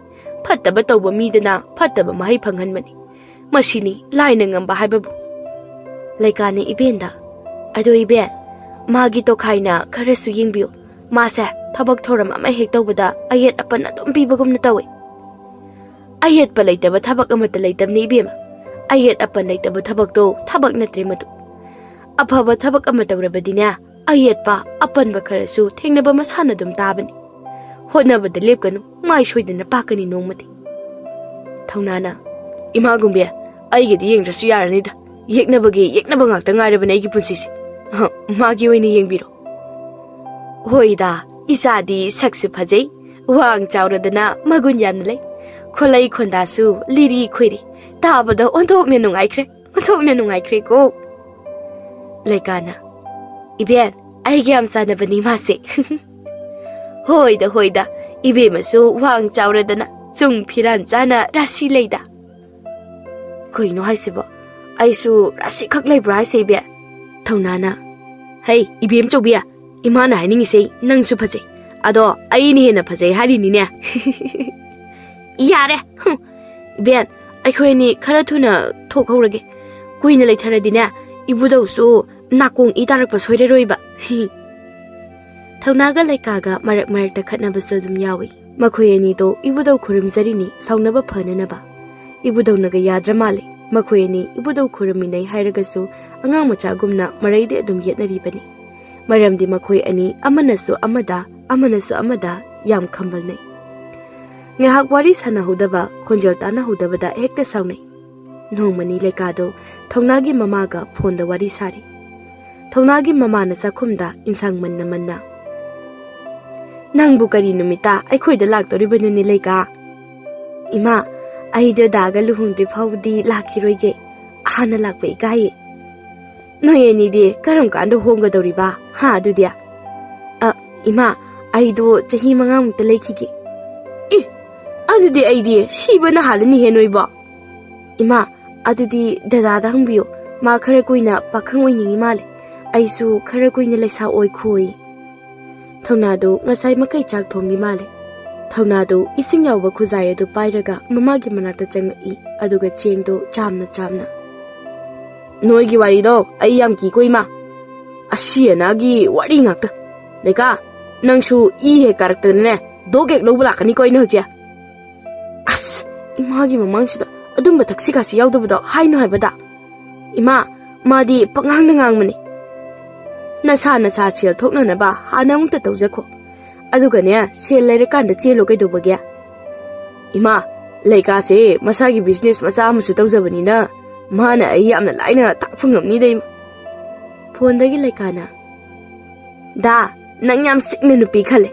ꯐꯠꯇꯕ ꯇꯧꯕ ꯃꯤꯗꯅ ꯐꯠꯇꯕ ꯃꯍꯩ ꯐꯪꯍꯟꯕꯅꯤ꯫ ꯃꯁꯤꯅꯤ ꯂꯥꯏꯅ ꯉꯝꯕ ꯍꯥꯏꯕꯕꯨ꯫" ꯂꯩꯀꯥꯅ ꯏꯕꯦꯟꯗ, "ꯑꯗꯣ ꯏꯕꯦꯟ, ꯃꯥꯒꯤ ꯇꯣꯈꯥꯏꯅ ꯈꯔꯁꯨ ꯌꯦꯡꯕꯤꯌꯨ꯫ ꯃꯥꯁꯦ ꯊꯕꯛ ꯊꯧꯔꯝ ꯑꯃ ꯍꯦꯛ ꯇꯧꯕꯗ ꯑꯌꯦꯠ ꯑꯄꯟ ꯑꯗꯨꯝ ꯄꯤꯕꯒꯨꯝꯅ ꯇꯧꯏ꯫" "ꯑꯌꯦꯠꯄ ꯂꯩꯇꯕ ꯊꯕꯛ ꯑꯃꯠꯇ ꯂꯩꯇꯕꯅꯤ ꯏꯕꯦꯝꯃ꯫ ꯑꯌꯦꯠ ꯑꯄꯟ ꯂꯩꯇꯕ ꯊꯕꯛꯇꯣ ꯊꯕꯛ ꯅꯠꯇ꯭ꯔꯦ ꯃꯗꯨ꯫ ꯑꯐꯕ ꯊꯕꯛ ꯑꯃ ꯇꯧꯔꯕꯗꯤꯅꯦ, ꯑꯌꯦꯠꯄ ꯑꯄꯟꯕ ꯈꯔꯁꯨ ꯊꯦꯡꯅꯕ ꯃꯁꯥꯅ ꯑꯗꯨꯝ ꯇꯥꯕꯅꯤ꯫ ꯍꯣꯠꯅꯕꯗ ꯂꯦꯞꯀꯅꯨ, ꯃꯥꯏ ꯁꯣꯏꯗꯅ ꯄꯥꯛꯀꯅꯤ ꯅꯣꯡꯃꯗꯤ꯫ ꯊꯧꯅꯥꯅ, "ꯏꯃꯥ ꯒꯨꯝꯕꯤ, ꯑꯩꯒꯤꯗꯤ ꯌꯦꯡꯗ꯭ꯔꯁꯨ ꯌꯥꯔꯅꯤꯗ꯫ ꯌꯦꯛꯅꯕꯒꯤ ꯌꯦꯛꯅꯕ ꯉꯥꯛꯇ ꯉꯥꯏꯔꯕꯅꯦ ꯑꯩꯒꯤ ꯄꯨꯟꯁꯤꯁꯦ꯫ ꯑꯍ, ꯃꯥꯒꯤ ꯑꯣꯏꯅ ꯌꯦꯡꯕꯤꯔꯣ꯫" "ꯍꯣꯏꯗ, ꯏꯆꯥꯗꯤ ꯁꯛꯁꯨ ꯐꯖꯩ, ꯋꯥꯡ ꯆꯥꯎꯔꯗꯅ ꯃꯒꯨꯟ ꯌꯥꯝꯅ ꯂꯩ꯫ ꯈꯣꯂꯩ ꯈꯣꯟꯗꯥꯁꯨ ꯂꯤꯔꯤ ꯈꯣꯏꯔꯤ, ꯇꯥꯕꯗ ꯑꯣꯟꯊꯣꯛꯅ ꯅꯨꯡꯉꯥꯏꯈ꯭ꯔꯦ, ꯑꯣꯟꯊꯣꯛꯅ ꯅꯨꯡꯉꯥꯏꯈ꯭ꯔꯦꯀꯣ꯫" ꯂꯩꯀꯥꯅ, "ꯏꯕꯦꯟ, ꯑꯩꯒ ꯌꯥꯝ ꯆꯥꯟꯅꯕꯅꯤ ꯃꯥꯁꯦ꯫" "ꯍꯣꯏꯗ, ꯍꯣꯏꯗ, ꯏꯕꯦꯝꯃꯁꯨ ꯋꯥꯡ ꯆꯥꯎꯔꯗꯅ ꯆꯨꯡ ꯐꯤꯔꯥꯟ ꯆꯥꯅ ꯔꯥꯁꯤ ꯂꯩꯗ꯫" "ꯀꯩꯅꯣ ꯍꯥꯏꯁꯤꯕꯣ? ꯑꯩꯁꯨ ꯔꯥꯁꯤ ꯈꯛ ꯂꯩꯕ꯭ꯔꯥ ꯍꯥꯏꯁꯦ, ꯏꯕꯦꯟ?" ꯊꯧꯅꯥꯅ, "ꯍꯩ, ꯏꯕꯦꯝꯆꯧꯕꯤ, ꯏꯃꯥꯅ ꯍꯥꯏꯅꯤꯡꯉꯤꯁꯦ ꯅꯪꯁꯨ ꯐꯖꯩ꯫ ꯑꯗꯣ ꯑꯩꯅ ꯍꯦꯟꯅ ꯐꯖꯩ ꯍꯥꯏꯔꯤꯅꯤꯅꯦ꯫" "ꯌꯥꯔꯦ꯫ ꯍꯨꯝ꯫ ꯏꯕꯦꯟ, ꯑꯩꯈꯣꯏ ꯑꯅꯤ ꯈꯔ ꯊꯨꯅ ꯊꯣꯛꯍꯧꯔꯒꯦ꯫ ꯀꯨꯏꯅ ꯂꯩꯊꯔꯗꯤꯅꯦ, ꯏꯕꯨꯙꯧꯁꯨ ꯅꯥꯀꯣꯡ ꯏ ꯇꯥꯔꯛꯄ ꯁꯣꯏꯔꯔꯣꯏꯕ꯫" ꯊꯧꯅꯥꯒ ꯂꯩꯀꯥꯒ ꯃꯔꯛ ꯃꯔꯛꯇ ꯈꯠꯅꯕꯁꯨ ꯑꯗꯨꯝ ꯌꯥꯎꯏ꯫ ꯃꯈꯣꯏ ꯑꯅꯤꯗꯣ ꯏꯕꯨꯙꯧ ꯈꯨꯔꯨꯝꯖꯔꯤꯅꯤ ꯁꯥꯎꯅꯕ ꯐꯅꯅꯕ꯫ ꯏꯕꯨꯙꯧꯅꯒ ꯌꯥꯗ꯭ꯔ ꯃꯥꯜꯂꯦ꯫ ꯃꯈꯣꯏ ꯑꯅꯤ ꯏꯕꯨꯙꯧ ꯈꯨꯔꯨꯝꯃꯤꯟꯅꯩ ꯍꯥꯏꯔꯒꯁꯨ ꯑꯉꯥꯡ ꯃꯆꯥꯒꯨꯝꯅ ꯃꯔꯩꯗꯤ ꯑꯗꯨꯝ ꯌꯦꯠꯅꯔꯤꯕꯅꯤ꯫ ꯃꯔꯝꯗꯤ ꯃꯈꯣꯏ ꯑꯅꯤ ꯑꯃꯅꯁꯨ ꯑꯃꯗ, ꯑꯃꯅꯁꯨ ꯑꯃꯗ ꯌꯥꯝ ꯈꯝꯕꯜꯅꯩ꯫ ꯉꯥꯏꯍꯥꯛ ꯋꯥꯔꯤ ꯁꯥꯟꯅꯍꯧꯗꯕ, ꯈꯣꯟꯖꯦꯜ ꯇꯥꯟꯅꯍꯧꯗꯕꯗ ꯍꯦꯛꯇ ꯁꯥꯎꯅꯩ꯫ ꯅꯣꯡꯃꯅꯤ ꯂꯩꯀꯥꯗꯣ ꯊꯧꯅꯥꯒꯤ ꯃꯃꯥꯒ ꯐꯣꯟꯗ ꯋꯥꯔꯤ ꯁꯥꯔꯤ꯫ ꯊꯧꯅꯥꯒꯤ ꯃꯃꯥꯅ ꯆꯥꯛꯈꯨꯝꯗ ꯏꯟꯁꯥꯡ ꯃꯟꯅ ꯃꯟꯅ, "ꯅꯪꯕꯨ ꯀꯔꯤ ꯅꯨꯃꯤꯠꯇ ꯑꯩꯈꯣꯏꯗ ꯂꯥꯛꯇꯧꯔꯤꯕꯅꯣꯅꯦ ꯂꯩꯀꯥ?" "ꯏꯃꯥ, ꯑꯩ ꯗꯗꯥꯒ ꯂꯨꯍꯣꯡꯗ꯭ꯔꯤ ꯐꯥꯎꯕꯗꯤ ꯂꯥꯛꯈꯤꯔꯣꯏꯒꯦ꯫ ꯍꯥꯟꯅ ꯂꯥꯛꯄ ꯏꯀꯥꯏꯌꯦ꯫" "ꯅꯣꯏ ꯑꯅꯤꯗꯤ ꯀꯔꯝ ꯀꯥꯟꯗ ꯍꯣꯡꯒꯗꯧꯔꯤꯕ, ꯍꯥ, ꯑꯗꯨꯗꯤ?" "ꯑ, ꯏꯃꯥ, ꯑꯩꯗꯣ ꯆꯍꯤ ꯃꯉꯥꯃꯨꯛꯇ ꯂꯩꯈꯤꯒꯦ꯫" "ꯏ, ꯑꯗꯨꯗꯤ ꯑꯩꯗꯤ ꯁꯤꯕꯅ ꯍꯥꯜꯂꯅꯤꯍꯦ ꯅꯣꯏꯕꯣ꯫" "ꯏꯃꯥ, ꯑꯗꯨꯗꯤ ꯗꯗꯥꯗ ꯍꯪꯕꯤꯌꯨ꯫ ꯃꯥ ꯈꯔ ꯀꯨꯏꯅ ꯄꯥꯈꯪ ꯑꯣꯏꯅꯤꯡꯉꯤ ꯃꯥꯜꯂꯦ꯫ ꯑꯩꯁꯨ ꯈꯔ ꯀꯨꯏꯅ ꯂꯩꯁꯥ ꯑꯣꯏꯈꯣꯏ꯫" ꯊꯧꯅꯥꯗꯨ ꯉꯁꯥꯏ ꯃꯈꯩ ꯆꯥꯛ ꯊꯣꯡꯂꯤ ꯃꯥꯜꯂꯦ꯫ ꯊꯧꯅꯥꯗꯨ ꯏꯁꯤꯡ ꯌꯥꯎꯕ ꯈꯨꯖꯥꯏ ꯑꯗꯨ ꯄꯥꯏꯔꯒ ꯃꯃꯥꯒꯤ ꯃꯅꯥꯛꯇ ꯆꯪꯂꯛꯏ, ꯑꯗꯨꯒ ꯆꯦꯡꯗꯨ ꯆꯥꯝꯅ ꯆꯥꯝꯅ꯫ "ꯅꯣꯏꯒꯤ ꯋꯥꯔꯤꯗꯣ ꯑꯩ ꯌꯥꯝ ꯀꯤꯀꯣ ꯏꯃꯥ꯫ ꯑꯁꯤ ꯑꯅꯥꯒꯤ ꯋꯥꯔꯤ ꯉꯥꯛꯇ꯫ ꯂꯩꯀꯥ, ꯅꯪꯁꯨ ꯏ ꯍꯦꯛ ꯀꯥꯔꯛꯇꯅꯅꯦ, ꯗꯣꯛ ꯍꯦꯛ ꯂꯧꯕ ꯂꯥꯛꯀꯅꯤꯀꯣ ꯑꯩꯅ ꯍꯧꯖꯤꯛ꯫" "ꯑꯁ, ꯏꯃꯥꯒꯤ ꯃꯃꯥꯡꯁꯤꯗ ꯑꯗꯨꯝꯕ ꯊꯛꯁꯤ ꯈꯥꯁꯤ ꯌꯥꯎꯗꯕꯗꯣ ꯍꯥꯏꯅꯨ ꯍꯥꯏꯕꯗ꯫ ꯏꯃꯥ, ꯃꯥꯗꯤ ꯄꯉꯥꯡꯗ ꯉꯥꯡꯕꯅꯤ꯫ ꯅꯁꯥ ꯅꯁꯥ ꯁꯦꯜ ꯊꯣꯛꯅꯅꯕ ꯍꯥꯟꯅ ꯑꯃꯨꯛꯇ ꯇꯧꯖꯈꯣ꯫ ꯑꯗꯨꯒꯅꯦ, ꯁꯦꯜ ꯂꯩꯔꯀꯥꯟꯗ ꯆꯦꯜꯂꯣ ꯀꯩꯗꯧꯕꯒꯦ? ꯏꯃꯥ, ꯂꯩꯀꯥꯁꯦ ꯃꯁꯥꯒꯤ ꯕꯤꯖꯤꯅꯦꯁ ꯃꯆꯥ ꯑꯃꯁꯨ ꯇꯧꯖꯕꯅꯤꯅ ꯃꯥꯅ ꯑꯩ ꯌꯥꯝꯅ ꯂꯥꯏꯅ ꯇꯥꯛꯄ ꯉꯝꯅꯤꯗ, ꯏꯃꯥ꯫ ꯐꯣꯟꯗꯒꯤ ꯂꯩꯀꯥꯅ, "ꯗꯥ, ꯅꯪ ꯌꯥꯝ ꯁꯤꯡꯅ ꯅꯨꯄꯤ ꯈꯜꯂꯦ꯫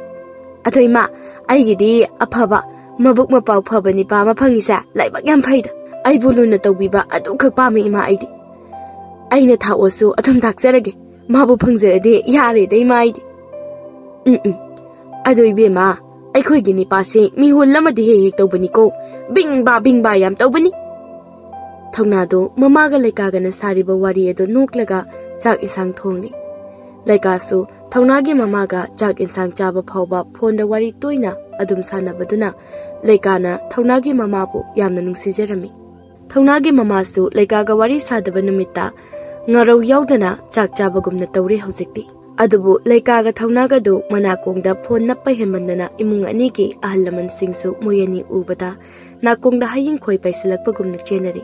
ꯑꯗꯣ ꯏꯃꯥ, ꯑꯩꯒꯤꯗꯤ ꯑꯐꯕ, ꯃꯕꯨꯛ ꯃꯄꯥꯎ ꯐꯕ ꯅꯤꯄꯥ ꯑꯃ ꯐꯪꯉꯤꯁꯦ ꯂꯥꯏꯕꯛ ꯌꯥꯝ ꯐꯩꯗ꯫ ꯑꯩꯕꯨ ꯂꯨꯅ ꯇꯧꯕꯤꯕ ꯑꯗꯨꯈꯛ ꯄꯥꯝꯃꯤ ꯏꯃꯥ ꯑꯩꯗꯤ꯫ ꯑꯩꯅ ꯊꯥꯛꯑꯣꯁꯨ ꯑꯗꯨꯝ ꯊꯥꯛꯆꯔꯒꯦ꯫ ꯃꯥꯕꯨ ꯐꯪꯖꯔꯗꯤ ꯌꯥꯔꯦꯗ ꯏꯃꯥ ꯑꯩꯗꯤ꯫ ꯎꯝ, ꯎꯝ꯫ ꯑꯗꯣ ꯏꯕꯦꯝꯃ, ꯑꯩꯈꯣꯏꯒꯤ ꯅꯤꯄꯥꯁꯦ ꯃꯤꯍꯨꯜ ꯑꯃꯗꯤ ꯍꯦꯛ ꯍꯦꯛ ꯇꯧꯕꯅꯤꯀꯣ꯫ ꯕꯤꯡꯕꯥ ꯕꯤꯡꯕꯥ ꯌꯥꯝ ꯇꯧꯕꯅꯤ꯫" ꯊꯧꯅꯥꯗꯣ ꯃꯃꯥꯒ ꯂꯩꯀꯥꯒꯅ ꯁꯥꯔꯤꯕ ꯋꯥꯔꯤ ꯑꯗꯨ ꯅꯣꯛꯂꯒ ꯆꯥꯛ ꯏꯟꯁꯥꯡ ꯊꯣꯡꯂꯤ꯫ ꯂꯩꯀꯥꯁꯨ ꯊꯧꯅꯥꯒꯤ ꯃꯃꯥꯒ ꯆꯥꯛ ꯏꯟꯁꯥꯡ ꯆꯥꯕ ꯐꯥꯎꯕ ꯐꯣꯟꯗ ꯋꯥꯔꯤ ꯇꯣꯏꯅ ꯑꯗꯨꯝ ꯁꯥꯟꯅꯕꯗꯨꯅ ꯂꯩꯀꯥꯅ ꯊꯧꯅꯥꯒꯤ ꯃꯃꯥꯕꯨ ꯌꯥꯝꯅ ꯅꯨꯡꯁꯤꯖꯔꯝꯃꯤ꯫ ꯊꯧꯅꯥꯒꯤ ꯃꯃꯥꯁꯨ ꯂꯩꯀꯥꯒ ꯋꯥꯔꯤ ꯁꯥꯗꯕ ꯅꯨꯃꯤꯠꯇ ꯉꯥꯔꯧ ꯌꯥꯎꯗꯅ ꯆꯥꯛ ꯆꯥꯕꯒꯨꯝꯅ ꯇꯧꯔꯦ ꯍꯧꯖꯤꯛꯇꯤ꯫ ꯑꯗꯨꯕꯨ ꯂꯩꯀꯥꯒ ꯊꯧꯅꯥꯒꯗꯨ ꯃꯅꯥꯀꯣꯡꯗ ꯐꯣꯟ ꯅꯞꯄ ꯍꯦꯟꯃꯟꯗꯅ ꯏꯃꯨꯡ ꯑꯅꯤꯒꯤ ꯑꯍꯜ ꯂꯃꯟꯁꯤꯡꯁꯨ ꯃꯣꯏ ꯑꯅꯤ ꯎꯕꯗ ꯅꯥꯀꯣꯡꯗ ꯍꯌꯤꯡ ꯈꯣꯏ ꯄꯩꯁꯤꯜꯂꯛꯄꯒꯨꯝꯅ ꯆꯦꯟꯅꯔꯤ꯫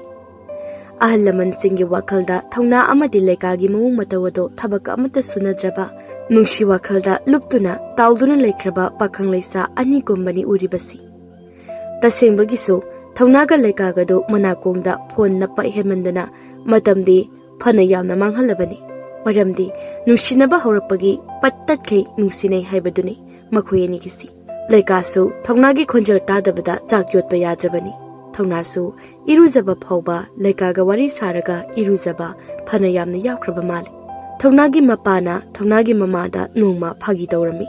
ꯑꯍꯜ ꯂꯃꯟꯁꯤꯡꯒꯤ ꯋꯥꯈꯜꯗ ꯊꯧꯅꯥ ꯑꯃꯗꯤ ꯂꯩꯀꯥꯒꯤ ꯃꯑꯣꯡ ꯃꯇꯧ ꯑꯗꯣ ꯊꯕꯛ ꯑꯃꯠꯇ ꯁꯨꯅꯗ꯭ꯔꯕ, ꯅꯨꯡꯁꯤ ꯋꯥꯈꯜꯗ ꯂꯨꯞꯇꯨꯅ ꯇꯥꯎꯗꯨꯅ ꯂꯩꯈ꯭ꯔꯕ ꯄꯥꯈꯪ ꯂꯩꯁꯥ ꯑꯅꯤꯒꯨꯝꯕꯅꯤ ꯎꯔꯤꯕꯁꯤ꯫ ꯇꯁꯦꯡꯕꯒꯤꯁꯨ ꯊꯧꯅꯥꯒ ꯂꯩꯀꯥꯒꯗꯨ ꯃꯅꯥꯀꯣꯡꯗ ꯐꯣꯟ ꯅꯞꯄ ꯍꯦꯟꯃꯟꯗꯅ ꯃꯇꯝꯗꯤ ꯐꯅ ꯌꯥꯝꯅ ꯃꯥꯡꯍꯜꯂꯕꯅꯤ꯫ ꯃꯔꯝꯗꯤ ꯅꯨꯡꯁꯤꯅꯕ ꯍꯧꯔꯛꯄꯒꯤ ꯄꯠ ꯇꯠꯈꯩ ꯅꯨꯡꯁꯤꯅꯩ ꯍꯥꯏꯕꯗꯨꯅꯤ ꯃꯈꯣꯏ ꯑꯅꯤꯒꯤꯁꯤ꯫ ꯂꯩꯀꯥꯁꯨ ꯊꯧꯅꯥꯒꯤ ꯈꯣꯟꯖꯦꯜ ꯇꯥꯗꯕꯗ ꯆꯥꯛ ꯌꯣꯠꯄ ꯌꯥꯗ꯭ꯔꯕꯅꯤ꯫ ꯊꯧꯅꯥꯁꯨ ꯏꯔꯨꯖꯕ ꯐꯥꯎꯕ ꯂꯩꯀꯥꯒ ꯋꯥꯔꯤ ꯁꯥꯔꯒ ꯏꯔꯨꯖꯕ ꯐꯅ ꯌꯥꯝꯅ ꯌꯥꯎꯈ꯭ꯔꯕ ꯃꯥꯜꯂꯤ꯫ ꯊꯧꯅꯥꯒꯤ ꯃꯄꯥꯅ ꯊꯧꯅꯥꯒꯤ ꯃꯃꯥꯗ ꯅꯣꯡꯃ ꯐꯥꯒꯤ ꯇꯧꯔꯝꯃꯤ꯫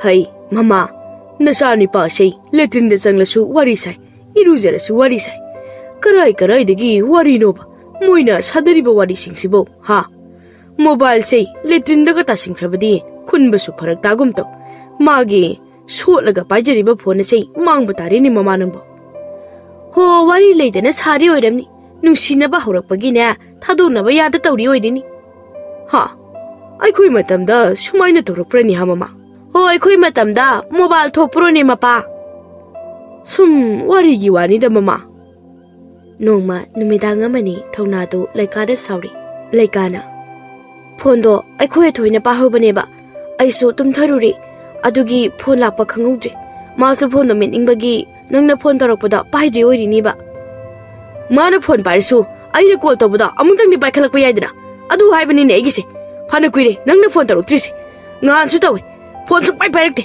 "ꯍꯩ, ꯃꯃꯥ, ꯅꯆꯥꯅꯤꯄꯥꯁꯦ ꯂꯦꯇ꯭ꯔꯤꯟꯗ ꯆꯪꯂꯁꯨ ꯋꯥꯔꯤ ꯁꯥꯏ, ꯏꯔꯨꯖꯔꯁꯨ ꯋꯥꯔꯤ ꯁꯥꯏ꯫ ꯀꯔꯥꯏ ꯀꯔꯥꯏꯗꯒꯤ ꯋꯥꯔꯤꯅꯣꯕ ꯃꯣꯏꯅ ꯁꯥꯟꯅꯔꯤꯕ ꯋꯥꯔꯤꯁꯤꯡꯁꯤꯕꯣ, ꯍꯥ? ꯃꯣꯕꯥꯏꯜꯁꯦ ꯂꯦꯇ꯭ꯔꯤꯟꯗꯒ ꯇꯥꯁꯤꯟꯈ꯭ꯔꯕꯗꯤ ꯈꯨꯟꯕꯁꯨ ꯐꯔꯛ ꯇꯥꯒꯨꯝ ꯇꯧ꯫ ꯃꯥꯒꯤ ꯁꯣꯠꯂꯒ ꯄꯥꯏꯖꯔꯤꯕ ꯐꯣꯟ ꯑꯁꯤ ꯃꯥꯡꯕ ꯇꯥꯔꯦꯅꯦ ꯃꯃꯥ ꯅꯪꯕꯣ꯫ ꯍꯣ, ꯋꯥꯔꯤ ꯂꯩꯗꯅ ꯁꯥꯔꯤ ꯑꯣꯏꯔꯝꯅꯤ꯫ ꯅꯨꯡꯁꯤꯅꯕ ꯍꯧꯔꯛꯄꯒꯤꯅꯦ, ꯊꯥꯗꯣꯛꯅꯕ ꯌꯥꯗ ꯇꯧꯔꯤ ꯑꯣꯏꯔꯤꯅꯤ꯫ ꯍꯥ? ꯑꯩꯈꯣꯏ ꯃꯇꯝꯗ ꯁꯨꯃꯥꯏꯅ ꯇꯧꯔꯛꯄ꯭ꯔꯅꯤ ꯍꯥ ꯃꯃꯥ? ꯍꯣ, ꯑꯩꯈꯣꯏ ꯃꯇꯝꯗ ꯃꯣꯕꯥꯏꯜ ꯊꯣꯛꯄ꯭ꯔꯣꯅꯦ ꯃꯄꯥ? ꯁꯨꯝ ꯋꯥꯔꯤꯒꯤ ꯋꯥꯅꯤꯗ ꯃꯃꯥ꯫ ꯅꯣꯡꯃ ꯅꯨꯃꯤꯗꯥꯡ ꯑꯃꯅꯤ ꯊꯧꯅꯥꯗꯨ ꯂꯩꯀꯥꯗ ꯁꯥꯎꯔꯤ꯫ ꯂꯩꯀꯥꯅ, "ꯐꯣꯟꯗꯣ ꯑꯩꯈꯣꯏ ꯑꯊꯣꯏꯅ ꯄꯥꯏꯍꯧꯕꯅꯦꯕ, ꯑꯩꯁꯨ ꯇꯨꯝꯊꯔꯨꯔꯦ, ꯑꯗꯨꯒꯤ ꯐꯣꯟ ꯂꯥꯛꯄ ꯈꯪꯍꯧꯗ꯭ꯔꯦ꯫ ꯃꯥꯁꯨ ꯐꯣꯟꯗꯣ ꯃꯦꯠꯅꯤꯡꯕꯒꯤ ꯅꯪꯅ ꯐꯣꯟ ꯇꯧꯔꯛꯄꯗ ꯄꯥꯏꯗ꯭ꯔꯤ ꯑꯣꯏꯔꯤꯅꯤꯕ꯫ ꯃꯥꯅ ꯐꯣꯟ ꯄꯥꯏꯔꯁꯨ ꯑꯩꯅ ꯀꯣꯜ ꯇꯧꯕꯗ ꯑꯃꯨꯛꯇꯪꯗꯤ ꯄꯥꯏꯈꯠꯂꯛꯄ ꯌꯥꯏꯗꯅ꯫ ꯑꯗꯨ ꯍꯥꯏꯕꯅꯤꯅꯦ ꯑꯩꯒꯤꯁꯦ꯫ ꯐꯅ ꯀꯨꯏꯔꯦ ꯅꯪꯅ ꯐꯣꯟ ꯇꯧꯔꯛꯇ꯭ꯔꯤꯁꯦ꯫ ꯉꯍꯥꯟꯁꯨ ꯇꯧꯋꯦ, ꯐꯣꯟ ꯁꯨꯡꯄꯥꯏ ꯄꯥꯏꯔꯛꯇꯦ꯫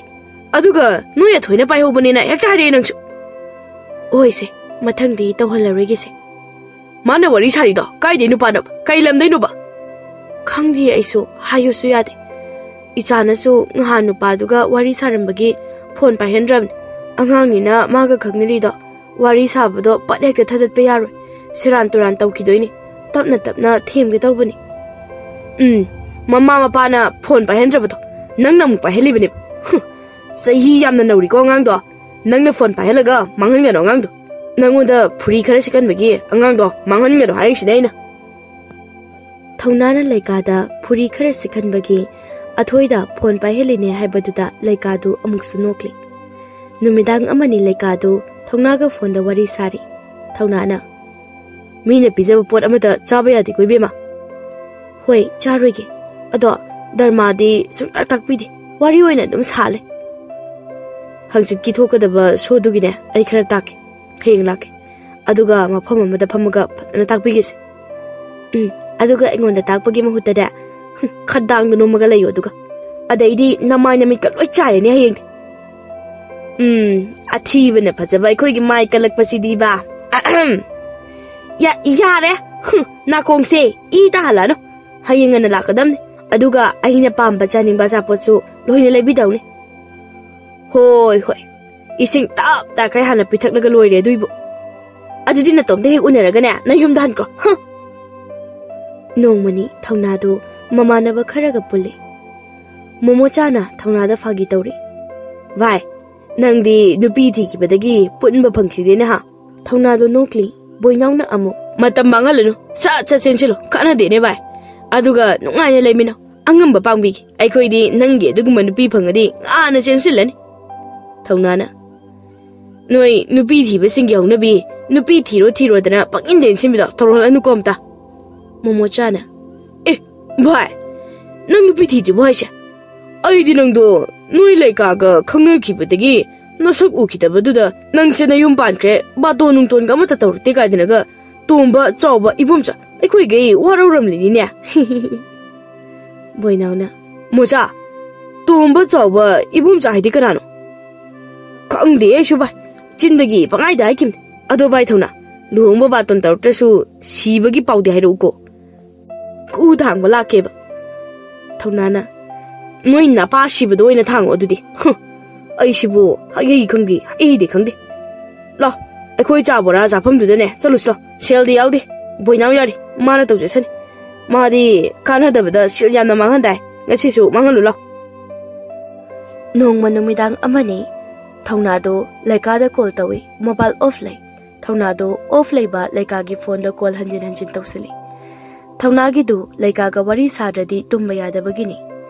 ꯑꯗꯨꯒ ꯅꯣꯏ ꯑꯊꯣꯏꯅ ꯄꯥꯏꯍꯧꯕꯅꯤꯅ ꯍꯦꯛꯇ ꯍꯥꯏꯔꯛꯑꯦ ꯅꯪꯁꯨ꯫ ꯍꯣꯏꯁꯦ, ꯃꯊꯪꯗꯤ ꯇꯧꯍꯜꯂꯔꯣꯏꯒꯦꯁꯦ꯫ ꯃꯥꯅ ꯋꯥꯔꯤ ꯁꯥꯔꯤꯗꯣ ꯀꯥꯏꯗꯩ ꯅꯨꯄꯥꯅꯣ? ꯀꯩ ꯂꯝꯗꯩꯅꯣꯕ?" "ꯈꯪꯗꯦ, ꯑꯩꯁꯨ ꯍꯥꯏꯌꯨꯁꯨ ꯌꯥꯗꯦ꯫ ꯏꯆꯥꯅꯁꯨ ꯉꯍꯥꯟ ꯅꯨꯄꯥꯗꯨꯒ ꯋꯥꯔꯤ ꯁꯥꯔꯝꯕꯒꯤ ꯐꯣꯟ ꯄꯥꯏꯍꯟꯗ꯭ꯔꯕꯅꯤ꯫ ꯑꯉꯥꯡꯅꯤꯅ ꯃꯥꯒ ꯈꯪꯅꯔꯤꯗꯣ ꯋꯥꯔꯤ ꯁꯥꯕꯗꯣ ꯄꯠ ꯍꯦꯛꯇ ꯊꯥꯗꯠꯄ ꯌꯥꯔꯣꯏ꯫ ꯁꯦꯔꯥꯟ ꯇꯨꯔꯥꯟ ꯇꯧꯈꯤꯗꯣꯏꯅꯤ꯫ ꯇꯞꯅ ꯇꯞꯅ ꯊꯦꯝꯒꯦ ꯇꯧꯕꯅꯤ꯫" "ꯎꯝ, ꯃꯃꯥ ꯃꯄꯥꯅ ꯐꯣꯟ ꯄꯥꯏꯍꯟꯗ꯭ꯔꯕꯗꯣ ꯅꯪꯅ ꯑꯃꯨꯛ ꯄꯥꯏꯍꯜꯂꯤꯕꯅꯦꯕ꯫ ꯍꯨꯝ, ꯆꯍꯤ ꯌꯥꯝꯅ ꯅꯧꯔꯤꯀꯣ ꯑꯉꯥꯡꯗꯣ꯫ ꯅꯪꯅ ꯐꯣꯟ ꯄꯥꯏꯍꯜꯂꯒ ꯃꯥꯡꯍꯟꯒꯅꯣ ꯑꯉꯥꯡꯗꯣ꯫ ꯅꯪꯉꯣꯟꯗ ꯐꯨꯔꯤ ꯈꯔ ꯁꯤꯀꯟꯕꯒꯤ ꯑꯉꯥꯡꯗꯣ ꯃꯥꯡꯍꯟꯒꯅꯣ ꯍꯥꯏꯔꯤꯁꯤꯅꯦ ꯑꯩꯅ꯫" ꯊꯧꯅꯥꯅ ꯂꯩꯀꯥꯗ ꯐꯨꯔꯤ ꯈꯔ ꯁꯤꯀꯟꯕꯒꯤ ꯑꯊꯣꯏꯗ ꯐꯣꯟ ꯄꯥꯏꯍꯜꯂꯤꯅꯦ ꯍꯥꯏꯕꯗꯨꯗ ꯂꯩꯀꯥꯗꯨ ꯑꯃꯨꯛꯁꯨ ꯅꯣꯛꯂꯤ꯫ ꯅꯨꯃꯤꯗꯥꯡ ꯑꯃꯅꯤ ꯂꯩꯀꯥꯗꯨ ꯊꯧꯅꯥꯒ ꯐꯣꯟꯗ ꯋꯥꯔꯤ ꯁꯥꯔꯤ꯫ ꯊꯧꯅꯥꯅ, "ꯃꯤꯅ ꯄꯤꯖꯕ ꯄꯣꯠ ꯑꯃꯇ ꯆꯥꯕ ꯌꯥꯗꯦꯀꯣ ꯏꯕꯦꯝꯃ?" "ꯍꯣꯏ, ꯆꯥꯔꯣꯏꯒꯦ꯫ ꯑꯗꯣ ꯗꯔꯃꯥꯗꯤ ꯁꯨꯡꯇꯥꯛ ꯇꯥꯛꯄꯤꯗꯦ꯫ ꯋꯥꯔꯤ ꯑꯣꯏꯅ ꯑꯗꯨꯝ ꯁꯥ ꯂꯩ꯫ ꯍꯪꯆꯤꯠꯀꯤ ꯊꯣꯛꯀꯗꯕ ꯁꯣꯗꯨꯒꯤꯅꯦ ꯑꯩ ꯈꯔ ꯇꯥꯛꯀꯦ꯫ ꯍꯌꯦꯡ ꯂꯥꯛꯀꯦ꯫ ꯑꯗꯨꯒ ꯃꯐꯝ ꯑꯃꯗ ꯐꯝꯃꯒ ꯐꯖꯅ ꯇꯥꯛꯄꯤꯒꯦꯁꯦ꯫ ꯎꯝ, ꯑꯗꯨꯒ ꯑꯩꯉꯣꯟꯗ ꯇꯥꯛꯄꯒꯤ ꯃꯍꯨꯠꯇꯅꯦ, ꯍꯨꯝ, ꯈꯗꯥꯡꯗ ꯅꯣꯝꯃꯒ ꯂꯩꯌꯣ ꯑꯗꯨꯒ꯫ ꯑꯗꯩꯗꯤ ꯅꯃꯥꯏ ꯅꯃꯤꯠꯀ ꯂꯣꯏ ꯆꯥꯏꯔꯅꯤ ꯍꯌꯦꯡꯗꯤ꯫ ꯎꯝ, ꯑꯊꯤꯕꯅ ꯐꯖꯕ ꯑꯩꯈꯣꯏꯒꯤ ꯃꯥꯏ ꯀꯜꯂꯛꯄꯁꯤꯗꯤꯕ꯫ ꯑꯍꯝ꯫ ꯌꯥ-, ꯌꯥꯔꯦ꯫ ꯍꯨꯝ, ꯅꯥꯀꯣꯡꯁꯦ ꯏ ꯇꯥꯍꯜꯂꯛꯑꯅꯨ꯫ ꯍꯌꯦꯡ ꯉꯟꯅ ꯂꯥꯛꯀꯗꯝꯅꯤ꯫ ꯑꯗꯨꯒ ꯑꯩꯅ ꯄꯥꯝꯕ ꯆꯥꯅꯤꯡꯕ ꯑꯆꯥꯄꯣꯠꯁꯨ ꯂꯣꯏꯅ ꯂꯩꯕꯤꯗꯧꯅꯤ꯫" "ꯍꯣꯏ, ꯍꯣꯏ꯫ ꯏꯁꯤꯡ ꯇꯞ ꯇꯥꯈꯩ ꯍꯥꯟꯅ ꯄꯤꯊꯛꯂꯒ ꯂꯣꯏꯔꯦ ꯑꯗꯨꯏꯕꯨ꯫ ꯑꯗꯨꯗꯤ ꯅꯇꯣꯝꯇ ꯍꯦꯛ ꯎꯅꯔꯒꯅꯦ ꯅꯌꯨꯝꯗ ꯍꯟꯈ꯭ꯔꯣ꯫ ꯍ!" ꯅꯣꯡꯃꯅꯤ ꯊꯧꯅꯥꯗꯨ ꯃꯃꯥꯟꯅꯕ ꯈꯔꯒ ꯄꯨꯜꯂꯤ꯫ ꯃꯣꯃꯣꯆꯥꯅ ꯊꯧꯅꯥꯗ ꯐꯥꯒꯤ ꯇꯧꯔꯤ꯫ "ꯚꯥꯏ, ꯅꯪꯗꯤ ꯅꯨꯄꯤ ꯊꯤꯈꯤꯕꯗꯒꯤ ꯄꯨꯟꯕ ꯐꯪꯈꯤꯗꯦꯅꯦ ꯍꯥ?" ꯊꯧꯅꯥꯗꯣ ꯅꯣꯛꯂꯤ꯫ ꯕꯣꯏꯅꯥꯎꯅ ꯑꯃꯨꯛ, "ꯃꯇꯝ ꯃꯥꯡꯍꯜꯂꯅꯨ, ꯁꯠ ꯁꯠ ꯆꯦꯟꯁꯤꯜꯂꯨ, ꯀꯥꯟꯅꯗꯦꯅꯦ ꯚꯥꯏ꯫ ꯑꯗꯨꯒ ꯅꯨꯡꯉꯥꯏꯅ ꯂꯩꯃꯤꯟꯅꯧ, ꯑꯉꯝꯕ ꯄꯥꯡꯕꯤꯒꯦ꯫ ꯑꯩꯈꯣꯏꯗꯤ ꯅꯪꯒꯤ ꯑꯗꯨꯒꯨꯝꯕ ꯅꯨꯄꯤ ꯐꯪꯉꯗꯤ ꯉꯥꯅ ꯆꯦꯟꯁꯤꯜꯂꯅꯤ꯫" ꯊꯧꯅꯥꯅ, "ꯅꯣꯏ ꯅꯨꯄꯤ ꯊꯤꯕꯁꯤꯡꯒꯤ ꯍꯧꯅꯕꯤ ꯅꯨꯄꯤ ꯊꯤꯔꯣ ꯊꯤꯔꯣꯗꯅ ꯄꯪꯏꯟꯗ ꯏꯟꯁꯤꯟꯕꯗꯣ ꯇꯧꯔꯛꯍꯜꯂꯅꯨꯀꯣ ꯑꯝꯇ꯫ ꯃꯣꯃꯣꯆꯥꯅ, "ꯑꯦ, ꯚꯥꯏ, ꯅꯪ ꯅꯨꯄꯤ ꯊꯤꯗ꯭ꯔꯤꯕꯣ ꯍꯥꯏꯁꯦ? ꯑꯩꯗꯤ ꯅꯪꯗꯣ ꯅꯣꯏ ꯂꯩꯀꯥꯒ ꯈꯪꯅꯈꯤꯕꯗꯒꯤ ꯅꯁꯛ ꯎꯈꯤꯗꯕꯗꯨꯗ ꯅꯪꯁꯦ ꯅꯌꯨꯝ ꯄꯥꯟꯈ꯭ꯔꯦ, ꯕꯥꯇꯣꯟ ꯅꯨꯡꯇꯣꯟꯒ ꯑꯃꯠꯇ ꯇꯧꯔꯛꯇꯦ ꯀꯥꯏꯗꯅꯒ ꯇꯣꯝꯕ ꯆꯥꯎꯕ ꯏꯕꯨꯝꯆꯥ ꯑꯩꯈꯣꯏꯒꯩ ꯋꯥꯔꯧꯔꯝꯂꯤꯅꯤꯅꯦ꯫" ꯕꯣꯏꯅꯥꯎꯅ, "ꯃꯣꯆꯥ, ꯇꯣꯝꯕ ꯆꯥꯎꯕ ꯏꯕꯨꯝꯆꯥ ꯍꯥꯏꯗꯤ ꯀꯅꯥꯅꯣ?" "ꯈꯪꯗꯦ ꯑꯩꯁꯨ ꯚꯥꯏ, ꯆꯤꯟꯗꯒꯤ ꯄꯪꯍꯥꯏꯗ ꯍꯥꯏꯈꯤꯕꯅꯤ꯫ ꯑꯗꯣ ꯚꯥꯏ ꯊꯧꯅꯥ, ꯂꯨꯍꯣꯡꯕ ꯕꯥꯇꯣꯟ ꯇꯧꯔꯛꯇ꯭ꯔꯁꯨ ꯁꯤꯕꯒꯤ ꯄꯥꯎꯗꯤ ꯍꯥꯏꯔꯛꯎꯀꯣ꯫ ꯀꯨ ꯊꯥꯡꯕ ꯂꯥꯛꯀꯦꯕ꯫" ꯊꯧꯅꯥꯅ, "ꯅꯣꯏ ꯅꯄꯥ ꯁꯤꯕꯗꯣ ꯑꯣꯏꯅ ꯊꯥꯡꯉꯣ ꯑꯗꯨꯗꯤ꯫ ꯍꯨꯝ, ꯑꯩꯁꯤꯕꯨ ꯍꯩꯍꯩ ꯈꯪꯗꯦ, ꯍꯩꯍꯩꯗꯤ ꯈꯪꯗꯦ꯫ ꯂꯥꯎ, ꯑꯩꯈꯣꯏ ꯆꯥ ꯕꯣꯔꯥ ꯆꯥꯐꯝꯗꯨꯗꯅꯦ ꯆꯠꯂꯨꯁꯤ ꯂꯥꯎ꯫ ꯁꯦꯜꯗꯤ ꯌꯥꯎꯗꯦ, ꯕꯣꯏꯅꯥꯎ ꯌꯥꯔꯤ, ꯃꯥꯅ ꯇꯧꯖꯁꯅꯤ꯫ ꯃꯥꯗꯤ ꯀꯥꯟꯅꯗꯕꯗ ꯁꯦꯜ ꯌꯥꯝꯅ ꯃꯥꯡꯍꯟꯗꯥꯏ, ꯉꯁꯤꯁꯨ ꯃꯥꯡꯍꯜꯂꯨ ꯂꯥꯎ꯫" ꯅꯣꯡꯃ ꯅꯨꯃꯤꯗꯥꯡ ꯑꯃꯅꯤ, ꯊꯧꯅꯥꯗꯣ ꯂꯩꯀꯥꯗ ꯀꯣꯜ ꯇꯧꯏ, ꯃꯣꯕꯥꯏꯜ ꯑꯣꯐ ꯂꯩ꯫ ꯊꯧꯅꯥꯗꯣ ꯑꯣꯐ ꯂꯩꯕ ꯂꯩꯀꯥꯒꯤ ꯐꯣꯟꯗ ꯀꯣꯜ ꯍꯟꯖꯤꯟ ꯍꯟꯖꯤꯟ ꯇꯧꯁꯤꯜꯂꯤ꯫ ꯊꯧꯅꯥꯒꯤꯗꯨ ꯂꯩꯀꯥꯒ ꯋꯥꯔꯤ ꯁꯥꯗ꯭ꯔꯗꯤ ꯇꯨꯝꯕ ꯌꯥꯗꯕꯒꯤꯅꯤ꯫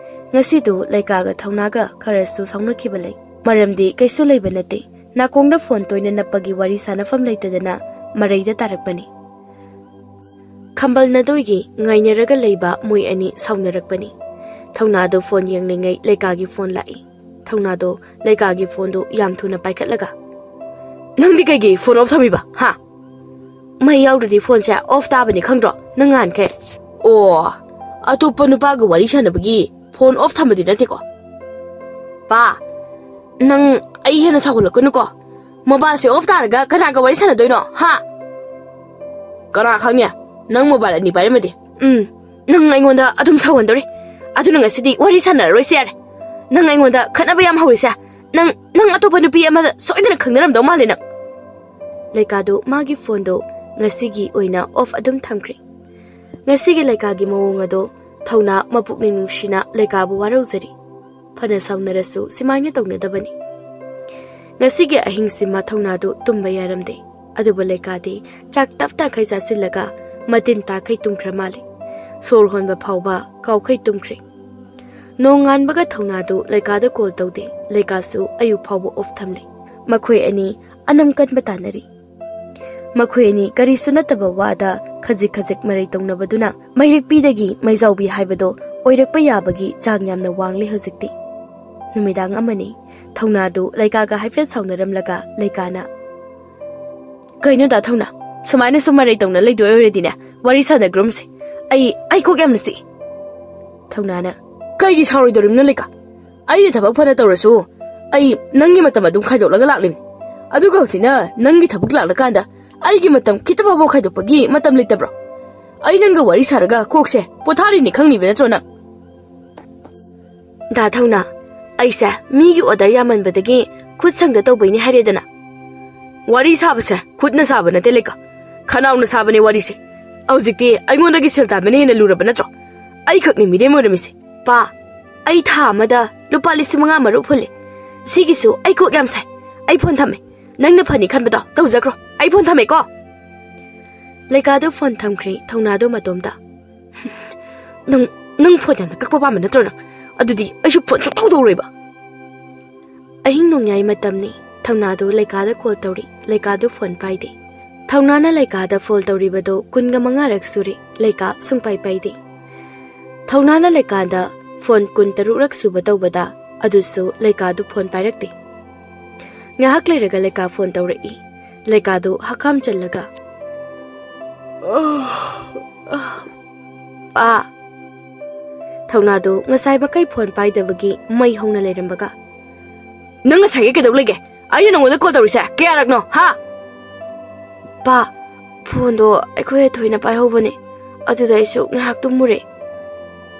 ꯉꯁꯤꯗꯨ ꯂꯩꯀꯥꯒ ꯊꯧꯅꯥꯒ ꯈꯔꯁꯨ ꯁꯥꯎꯅꯈꯤꯕ ꯂꯩ꯫ ꯃꯔꯝꯗꯤ ꯀꯩꯁꯨ ꯂꯩꯕ ꯅꯠꯇꯦ, ꯅꯥꯀꯣꯡꯗ ꯐꯣꯟ ꯇꯣꯏꯅ ꯅꯞꯄꯒꯤ ꯋꯥꯔꯤ ꯁꯥꯅꯐꯝ ꯂꯩꯇꯗꯅ ꯃꯔꯩꯗ ꯇꯥꯔꯛꯄꯅꯤ꯫ ꯈꯝꯕꯜ ꯅꯗꯣꯏꯒꯤ ꯉꯥꯏꯅꯔꯒ ꯂꯩꯕ ꯃꯣꯏ ꯑꯅꯤ ꯁꯥꯎꯅꯔꯛꯄꯅꯤ꯫ ꯊꯧꯅꯥꯗꯣ ꯐꯣꯟ ꯌꯦꯡꯂꯤꯉꯩ ꯂꯩꯀꯥꯒꯤ ꯐꯣꯟ ꯂꯥꯛꯏ꯫ ꯊꯧꯅꯥꯗꯣ ꯂꯩꯀꯥꯒꯤ ꯐꯣꯟꯗꯨ ꯌꯥꯝ ꯊꯨꯅ ꯄꯥꯏꯈꯠꯂꯒ, "ꯅꯪꯗꯤ ꯀꯩꯒꯤ ꯐꯣꯟ ꯑꯣꯐ ꯊꯝꯃꯤꯕ, ꯍꯥ?" "ꯃꯩ ꯌꯥꯎꯗ꯭ꯔꯗꯤ ꯐꯣꯟꯁꯦ ꯑꯣꯐ ꯇꯥꯕꯅꯤ, ꯈꯪꯗ꯭ꯔꯣ ꯅꯪ ꯉꯍꯥꯟꯈꯩ?" "ꯑꯣ, ꯑꯇꯣꯞꯄ ꯅꯨꯄꯥꯒ ꯋꯥꯔꯤ ꯁꯥꯟꯅꯕꯒꯤ ꯐꯣꯟ ꯑꯣꯐ ꯊꯝꯕꯗꯤ ꯅꯠꯇꯦꯀꯣ?" "ꯄꯥ, ꯅꯪ ꯑꯩ ꯍꯦꯟꯅ ꯁꯥꯎꯍꯜꯂꯛꯀꯅꯨꯀꯣ꯫ ꯃꯣꯕꯥꯏꯜꯁꯦ ꯑꯣꯐ ꯇꯥꯔꯒ ꯀꯅꯥꯒ ꯋꯥꯔꯤ ꯁꯥꯟꯅꯗꯣꯏꯅꯣ, ꯍꯥ?" "ꯀꯅꯥ ꯈꯪꯅꯤ, ꯅꯪ ꯃꯣꯕꯥꯏꯜ ꯑꯅꯤ ꯄꯥꯏꯔꯝꯃꯗꯤ?" "ꯎꯝ, ꯅꯪ ꯑꯩꯉꯣꯟꯗ ꯑꯗꯨꯝ ꯁꯥꯎꯍꯟꯗꯧꯔꯤ꯫ ꯑꯗꯨꯅ ꯉꯁꯤꯗꯤ ꯋꯥꯔꯤ ꯁꯥꯟꯅꯔꯔꯣꯏꯁꯦ ꯌꯥꯔꯦ꯫ ꯅꯪ ꯑꯩꯉꯣꯟꯗ ꯈꯠꯅꯕ ꯌꯥꯝ ꯍꯧꯔꯤꯁꯦ꯫ ꯅꯪ, ꯅꯪ ꯑꯇꯣꯞꯄ ꯅꯨꯄꯤ ꯑꯃꯗ ꯁꯣꯏꯗꯅ ꯈꯪꯅꯔꯝꯗꯧ ꯃꯥꯜꯂꯦ ꯅꯪ꯫" ꯂꯩꯀꯥꯗꯨ ꯃꯥꯒꯤ ꯐꯣꯟꯗꯣ ꯉꯁꯤꯒꯤ ꯑꯣꯏꯅ ꯑꯣꯐ ꯑꯗꯨꯝ ꯊꯝꯈ꯭ꯔꯦ꯫ ꯉꯁꯤꯒꯤ ꯂꯩꯀꯥꯒꯤ ꯃꯑꯣꯡ ꯑꯗꯣ ꯊꯧꯅꯥ ꯃꯄꯨꯛꯅꯤꯡ ꯅꯨꯡꯁꯤꯅ ꯂꯩꯀꯥꯕꯨ ꯋꯥꯔꯧꯖꯔꯤ꯫ ꯐꯅ ꯁꯥꯎꯅꯔꯁꯨ ꯁꯤꯃꯥꯏꯅ ꯇꯧꯅꯗꯕꯅꯤ꯫ ꯉꯁꯤꯒꯤ ꯑꯍꯤꯡꯁꯤꯃ ꯊꯧꯅꯥꯗꯨ ꯇꯨꯝꯕ ꯌꯥꯔꯝꯗꯦ꯫ ꯑꯗꯨꯕꯨ ꯂꯩꯀꯥꯗꯤ ꯆꯥꯛ ꯇꯞ ꯇꯥꯈꯩ ꯆꯥꯁꯤꯜꯂꯒ ꯃꯇꯤꯟ ꯇꯥꯈꯩ ꯇꯨꯝꯈ꯭ꯔ ꯃꯥꯜꯂꯤ꯫ ꯁꯣꯔ ꯍꯣꯟꯕ ꯐꯥꯎꯕ ꯀꯥꯎꯈꯩ ꯇꯨꯝꯈ꯭ꯔꯦ꯫ ꯅꯣꯡꯉꯥꯟꯕꯒ ꯊꯧꯅꯥꯗꯨ ꯂꯩꯀꯥꯗ ꯀꯣꯜ ꯇꯧꯗꯦ꯫ ꯂꯩꯀꯥꯁꯨ ꯑꯌꯨꯛ ꯐꯥꯎꯕ ꯑꯣꯐ ꯊꯝꯂꯦ꯫ ꯃꯈꯣꯏ ꯑꯅꯤ ꯑꯅꯝ ꯀꯟꯕ ꯇꯥꯟꯅꯔꯤ꯫ ꯃꯈꯣꯏ ꯑꯅꯤ ꯀꯔꯤꯁꯨ ꯅꯠꯇꯕ ꯋꯥꯗ ꯈꯖꯤꯛ ꯈꯖꯤꯛ ꯃꯔꯩ ꯇꯧꯅꯕꯗꯨꯅ ꯃꯩꯔꯤꯛꯄꯤꯗꯒꯤ ꯃꯩꯖꯥꯎꯕꯤ ꯍꯥꯏꯕꯗꯣ ꯑꯣꯏꯔꯛꯄ ꯌꯥꯕꯒꯤ ꯆꯥꯡ ꯌꯥꯝꯅ ꯋꯥꯡꯂꯦ ꯍꯧꯖꯤꯛꯇꯤ꯫ ꯅꯨꯃꯤꯗꯥꯡ ꯑꯃꯅꯤ꯫ ꯊꯧꯅꯥꯗꯨ ꯂꯩꯀꯥꯒ ꯍꯥꯏꯐꯦꯠ ꯁꯥꯎꯅꯔꯝꯂꯒ ꯂꯩꯀꯥꯅ, "ꯀꯩꯅꯣ ꯗꯥ ꯊꯧꯅꯥ, ꯁꯨꯃꯥꯏꯅ ꯁꯨꯝ ꯃꯔꯩ ꯇꯧꯅ ꯂꯩꯗꯣꯏ ꯑꯣꯏꯔꯗꯤꯅꯦ, ꯋꯥꯔꯤ ꯁꯥꯟꯅꯒ꯭ꯔꯨꯝꯁꯦ꯫ ꯑꯩ, ꯑꯩ ꯀꯣꯛ ꯌꯥꯝꯅ ꯆꯤꯛꯏ꯫" ꯊꯧꯅꯥꯅ, "ꯀꯩꯒꯤ ꯁꯥꯎꯔꯣꯏꯗꯧꯔꯤꯕꯅꯣ ꯂꯩꯀꯥ? ꯑꯩꯅ ꯊꯕꯛ ꯐꯅ ꯇꯧꯔꯁꯨ ꯑꯩ ꯅꯪꯒꯤ ꯃꯇꯝ ꯑꯗꯨꯝ ꯈꯥꯏꯗꯣꯛꯂꯒ ꯂꯥꯛꯂꯤꯕꯅꯤ꯫ ꯑꯗꯨꯒ ꯍꯧꯖꯤꯛꯅ ꯅꯪꯒꯤ ꯊꯕꯛ ꯂꯥꯛꯂꯀꯥꯟꯗ ꯑꯩꯒꯤ ꯃꯇꯝ ꯈꯤꯇ ꯐꯥꯎꯕ ꯈꯥꯏꯗꯣꯛꯄꯒꯤ ꯃꯇꯝ ꯂꯩꯇꯕ꯭ꯔꯣ? ꯑꯩ ꯅꯪꯒ ꯋꯥꯔꯤ ꯁꯥꯔꯒ ꯀꯣꯛꯁꯦ ꯄꯣꯊꯥꯔꯤꯅꯤ ꯈꯪꯉꯤꯕ ꯅꯠꯇ꯭ꯔꯣ ꯅꯪ?" "ꯗꯥ ꯊꯧꯅꯥ, ꯑꯩꯁꯦ ꯃꯤꯒꯤ ꯑꯣꯔꯗꯔ ꯌꯥꯝꯃꯟꯕꯗꯒꯤ ꯈꯨꯠ ꯁꯪꯗ ꯇꯧꯕꯩꯅꯤ ꯍꯥꯏꯔꯦꯗꯅ꯫" "ꯋꯥꯔꯤ ꯁꯥꯕꯁꯦ ꯈꯨꯠꯅ ꯁꯥꯕ ꯅꯠꯇꯦ ꯂꯩꯀꯥ, ꯈꯅꯥꯎꯅ ꯁꯥꯕꯅꯦ ꯋꯥꯔꯤꯁꯦ꯫ ꯍꯧꯖꯤꯛꯇꯤ ꯑꯩꯉꯣꯟꯗꯒꯤ ꯁꯦꯜ ꯇꯥꯟꯕꯅ ꯍꯦꯟꯅ ꯂꯨꯔꯕ ꯅꯠꯇ꯭ꯔꯣ? ꯑꯩꯈꯛꯅꯤ ꯃꯤꯔꯦꯝ ꯑꯣꯏꯔꯝꯃꯤꯁꯦ꯫" "ꯄꯥ, ꯑꯩ ꯊꯥ ꯑꯃꯗ ꯂꯨꯄꯥ ꯂꯤꯁꯤꯡ ꯃꯉꯥ ꯃꯔꯨꯛ ꯍꯨꯜꯂꯦ꯫ ꯁꯤꯒꯤꯁꯨ ꯑꯩ ꯀꯣꯛ ꯌꯥꯝ ꯁꯥꯏ꯫ ꯑꯩ ꯐꯣꯟ ꯊꯝꯃꯦ꯫ ꯅꯪꯅ ꯐꯅꯤ ꯈꯟꯕꯗꯣ ꯇꯧꯖꯈ꯭ꯔꯣ꯫ ꯑꯩ ꯐꯣꯟ ꯊꯝꯃꯦꯀꯣ꯫" ꯂꯩꯀꯥꯗꯨ ꯐꯣꯟ ꯊꯝꯈ꯭ꯔꯦ꯫ ꯊꯧꯅꯥꯗꯨ ꯃꯇꯣꯝꯇ, "ꯅꯪ, ꯅꯪ ꯐꯣꯟ ꯌꯥꯝꯅ ꯀꯛꯄ ꯄꯥꯝꯕ ꯅꯠꯇ꯭ꯔꯣ ꯅꯪ? ꯑꯗꯨꯗꯤ ꯑꯩꯁꯨ ꯐꯣꯟ ꯁꯨꯛꯇꯧ ꯇꯧꯔꯣꯏꯕ꯫" ꯑꯍꯤꯡ ꯅꯣꯡꯌꯥꯏ ꯃꯇꯝꯅꯤ꯫ ꯊꯧꯅꯥꯗꯨ ꯂꯩꯀꯥꯗ ꯀꯣꯜ ꯇꯧꯔꯤ꯫ ꯂꯩꯀꯥꯗꯨ ꯐꯣꯟ ꯄꯥꯏꯗꯦ꯫ ꯊꯧꯅꯥꯅ ꯂꯩꯀꯥꯗ ꯐꯣꯟ ꯇꯧꯔꯤꯕꯗꯨ ꯀꯨꯟꯒ ꯃꯉꯥꯔꯛ ꯁꯨꯔꯦ꯫ ꯂꯩꯀꯥ ꯁꯨꯡꯄꯥꯏ ꯄꯥꯏꯗꯦ꯫ ꯊꯧꯅꯥꯅ ꯂꯩꯀꯥꯗ ꯐꯣꯟ ꯀꯨꯟꯇꯔꯨꯛꯔꯛ ꯁꯨꯕ ꯇꯧꯕꯗ ꯑꯗꯨꯁꯨ ꯂꯩꯀꯥꯗꯨ ꯐꯣꯟ ꯄꯥꯏꯔꯛꯇꯦ꯫ ꯉꯥꯏꯍꯥꯛ ꯂꯩꯔꯒ ꯂꯩꯀꯥ ꯐꯣꯟ ꯇꯧꯔꯛꯏ꯫ ꯂꯩꯀꯥꯗꯨ ꯍꯀꯥꯝ ꯆꯜꯂꯒ, "ꯄꯥ꯫" ꯊꯧꯅꯥꯗꯨ ꯉꯁꯥꯏ ꯃꯈꯩ ꯐꯣꯟ ꯄꯥꯏꯗꯕꯒꯤ ꯃꯩ ꯍꯧꯅ ꯂꯩꯔꯝꯕꯒ, "ꯅꯪ ꯉꯁꯥꯏꯒꯤ ꯀꯩꯗꯧ ꯂꯩꯒꯦ? ꯑꯩꯅ ꯅꯉꯣꯟꯗ ꯀꯣꯜ ꯇꯧꯔꯤꯁꯦ ꯀꯌꯥꯔꯛꯅꯣ, ꯍꯥ?" "ꯄꯥ, ꯐꯣꯟꯗꯣ ꯑꯩꯈꯣꯏ ꯑꯊꯣꯏꯅ ꯄꯥꯏꯍꯧꯕꯅꯦ, ꯑꯗꯨꯗ ꯑꯩꯁꯨ ꯉꯥꯏꯍꯥꯛ ꯇꯨꯝꯃꯨꯔꯦ꯫"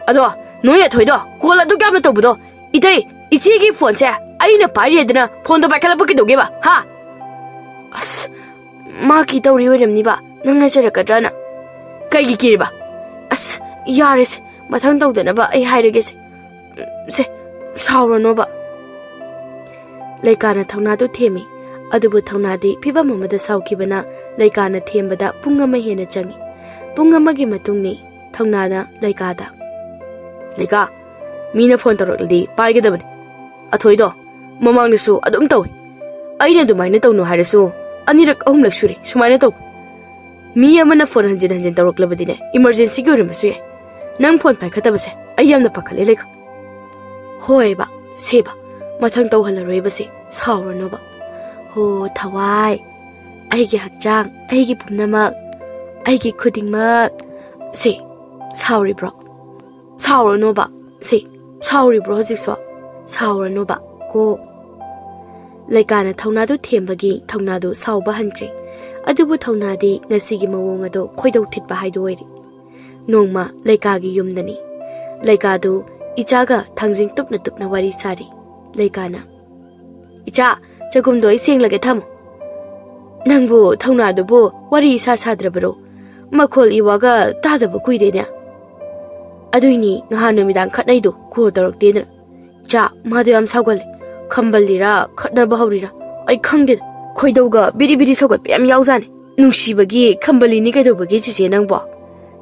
"ꯑꯗꯣ, ꯅꯣꯏ ꯑꯊꯣꯏꯗꯣ ꯀꯣꯜ ꯑꯗꯨꯛ ꯌꯥꯝꯅ ꯇꯧꯕꯗꯣ, ꯏꯇꯩ, ꯏꯆꯦꯒꯤ ꯐꯣꯟꯁꯦ ꯑꯩꯅ ꯄꯥꯏꯔꯤꯗꯅ ꯐꯣꯟꯗꯣ ꯄꯥꯏꯈꯠꯂꯛꯄ ꯀꯩꯗꯧꯒꯦꯕ, ꯍꯥ?" "ꯑꯁ, ꯃꯥ ꯀꯤ ꯇꯧꯔꯤ ꯑꯣꯏꯔꯝꯅꯤꯕ, ꯅꯪꯅ ꯆꯩꯔꯛꯀꯗ꯭ꯔꯅ꯫" "ꯀꯩꯒꯤ ꯀꯤꯔꯤꯕ?" "ꯑꯁ, ꯌꯥꯔꯦꯁꯦ, ꯃꯊꯪ ꯇꯧꯗꯅꯕ ꯑꯩ ꯍꯥꯏꯔꯒꯦꯁꯦ꯫ ꯁꯦ, ꯁꯥꯎꯔꯅꯣꯕ꯫" ꯂꯩꯀꯥꯅ ꯊꯧꯅꯥꯗꯨ ꯊꯦꯝꯃꯤ꯫ ꯑꯗꯨꯕꯨ ꯊꯧꯅꯥꯗꯤ ꯐꯤꯚꯝ ꯑꯃꯗ ꯁꯥꯎꯈꯤꯕꯅ ꯂꯩꯀꯥꯅ ꯊꯦꯝꯕꯗ ꯄꯨꯡ ꯑꯃ ꯍꯦꯟꯅ ꯆꯪꯏ꯫ ꯄꯨꯡ ꯑꯃꯒꯤ ꯃꯇꯨꯡꯅꯤ꯫ ꯊꯧꯅꯥꯅ ꯂꯩꯀꯥꯗ, "ꯂꯩꯀꯥ, ꯃꯤꯅ ꯐꯣꯟ ꯇꯧꯔꯛꯂꯗꯤ ꯄꯥꯏꯒꯗꯕꯅꯤ꯫ ꯑꯊꯣꯏꯗꯣ ꯃꯃꯥꯡꯗꯁꯨ ꯑꯗꯨꯝ ꯇꯧꯏ꯫ ꯑꯩꯅ ꯑꯗꯨꯃꯥꯏꯅ ꯇꯧꯅꯨ ꯍꯥꯏꯔꯁꯨ ꯑꯅꯤꯔꯛ ꯑꯍꯨꯝꯂꯛ ꯁꯨꯔꯦ ꯁꯨꯃꯥꯏꯅ ꯇꯧꯕ꯫ ꯃꯤ ꯑꯃꯅ ꯐꯣꯟ ꯍꯟꯖꯤꯟ ꯍꯟꯖꯤꯟ ꯇꯧꯔꯛꯂꯕꯗꯤꯅꯦ, ꯏꯃꯔꯖꯦꯟꯁꯤꯒꯤ ꯑꯣꯏꯔꯝꯕꯁꯨ ꯌꯥꯏ꯫ ꯅꯪ ꯐꯣꯟ ꯄꯥꯏꯈꯠꯇꯕꯁꯦ ꯑꯩ ꯌꯥꯝꯅ ꯄꯥꯈꯠꯂꯦ, ꯂꯩꯀꯥ꯫ ꯍꯣꯏꯕ, ꯁꯦꯕ, ꯃꯊꯪ ꯇꯧꯍꯜꯂꯔꯣꯏꯕꯁꯦ, ꯁꯥꯎꯔꯅꯣꯕ꯫ ꯍꯣ, ꯊꯋꯥꯏ, ꯑꯩꯒꯤ ꯍꯛꯆꯥꯡ, ꯑꯩꯒꯤ ꯄꯨꯝꯅꯃꯛ, ꯑꯩꯒꯤ ꯈꯨꯗꯤꯡꯃꯛ꯫ ꯁꯦ, ꯁꯥꯎꯔꯤꯕ꯭ꯔꯣ? ꯁꯥꯎꯔꯅꯣꯕ꯫ ꯁꯦ, ꯁꯥꯎꯔꯤꯕ꯭ꯔꯣ ꯍꯧꯖꯤꯛꯁꯨ? ꯁꯥꯎꯔꯅꯣꯕ, ꯀꯣ꯫ ꯂꯩꯀꯥꯅ ꯊꯧꯅꯥꯗꯨ ꯊꯦꯝꯕꯒꯤ ꯊꯧꯅꯥꯗꯨ ꯁꯥꯎꯕ ꯍꯟꯈ꯭ꯔꯦ꯫ ꯑꯗꯨꯕꯨ ꯊꯧꯅꯥꯗꯤ ꯉꯁꯤꯒꯤ ꯃꯑꯣꯡ ꯑꯗꯣ ꯈꯣꯏꯗꯧ ꯊꯤꯠꯄ ꯍꯥꯏꯗꯨ ꯑꯣꯏꯔꯦ꯫ ꯅꯣꯡꯃ ꯂꯩꯀꯥꯒꯤ ꯌꯨꯝꯗꯅꯤ꯫ ꯂꯩꯀꯥꯗꯨ ꯏꯆꯥꯒ ꯊꯥꯡꯖꯤꯡ ꯇꯨꯞꯅ ꯇꯨꯞꯅ ꯋꯥꯔꯤ ꯁꯥꯔꯤ꯫ ꯂꯩꯀꯥꯅ, "ꯏꯆꯥ, ꯆꯒꯨꯝꯗꯣ ꯑꯩ ꯁꯦꯡꯂꯒꯦ, ꯊꯝꯃꯨ꯫ ꯅꯪꯕꯨ ꯊꯧꯅꯥꯗꯨꯕꯨ ꯋꯥꯔꯤ ꯏꯁꯥ ꯁꯥꯗ꯭ꯔꯕꯔꯣ? ꯃꯈꯣꯜ ꯏꯋꯥꯒ ꯇꯥꯗꯕ ꯀꯨꯏꯔꯦꯅꯦ꯫ ꯑꯗꯨꯏꯅꯤ ꯉꯍꯥꯟ ꯅꯨꯃꯤꯗꯥꯡ ꯈꯠꯅꯩꯗꯣ, ꯀꯣꯜ ꯇꯧꯔꯛꯇꯦꯗꯅ꯫ ꯏꯆꯥ, ꯃꯥꯗꯣ ꯌꯥꯝ ꯁꯥꯎꯒꯜꯂꯦ꯫ ꯈꯝꯕꯜꯂꯤꯔꯥ, ꯈꯠꯅꯕ ꯍꯧꯔꯤꯔꯥ? ꯑꯩ ꯈꯪꯗꯦꯗ꯫ ꯈꯣꯏꯗꯧꯒ ꯕꯤꯔꯤ ꯕꯤꯔꯤ ꯁꯧꯒꯠꯄ ꯌꯥꯝ ꯌꯥꯎꯖꯥꯅꯤ꯫ ꯅꯨꯡꯁꯤꯕꯒꯤ ꯈꯝꯕꯜꯂꯤꯅꯤ ꯀꯩꯗꯧꯕꯒꯤ, ꯆꯤꯆꯦ ꯅꯪꯕꯣ?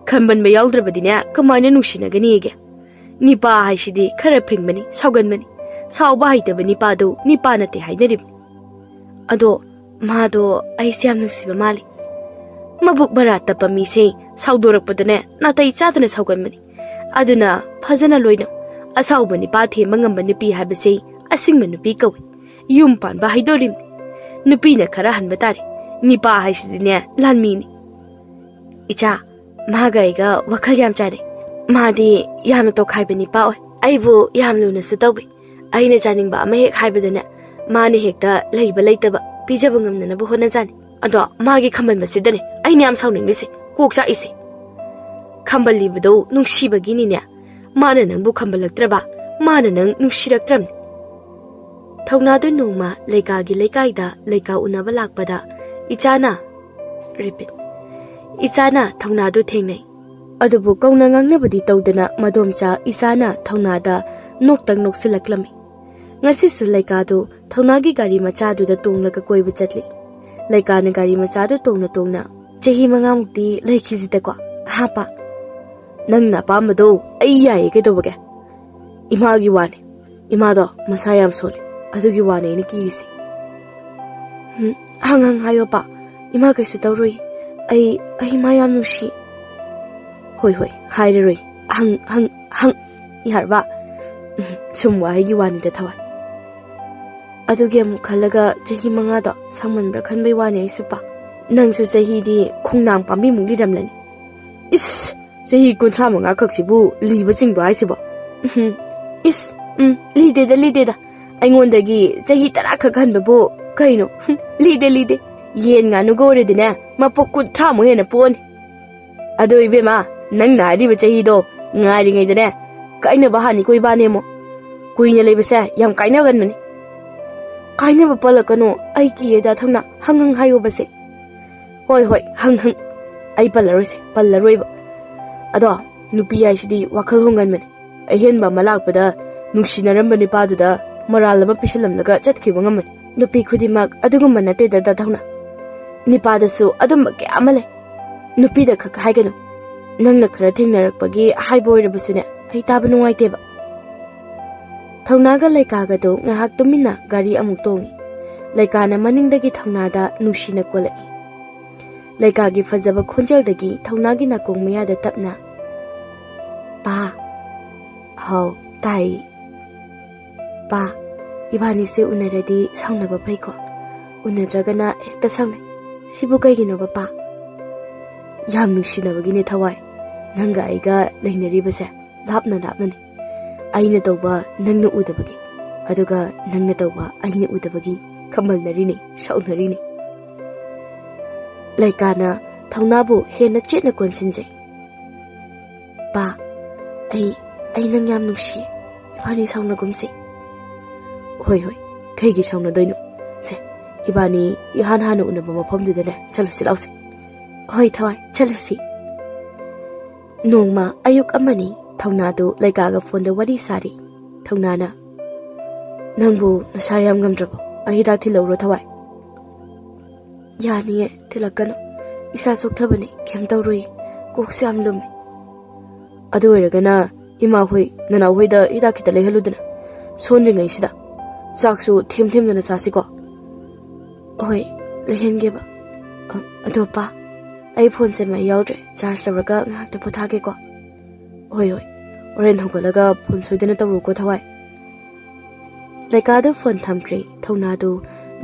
ꯈꯝꯕꯟꯕ ꯌꯥꯎꯗ꯭ꯔꯕꯗꯤꯅꯦ, ꯀꯃꯥꯏꯅ ꯅꯨꯡꯁꯤꯅꯒꯅꯤꯒꯦ? ꯅꯤꯄꯥ ꯍꯥꯏꯁꯤꯗꯤ ꯈꯔ ꯐꯤꯡꯕꯅꯤ, ꯁꯥꯎꯒꯟꯕꯅꯤ꯫ ꯁꯥꯎꯕ ꯍꯩꯇꯕ ꯅꯤꯄꯥꯗꯨ ꯅꯤꯄꯥ ꯅꯠꯇꯦ ꯍꯥꯏꯅꯔꯤꯕꯅꯤ꯫ ꯑꯗꯣ ꯃꯥꯗꯣ ꯑꯩꯁꯦ ꯌꯥꯝ ꯅꯨꯡꯁꯤꯕ ꯃꯥꯜꯂꯤ꯫ ꯃꯕꯨꯛ ꯃꯔꯥ ꯇꯞꯄ ꯃꯤꯁꯦ ꯁꯥꯎꯗꯣꯔꯛꯄꯗꯅꯦ ꯅꯥꯇꯩ ꯆꯥꯗꯅ ꯁꯥꯎꯒꯟꯕꯅꯤ꯫ ꯑꯗꯨꯅ ꯐꯖꯅ ꯂꯣꯏꯅꯧ꯫ ꯑꯁꯥꯎꯕ ꯅꯤꯄꯥ ꯊꯦꯝꯕ ꯉꯝꯕ ꯅꯨꯄꯤ ꯍꯥꯏꯕꯁꯦ ꯑꯁꯤꯡꯕ ꯅꯨꯄꯤ ꯀꯧꯏ꯫ ꯌꯨꯝ ꯄꯥꯟꯕ ꯍꯥꯏꯗꯣꯔꯤꯕꯅꯤ꯫ ꯅꯨꯄꯤꯅ ꯈꯔ ꯍꯟꯕ ꯇꯥꯔꯦ꯫ ꯅꯤꯄꯥ ꯍꯥꯏꯁꯤꯗꯤꯅꯦ ꯂꯥꯟꯃꯤꯅꯤ꯫ ꯏꯆꯥ, ꯃꯥꯒ ꯑꯩꯒ ꯋꯥꯈꯜ ꯌꯥꯝ ꯆꯥꯟꯅꯩ꯫ ꯃꯥꯗꯤ ꯌꯥꯝꯅ ꯇꯣꯈꯥꯏꯕ ꯅꯤꯄꯥ ꯑꯣꯏ꯫ ꯑꯩꯕꯨ ꯌꯥꯝ ꯂꯨꯅꯁꯨ ꯇꯧꯏ꯫ ꯑꯩꯅ ꯆꯥꯅꯤꯡꯕ ꯑꯃ ꯍꯦꯛ ꯍꯥꯏꯕꯗꯅꯦ, ꯃꯥꯅ ꯍꯦꯛꯇ ꯂꯩꯕ ꯂꯩꯇꯕ ꯄꯤꯖꯕ ꯉꯝꯅꯅꯕ ꯍꯣꯠꯅꯖꯥꯅꯤ꯫ ꯑꯗꯣ ꯃꯥꯒꯤ ꯈꯝꯕꯟꯕꯁꯤꯗꯅꯦ ꯑꯩꯅ ꯌꯥꯝ ꯁꯥꯎꯅꯤꯡꯂꯤꯁꯦ, ꯀꯣꯛ ꯆꯥꯛꯏꯁꯦ꯫ ꯈꯝꯕꯜꯂꯤꯕꯗꯣ ꯅꯨꯡꯁꯤꯕꯒꯤꯅꯤꯅꯦ꯫ ꯃꯥꯅ ꯅꯪꯕꯨ ꯈꯝꯕꯜꯂꯛꯇ꯭ꯔꯕ, ꯃꯥꯅ ꯅꯪ ꯅꯨꯡꯁꯤꯔꯛꯇ꯭ꯔꯕꯅꯤ꯫ ꯊꯧꯅꯥꯗꯨ ꯅꯣꯡꯃ ꯂꯩꯀꯥꯒꯤ ꯂꯩꯀꯥꯏꯗ ꯂꯩꯀꯥ ꯎꯅꯕ ꯂꯥꯛꯄꯗ ꯏꯆꯥꯅ, repeat, ꯏꯆꯥꯅ ꯊꯧꯅꯥꯗꯨ ꯊꯦꯡꯅꯩ꯫ ꯑꯗꯨꯕꯨ ꯀꯧꯅ ꯉꯥꯡꯅꯕꯗꯤ ꯇꯧꯗꯅ ꯃꯗꯣꯝꯆꯥ ꯏꯆꯥꯅ ꯊꯧꯅꯥꯗ ꯅꯣꯛꯇꯪ ꯅꯣꯛꯁꯤꯜꯂꯛꯂꯝꯃꯤ꯫ ꯉꯁꯤꯁꯨ ꯂꯩꯀꯥꯗꯨ ꯊꯧꯅꯥꯒꯤ ꯒꯥꯔꯤ ꯃꯆꯥꯗꯨꯗ ꯇꯣꯡꯂꯒ ꯀꯣꯏꯕ ꯆꯠꯂꯤ꯫ ꯂꯩꯀꯥꯅ ꯒꯥꯔꯤ ꯃꯆꯥꯗꯨ ꯇꯣꯡꯅ ꯇꯣꯡꯅ, "ꯆꯍꯤ ꯃꯉꯥꯃꯨꯛꯇꯤ ꯂꯩꯈꯤꯁꯤꯗꯀꯣ, ꯍꯥꯄ?" "ꯅꯪꯅ ꯑꯄꯥꯝꯕꯗꯣ ꯑꯩ ꯌꯥꯏꯌꯦ, ꯀꯩꯗꯧꯕꯒꯦ?" "ꯏꯃꯥꯒꯤ ꯋꯥꯅꯤ꯫ ꯏꯃꯥꯗꯣ ꯃꯁꯥ ꯌꯥꯝ ꯁꯣꯜꯂꯤ, ꯑꯗꯨꯒꯤ ꯋꯥꯅꯤ ꯑꯩꯅ ꯀꯤꯔꯤꯁꯦ꯫" "ꯎꯝ, ꯍꯪ ꯍꯪ ꯍꯥꯏꯌꯣ ꯄꯥ꯫ ꯏꯃꯥ ꯀꯩꯁꯨ ꯇꯧꯔꯣꯏ꯫ ꯑꯩ ꯑꯩ ꯏꯃꯥ ꯌꯥꯝ ꯅꯨꯡꯁꯤ꯫ ꯍꯣꯏ ꯍꯣꯏ, ꯍꯥꯏꯔꯔꯣꯏ꯫ ꯍꯪ ꯍꯪ ꯍꯪ꯫ ꯌꯥꯔꯕ? ꯎꯝ, ꯁꯨꯝ ꯋꯥꯍꯩꯒꯤ ꯋꯥꯅꯤꯗ ꯊꯋꯥꯏ꯫ ꯑꯗꯨꯒꯤ ꯑꯃꯨꯛ ꯈꯜꯂꯒ ꯆꯍꯤ ꯃꯉꯥꯗꯣ ꯁꯥꯡꯃꯟꯕ꯭ꯔꯥ ꯈꯟꯕꯩ ꯋꯥꯅꯤ ꯑꯩꯁꯨ ꯄꯥ꯫ ꯅꯪꯁꯨ ꯆꯍꯤꯗꯤ ꯈꯣꯡꯅꯥꯡ ꯄꯥꯝꯕꯤꯃꯨꯛ ꯂꯤꯔꯝꯂꯅꯤ꯫ ꯏꯁ! ꯆꯍꯤ ꯀꯨꯟꯊ꯭ꯔꯥ ꯃꯉꯥ ꯈꯛꯁꯤꯕꯨ ꯂꯤꯕ ꯆꯤꯡꯕ꯭ꯔꯣ ꯍꯥꯏꯁꯤꯕꯣ? ꯎꯝ, ꯏꯁ! ꯎꯝ, ꯂꯤꯗꯦꯗ, ꯂꯤꯗꯦꯗ꯫ ꯑꯩꯉꯣꯟꯗꯒꯤ ꯆꯍꯤ ꯇꯔꯥ ꯈꯛ ꯍꯟꯕꯕꯨ ꯀꯩꯅꯣ? ꯍꯨꯝ, ꯂꯤꯗꯦ, ꯂꯤꯗꯦ꯫ ꯌꯦꯟ ꯉꯥꯅꯨꯒ ꯑꯣꯏꯔꯗꯤꯅꯦ, ꯃꯄꯣꯛ ꯀꯨꯟꯊ꯭ꯔꯥꯃꯨꯛ ꯍꯦꯟꯅ ꯄꯣꯛꯑꯅꯤ꯫ ꯑꯗꯣ ꯏꯕꯦꯝꯃ, ꯅꯪꯅ ꯍꯥꯏꯔꯤꯕ ꯆꯍꯤꯗꯣ ꯉꯥꯏꯔꯤꯉꯩꯗꯅꯦ, ꯀꯥꯏꯅꯕ ꯍꯥꯟꯅꯤꯀꯣ ꯏꯕꯥꯅꯤ ꯑꯃꯨꯛ꯫ ꯀꯨꯏꯅ ꯂꯩꯕꯁꯦ ꯌꯥꯝ ꯀꯥꯏꯅꯒꯟꯕꯅꯤ꯫ ꯀꯥꯏꯅꯕ ꯄꯜꯂꯛꯀꯅꯣ, ꯑꯩ ꯀꯤꯌꯦꯗ ꯊꯧꯅꯥ, ꯍꯪ ꯍꯪ ꯍꯥꯏꯌꯣꯕꯁꯦ꯫ ꯍꯣꯏ ꯍꯣꯏ, ꯍꯪ ꯍꯪ꯫ ꯑꯩ ꯄꯜꯂꯔꯣꯏꯁꯦ, ꯄꯜꯂꯔꯣꯏꯕ꯫ ꯑꯗꯣ, ꯅꯨꯄꯤ ꯍꯥꯏꯁꯤꯗꯤ ꯋꯥꯈꯜ ꯍꯣꯡꯒꯟꯕꯅꯤ꯫ ꯑꯍꯦꯟꯕ ꯑꯃ ꯂꯥꯛꯄꯗ ꯅꯨꯡꯁꯤꯅꯔꯝꯕ ꯅꯨꯄꯥꯗꯨꯗ ꯃꯔꯥꯜ ꯑꯃ ꯄꯤꯁꯜꯂꯝꯂꯒ ꯆꯠꯈꯤꯕ ꯉꯝꯕꯅꯤ꯫ ꯅꯨꯄꯤ ꯈꯨꯗꯤꯡꯃꯛ ꯑꯗꯨꯒꯨꯝꯕ ꯅꯠꯇꯦꯗ ꯗꯥ ꯊꯧꯅꯥ꯫ ꯅꯤꯄꯥꯗꯁꯨ ꯑꯗꯨꯝꯕ ꯀꯌꯥ ꯑꯃ ꯂꯩ꯫ ꯅꯨꯄꯤꯗ ꯈꯛ ꯍꯥꯏꯒꯅꯨ꯫ ꯅꯪꯅ ꯈꯔ ꯊꯦꯡꯅꯔꯛꯄꯒꯤ ꯍꯥꯏꯕ ꯑꯣꯏꯔꯕꯁꯨꯅꯦ, ꯑꯩ ꯇꯥꯕ ꯅꯨꯡꯉꯥꯏꯇꯦꯕ꯫ ꯊꯧꯅꯥꯒ ꯂꯩꯀꯥꯒꯗꯣ ꯉꯥꯏꯍꯥꯛ ꯇꯨꯃꯤꯟꯅ ꯒꯥꯔꯤ ꯑꯃꯨꯛ ꯇꯣꯡꯉꯤ꯫ ꯂꯩꯀꯥꯅ ꯃꯅꯤꯡꯗꯒꯤ ꯊꯧꯅꯥꯗ ꯅꯨꯡꯁꯤꯅ ꯀꯣꯜꯂꯛꯏ꯫ ꯂꯩꯀꯥꯒꯤ ꯐꯖꯕ ꯈꯣꯟꯖꯦꯜꯗꯒꯤ ꯊꯧꯅꯥꯒꯤ ꯅꯥꯀꯣꯡ ꯃꯌꯥꯗ ꯇꯞꯅ, "ꯄꯥ꯫" "ꯍꯥꯎ, ꯇꯥꯏ꯫" "ꯄꯥ, ꯏꯕꯥꯅꯤꯁꯦ ꯎꯅꯔꯗꯤ ꯁꯥꯎꯅꯕ ꯐꯩꯀꯣ? ꯎꯅꯗ꯭ꯔꯒꯅ ꯍꯦꯛꯇ ꯁꯥꯎꯅꯩ꯫ ꯁꯤꯕꯨ ꯀꯩꯒꯤꯅꯣꯕ, ꯄꯥ?" "ꯌꯥꯝ ꯅꯨꯡꯁꯤꯅꯕꯒꯤꯅꯦ ꯊꯋꯥꯏ꯫ ꯅꯪꯒ ꯑꯩꯒ ꯂꯩꯅꯔꯤꯕꯁꯦ ꯂꯥꯞꯅ ꯂꯥꯞꯅꯅꯤ꯫ ꯑꯩꯅ ꯇꯧꯕ ꯅꯪꯅ ꯎꯗꯕꯒꯤ, ꯑꯗꯨꯒ ꯅꯪꯅ ꯇꯧꯕ ꯑꯩꯅ ꯎꯗꯕꯒꯤ ꯈꯝꯕꯜꯅꯔꯤꯅꯤ, ꯁꯥꯎꯅꯔꯤꯅꯤ꯫" ꯂꯩꯀꯥꯅ ꯊꯧꯅꯥꯕꯨ ꯍꯦꯟꯅ ꯆꯦꯠꯅ ꯀꯣꯟꯁꯤꯟꯖꯩ꯫ "ꯄꯥ, ꯑꯩ, ꯑꯩ ꯅꯪ ꯌꯥꯝ ꯅꯨꯡꯁꯤ꯫ ꯏꯕꯥꯅꯤ ꯁꯥꯎꯅꯒꯨꯝꯁꯤ꯫" "ꯍꯣꯏ, ꯍꯣꯏ, ꯀꯩꯒꯤ ꯁꯥꯎꯅꯗꯣꯏꯅꯣ? ꯁꯦ, ꯏꯕꯥꯅꯤ ꯏꯍꯥꯟ ꯍꯥꯟꯅ ꯎꯅꯕ ꯃꯐꯝꯗꯨꯗꯅꯦ ꯆꯠꯂꯨꯁꯤ ꯂꯥꯎꯁꯦ꯫" "ꯍꯣꯏ ꯊꯋꯥꯏ, ꯆꯠꯂꯨꯁꯤ꯫" ꯅꯣꯡꯃ ꯑꯌꯨꯛ ꯑꯃꯅꯤ, ꯊꯧꯅꯥꯗꯨ ꯂꯩꯀꯥꯒ ꯐꯣꯟꯗ ꯋꯥꯔꯤ ꯁꯥꯔꯤ꯫ ꯊꯧꯅꯥꯅ, "ꯅꯪꯕꯨ ꯅꯁꯥ ꯌꯥꯝ ꯉꯝꯗ꯭ꯔꯕꯣ? ꯑꯩ ꯍꯤꯗꯥꯛ ꯊꯤꯜꯂꯧꯔꯣ ꯊꯋꯥꯏ?" "ꯌꯥꯅꯤꯌꯦ, ꯊꯤꯜꯂꯛꯀꯅꯨ꯫ ꯏꯁꯥ ꯆꯣꯛꯊꯕꯅꯤ, ꯀꯩꯝ ꯇꯧꯔꯣꯏ꯫ ꯀꯣꯛꯁꯨ ꯌꯥꯝ ꯂꯨꯝꯃꯤ꯫" "ꯑꯗꯨ ꯑꯣꯏꯔꯒꯅ ꯏꯃꯥ ꯍꯣꯏ, ꯅꯅꯥꯎ ꯍꯣꯏꯗ ꯍꯤꯗꯥꯛ ꯈꯤꯇ ꯂꯩꯍꯜꯂꯨꯗꯅ꯫ ꯁꯣꯟꯗ꯭ꯔꯤꯉꯩꯁꯤꯗ ꯆꯥꯛꯁꯨ ꯊꯦꯝ ꯊꯦꯝꯗꯅ ꯆꯥꯁꯤꯀꯣ꯫" "ꯍꯣꯏ, ꯂꯩꯍꯟꯒꯦꯕ꯫ ꯑ, ꯑꯗꯣ ꯄꯥ, ꯑꯩ ꯐꯣꯟꯁꯦ ꯃꯩ ꯌꯥꯎꯗ꯭ꯔꯦ, ꯆꯥꯔꯖ ꯇꯧꯔꯒ ꯉꯥꯏꯍꯥꯛꯇ ꯄꯣꯊꯥꯒꯦꯀꯣ꯫ ꯍꯣꯏ, ꯍꯣꯏ, ꯍꯣꯔꯦꯟ ꯍꯧꯒꯠꯂꯒ ꯐꯣꯟ ꯁꯣꯏꯗꯅ ꯇꯧꯔꯨꯀꯣ, ꯊꯋꯥꯏ꯫ ꯂꯩꯀꯥꯗ ꯐꯣꯟ ꯊꯝꯈ꯭ꯔꯦ꯫ ꯊꯧꯅꯥꯗꯨ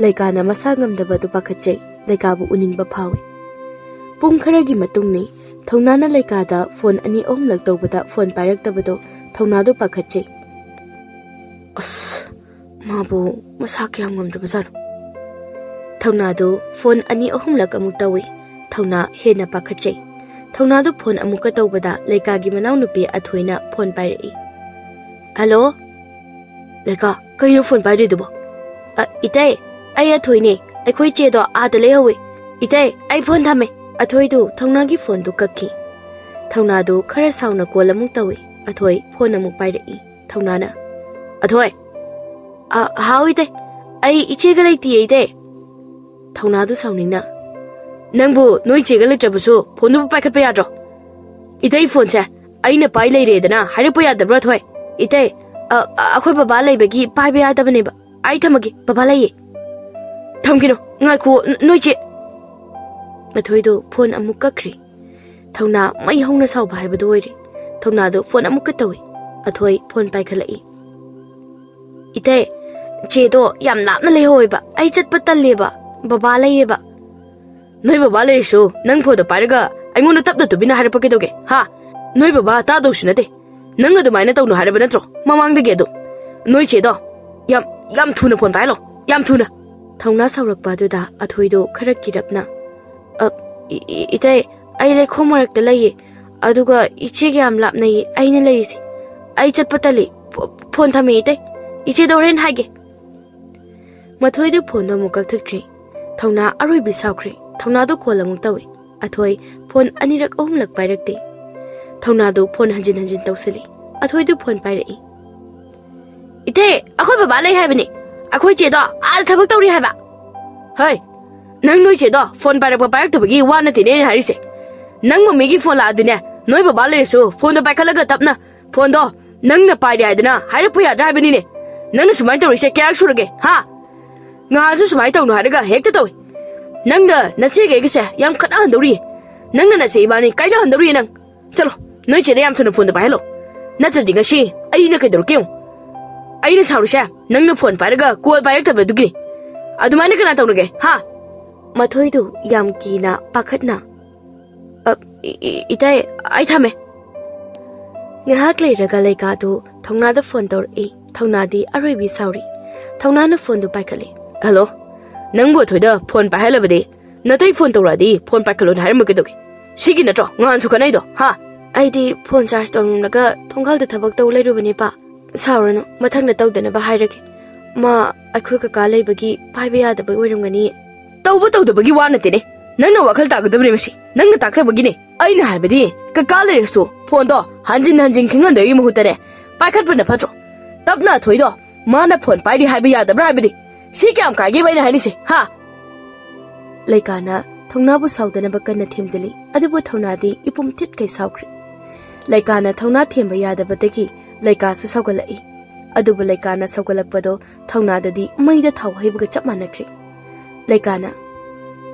ꯂꯩꯀꯥꯅ ꯃꯁꯥ ꯉꯝꯗꯕꯗꯨ ꯄꯥꯈꯠꯆꯩ꯫ ꯂꯩꯀꯥꯕꯨ ꯎꯅꯤꯡꯕ ꯐꯥꯎꯏ꯫ ꯄꯨꯡ ꯈꯔꯒꯤ ꯃꯇꯨꯡꯅꯤ꯫ ꯊꯧꯅꯥꯅ ꯂꯩꯀꯥꯗ ꯐꯣꯟ ꯑꯅꯤ ꯑꯍꯨꯝꯂꯛ ꯇꯧꯕꯗ ꯐꯣꯟ ꯄꯥꯏꯔꯛꯇꯕꯗꯣ ꯊꯧꯅꯥꯗꯨ ꯄꯥꯈꯠꯆꯩ꯫ ꯑꯁ, ꯃꯥꯕꯨ ꯃꯁꯥ ꯀꯌꯥꯝ ꯉꯝꯗ꯭ꯔꯕꯖꯥꯠꯅꯣ? ꯊꯧꯅꯥꯗꯨ ꯐꯣꯟ ꯑꯅꯤ ꯑꯍꯨꯝꯂꯛ ꯑꯃꯨꯛ ꯇꯧꯏ꯫ ꯊꯧꯅꯥ ꯍꯦꯟꯅ ꯄꯥꯈꯠꯆꯩ꯫ ꯊꯧꯅꯥꯗꯨ ꯐꯣꯟ ꯑꯃꯨꯛꯀ ꯇꯧꯕꯗ ꯂꯩꯀꯥꯒꯤ ꯃꯅꯥꯎꯅꯨꯄꯤ ꯑꯊꯣꯏꯅ ꯐꯣꯟ ꯄꯥꯏꯔꯛꯏ꯫ "ꯍꯜꯂꯣ?" "ꯂꯩꯀꯥ, ꯀꯩꯅꯣ ꯐꯣꯟ ꯄꯥꯏꯗ꯭ꯔꯤꯗꯨꯕꯣ?" "ꯑ, ꯏꯇꯩ, ꯑꯩ ꯑꯊꯣꯏꯅꯦ꯫ ꯑꯩꯈꯣꯏ ꯆꯦꯗꯣ ꯑꯥꯗ ꯂꯩꯍꯧꯋꯤ꯫ ꯏꯇꯩ, ꯑꯩ ꯐꯣꯟ ꯊꯝꯃꯦ꯫" ꯑꯊꯣꯏꯗꯨ ꯊꯧꯅꯥꯒꯤ ꯐꯣꯟꯗꯨ ꯀꯛꯈꯤ꯫ ꯊꯧꯅꯥꯗꯨ ꯈꯔ ꯁꯥꯎꯅ ꯀꯣꯜ ꯑꯃꯨꯛ ꯇꯧꯏ꯫ ꯑꯊꯣꯏ ꯐꯣꯟ ꯑꯃꯨꯛ ꯄꯥꯏꯔꯛꯏ꯫ ꯊꯧꯅꯥꯅ, "ꯑꯊꯣꯏ!" "ꯑ, ꯍꯥꯎ ꯏꯇꯩ, ꯑꯩ ꯏꯆꯦꯒ ꯂꯩꯇꯤꯌꯦ ꯏꯇꯩ꯫" ꯊꯧꯅꯥꯗꯨ ꯁꯥꯎꯅꯤꯡꯅ, "ꯅꯪꯕꯨ ꯅꯣꯏ ꯆꯦꯒ ꯂꯩꯇ꯭ꯔꯕꯁꯨ ꯐꯣꯟꯗꯨꯕꯨ ꯄꯥꯏꯈꯠꯄ ꯌꯥꯗ꯭ꯔꯣ? ꯏꯇꯩ ꯐꯣꯟꯁꯦ ꯑꯩꯅ ꯄꯥꯏ ꯂꯩꯔꯦꯗꯅ ꯍꯥꯏꯔꯛꯄ ꯌꯥꯗꯕ꯭ꯔꯣ, ꯑꯊꯣꯏ? ꯏꯇꯩ, ꯑ, ꯑ, ꯑꯩꯈꯣꯏ ꯕꯕꯥ ꯂꯩꯕꯒꯤ ꯄꯥꯏꯕ ꯌꯥꯗꯕꯅꯦꯕ꯫ ꯑꯩ ꯊꯝꯃꯒꯦ, ꯕꯕꯥ ꯂꯩꯌꯦ꯫" "ꯊꯝꯈꯤꯅꯣ, ꯉꯥꯏꯈꯨꯑꯣ, ꯅ-, ꯅꯣꯏ ꯆꯦ꯫" ꯑꯊꯣꯏꯗꯣ ꯐꯣꯟ ꯑꯃꯨꯛ ꯀꯛꯈ꯭ꯔꯦ꯫ ꯊꯧꯅꯥ ꯃꯩ ꯍꯧꯅ ꯁꯥꯎꯕ ꯍꯥꯏꯕꯗꯨ ꯑꯣꯏꯔꯦ꯫ ꯊꯧꯅꯥꯗꯣ ꯐꯣꯟ ꯑꯃꯨꯛꯀ ꯇꯧꯏ꯫ ꯑꯊꯣꯏ ꯐꯣꯟ ꯄꯥꯏꯈꯠꯂꯛꯏ꯫ "ꯏꯇꯩ, ꯆꯦꯗꯣ ꯌꯥꯝ ꯂꯥꯞꯅ ꯂꯩꯍꯧꯋꯦꯕ꯫ ꯑꯩ ꯆꯠꯄ ꯇꯜꯂꯦꯕ꯫ ꯕꯕꯥ ꯂꯩꯌꯦꯕ꯫" "ꯅꯣꯏ ꯕꯕꯥ ꯂꯩꯔꯁꯨ ꯅꯪ ꯐꯣꯟꯗꯣ ꯄꯥꯏꯔꯒ ꯑꯩꯉꯣꯟꯗ ꯇꯞꯅ ꯇꯨꯃꯤꯟꯅ ꯍꯥꯏꯔꯛꯄ ꯀꯩꯗꯧꯒꯦ? ꯍꯥ? ꯅꯣꯏ ꯕꯕꯥ ꯇꯥꯗꯧꯁꯨ ꯅꯠꯇꯦ꯫ ꯅꯪ ꯑꯗꯨꯃꯥꯏꯅ ꯇꯧꯅꯨ ꯍꯥꯏꯔꯕ ꯅꯠꯇ꯭ꯔꯣ ꯃꯃꯥꯡꯗꯒꯤ ꯑꯗꯨꯝ? ꯅꯣꯏ ꯆꯦꯗꯣ ꯌꯥꯝ, ꯌꯥꯝ ꯊꯨꯅ ꯐꯣꯟ ꯄꯥꯏꯍꯜꯂꯣ, ꯌꯥꯝ ꯊꯨꯅ꯫" ꯊꯧꯅꯥ ꯁꯥꯎꯔꯛꯄ ꯑꯗꯨꯗ ꯑꯊꯣꯏꯗꯣ ꯈꯔ ꯀꯤꯔꯞꯅ, "ꯑ, ꯏ-, ꯏ-, ꯏꯇꯩ, ꯑꯩ ꯂꯩꯈꯣꯝ ꯃꯔꯛꯇ ꯂꯩꯌꯦ꯫ ꯑꯗꯨꯒ ꯏꯆꯦꯒ ꯌꯥꯝ ꯂꯥꯞꯅꯩꯌꯦ ꯑꯩꯅ ꯂꯩꯔꯤꯁꯦ꯫ ꯑꯩ ꯆꯠꯄ ꯇꯜꯂꯤ꯫ ꯐꯣ-, ꯐꯣꯟ ꯊꯝꯃꯦ ꯏꯇꯩ꯫ ꯏꯆꯦꯗ ꯍꯣꯔꯦꯟ ꯍꯥꯏꯒꯦ꯫" ꯃꯊꯣꯏꯗꯨ ꯐꯣꯟꯗꯣ ꯑꯃꯨꯛ ꯀꯛꯊꯠꯈ꯭ꯔꯦ꯫ ꯊꯧꯅꯥ ꯑꯔꯣꯏꯕꯤ ꯁꯥꯎꯈ꯭ꯔꯦ꯫ ꯊꯧꯅꯥꯗꯨ ꯀꯣꯜ ꯑꯃꯨꯛ ꯇꯧꯏ꯫ ꯑꯊꯣꯏ ꯐꯣꯟ ꯑꯅꯤꯔꯛ ꯑꯍꯨꯝꯂꯛ ꯄꯥꯏꯔꯛꯇꯦ꯫ ꯊꯧꯅꯥꯗꯨ ꯐꯣꯟ ꯍꯟꯖꯤꯟ ꯍꯟꯖꯤꯟ ꯇꯧꯁꯤꯜꯂꯤ꯫ ꯑꯊꯣꯏꯗꯨ ꯐꯣꯟ ꯄꯥꯏꯔꯛꯏ꯫ "ꯏꯇꯩ, ꯑꯩꯈꯣꯏ ꯕꯕꯥ ꯂꯩ ꯍꯥꯏꯕꯅꯤ꯫ ꯑꯩꯈꯣꯏ ꯆꯦꯗꯣ ꯑꯥꯗ ꯊꯕꯛ ꯇꯧꯔꯤ ꯍꯥꯏꯕ꯫" "ꯍꯩ, ꯅꯪ ꯅꯣꯏ ꯆꯦꯗꯣ ꯐꯣꯟ ꯄꯥꯏꯔꯛꯄ ꯄꯥꯏꯔꯛꯇꯕꯒꯤ ꯋꯥ ꯅꯠꯇꯦꯅꯦ ꯑꯩꯅ ꯍꯥꯏꯔꯤꯁꯦ꯫ ꯅꯪ ꯃꯃꯤꯒꯤ ꯐꯣꯟ ꯂꯥꯛꯑꯗꯤꯅꯦ, ꯅꯣꯏ ꯕꯕꯥ ꯂꯩꯔꯁꯨ ꯐꯣꯟꯗꯣ ꯄꯥꯏꯈꯠꯂꯒ ꯇꯞꯅ, ꯐꯣꯟꯗꯣ ꯅꯪꯅ ꯄꯥꯏꯔꯦ ꯍꯥꯏꯗꯅ ꯍꯥꯏꯔꯛꯄ ꯌꯥꯗ꯭ꯔꯥ ꯍꯥꯏꯕꯅꯤꯅꯦ꯫ ꯅꯪꯅ ꯁꯨꯃꯥꯏꯅ ꯇꯧꯔꯤꯁꯦ ꯀꯌꯥꯔꯛ ꯁꯨꯔꯒꯦ, ꯍꯥ? ꯉꯍꯥꯟꯁꯨ ꯁꯨꯃꯥꯏꯅ ꯇꯧꯅꯨ ꯍꯥꯏꯔꯒ ꯍꯦꯛꯇ ꯇꯧꯏ꯫ ꯅꯪꯅ ꯅꯆꯦꯒ ꯑꯩꯒꯁꯦ ꯌꯥꯝ ꯈꯠꯅꯍꯟꯗꯧꯔꯤ꯫ ꯅꯪꯅ ꯅꯆꯦ ꯏꯕꯥꯅꯤ ꯀꯥꯏꯅꯍꯟꯗꯧꯔꯤ ꯅꯪ꯫ ꯆꯠꯂꯣ, ꯅꯣꯏ ꯆꯦꯗ ꯌꯥꯝ ꯊꯨꯅ ꯐꯣꯟꯗꯣ ꯄꯥꯏꯍꯜꯂꯣ꯫ ꯅꯠꯇ꯭ꯔꯗꯤ ꯉꯁꯤ ꯑꯩꯅ ꯀꯩꯗꯧꯔꯛꯀꯦ ꯌꯦꯡꯉꯨ꯫ ꯑꯩꯅ ꯁꯥꯎꯔꯤꯁꯦ ꯅꯪꯅ ꯐꯣꯟ ꯄꯥꯏꯔꯒ ꯀꯣꯜ ꯄꯥꯏꯔꯛꯇꯕꯗꯨꯒꯤꯅꯤ꯫ ꯑꯗꯨꯃꯥꯏꯅ ꯀꯅꯥ ꯇꯧꯅꯒꯦ, ꯍꯥ? ꯃꯊꯣꯏꯗꯨ ꯌꯥꯝ ꯀꯤꯅ ꯄꯥꯈꯠꯅ, "ꯑ, ꯏ-, ꯏ-, ꯏꯇꯩ, ꯑꯩ ꯊꯝꯃꯦ꯫" ꯉꯥꯏꯍꯥꯛ ꯂꯩꯔꯒ ꯂꯩꯀꯥꯗꯨ ꯊꯧꯅꯥꯗ ꯐꯣꯟ ꯇꯧꯔꯛꯏ꯫ ꯊꯧꯅꯥꯗꯤ ꯑꯔꯣꯏꯕꯤ ꯁꯥꯎꯔꯤ꯫ ꯊꯧꯅꯥꯅ ꯐꯣꯟꯗꯨ ꯄꯥꯏꯈꯠꯂꯤ꯫ "ꯍꯜꯂꯣ, ꯅꯪꯕꯨ ꯑꯊꯣꯏꯗ ꯐꯣꯟ ꯄꯥꯏꯍꯜꯂꯕꯗꯤ? ꯅꯇꯩ ꯐꯣꯟ ꯇꯧꯔꯛꯑꯗꯤ ꯐꯣꯟ ꯄꯥꯏꯈꯠꯂꯣꯅ ꯍꯥꯏꯔꯝꯕ ꯀꯩꯗꯧꯒꯦ? ꯁꯤꯒꯤ ꯅꯠꯇ꯭ꯔꯣ ꯉꯍꯥꯟꯁꯨ ꯈꯠꯅꯩꯗꯣ, ꯍꯥ?" "ꯑꯩꯗꯤ ꯐꯣꯟ ꯆꯥꯔꯖ ꯇꯧꯔꯝꯂꯒ ꯊꯣꯡꯒꯥꯜꯗ ꯊꯕꯛ ꯇꯧ ꯂꯩꯔꯨꯕꯅꯦ, ꯄꯥ꯫ ꯁꯥꯎꯔꯅꯨ, ꯃꯊꯪꯗ ꯇꯧꯗꯅꯕ ꯍꯥꯏꯔꯒꯦ꯫ ꯃꯥ ꯑꯩꯈꯣꯏ ꯀꯀꯥ ꯂꯩꯕꯒꯤ ꯄꯥꯏꯕ ꯌꯥꯗꯕ ꯑꯣꯏꯔꯝꯒꯅꯤ꯫" ꯇꯧꯕ ꯇꯧꯗꯕꯒꯤ ꯋꯥ ꯅꯠꯇꯦꯅꯦ, ꯅꯪꯅ ꯋꯥꯈꯜ ꯇꯥꯒꯗꯕꯅꯦ ꯃꯁꯤ꯫ ꯅꯪꯅ ꯇꯥꯛꯇꯕꯒꯤꯅꯦ꯫ ꯑꯩꯅ ꯍꯥꯏꯕꯗꯤ ꯀꯀꯥ ꯂꯩꯔꯁꯨ ꯐꯣꯟꯗꯣ ꯍꯟꯖꯤꯟ ꯍꯟꯖꯤꯟ ꯈꯤꯡꯍꯟꯗꯣꯏꯒꯤ ꯃꯍꯨꯠꯇꯅꯦ, ꯄꯥꯏꯈꯠꯄꯅ ꯐꯠꯇ꯭ꯔꯣ? ꯇꯞꯅ ꯑꯊꯣꯏꯗꯣ ꯃꯥꯅ ꯐꯣꯟ ꯄꯥꯏꯔꯤ ꯍꯥꯏꯕ ꯌꯥꯗꯕ꯭ꯔꯥ ꯍꯥꯏꯕꯅꯤ꯫ ꯁꯤ ꯀꯌꯥꯝ ꯀꯥꯏꯒꯦꯕ ꯑꯩꯅ ꯍꯥꯏꯅꯤꯡꯁꯦ, ꯍꯥ? ꯂꯩꯀꯥꯅ ꯊꯧꯅꯥꯕꯨ ꯁꯥꯎꯗꯅꯕ ꯀꯟꯅ ꯊꯦꯝꯖꯤꯜꯂꯤ, ꯑꯗꯨꯕꯨ ꯊꯧꯅꯥꯗꯤ ꯏꯄꯨꯝ ꯊꯤꯠꯈꯩ ꯁꯥꯎꯈ꯭ꯔꯦ꯫ ꯂꯩꯀꯥꯅ ꯊꯧꯅꯥ ꯊꯦꯝꯕ ꯌꯥꯗꯕꯗꯒꯤ ꯂꯩꯀꯥꯁꯨ ꯁꯥꯎꯒꯠꯂꯛꯏ꯫ ꯑꯗꯨꯕꯨ ꯂꯩꯀꯥꯅ ꯁꯥꯎꯒꯠꯂꯛꯄꯗꯣ ꯊꯧꯅꯥꯗꯗꯤ ꯃꯩꯗ ꯊꯥꯎ ꯍꯩꯕꯒ ꯆꯞ ꯃꯥꯟꯅꯈ꯭ꯔꯦ꯫ ꯂꯩꯀꯥꯅ,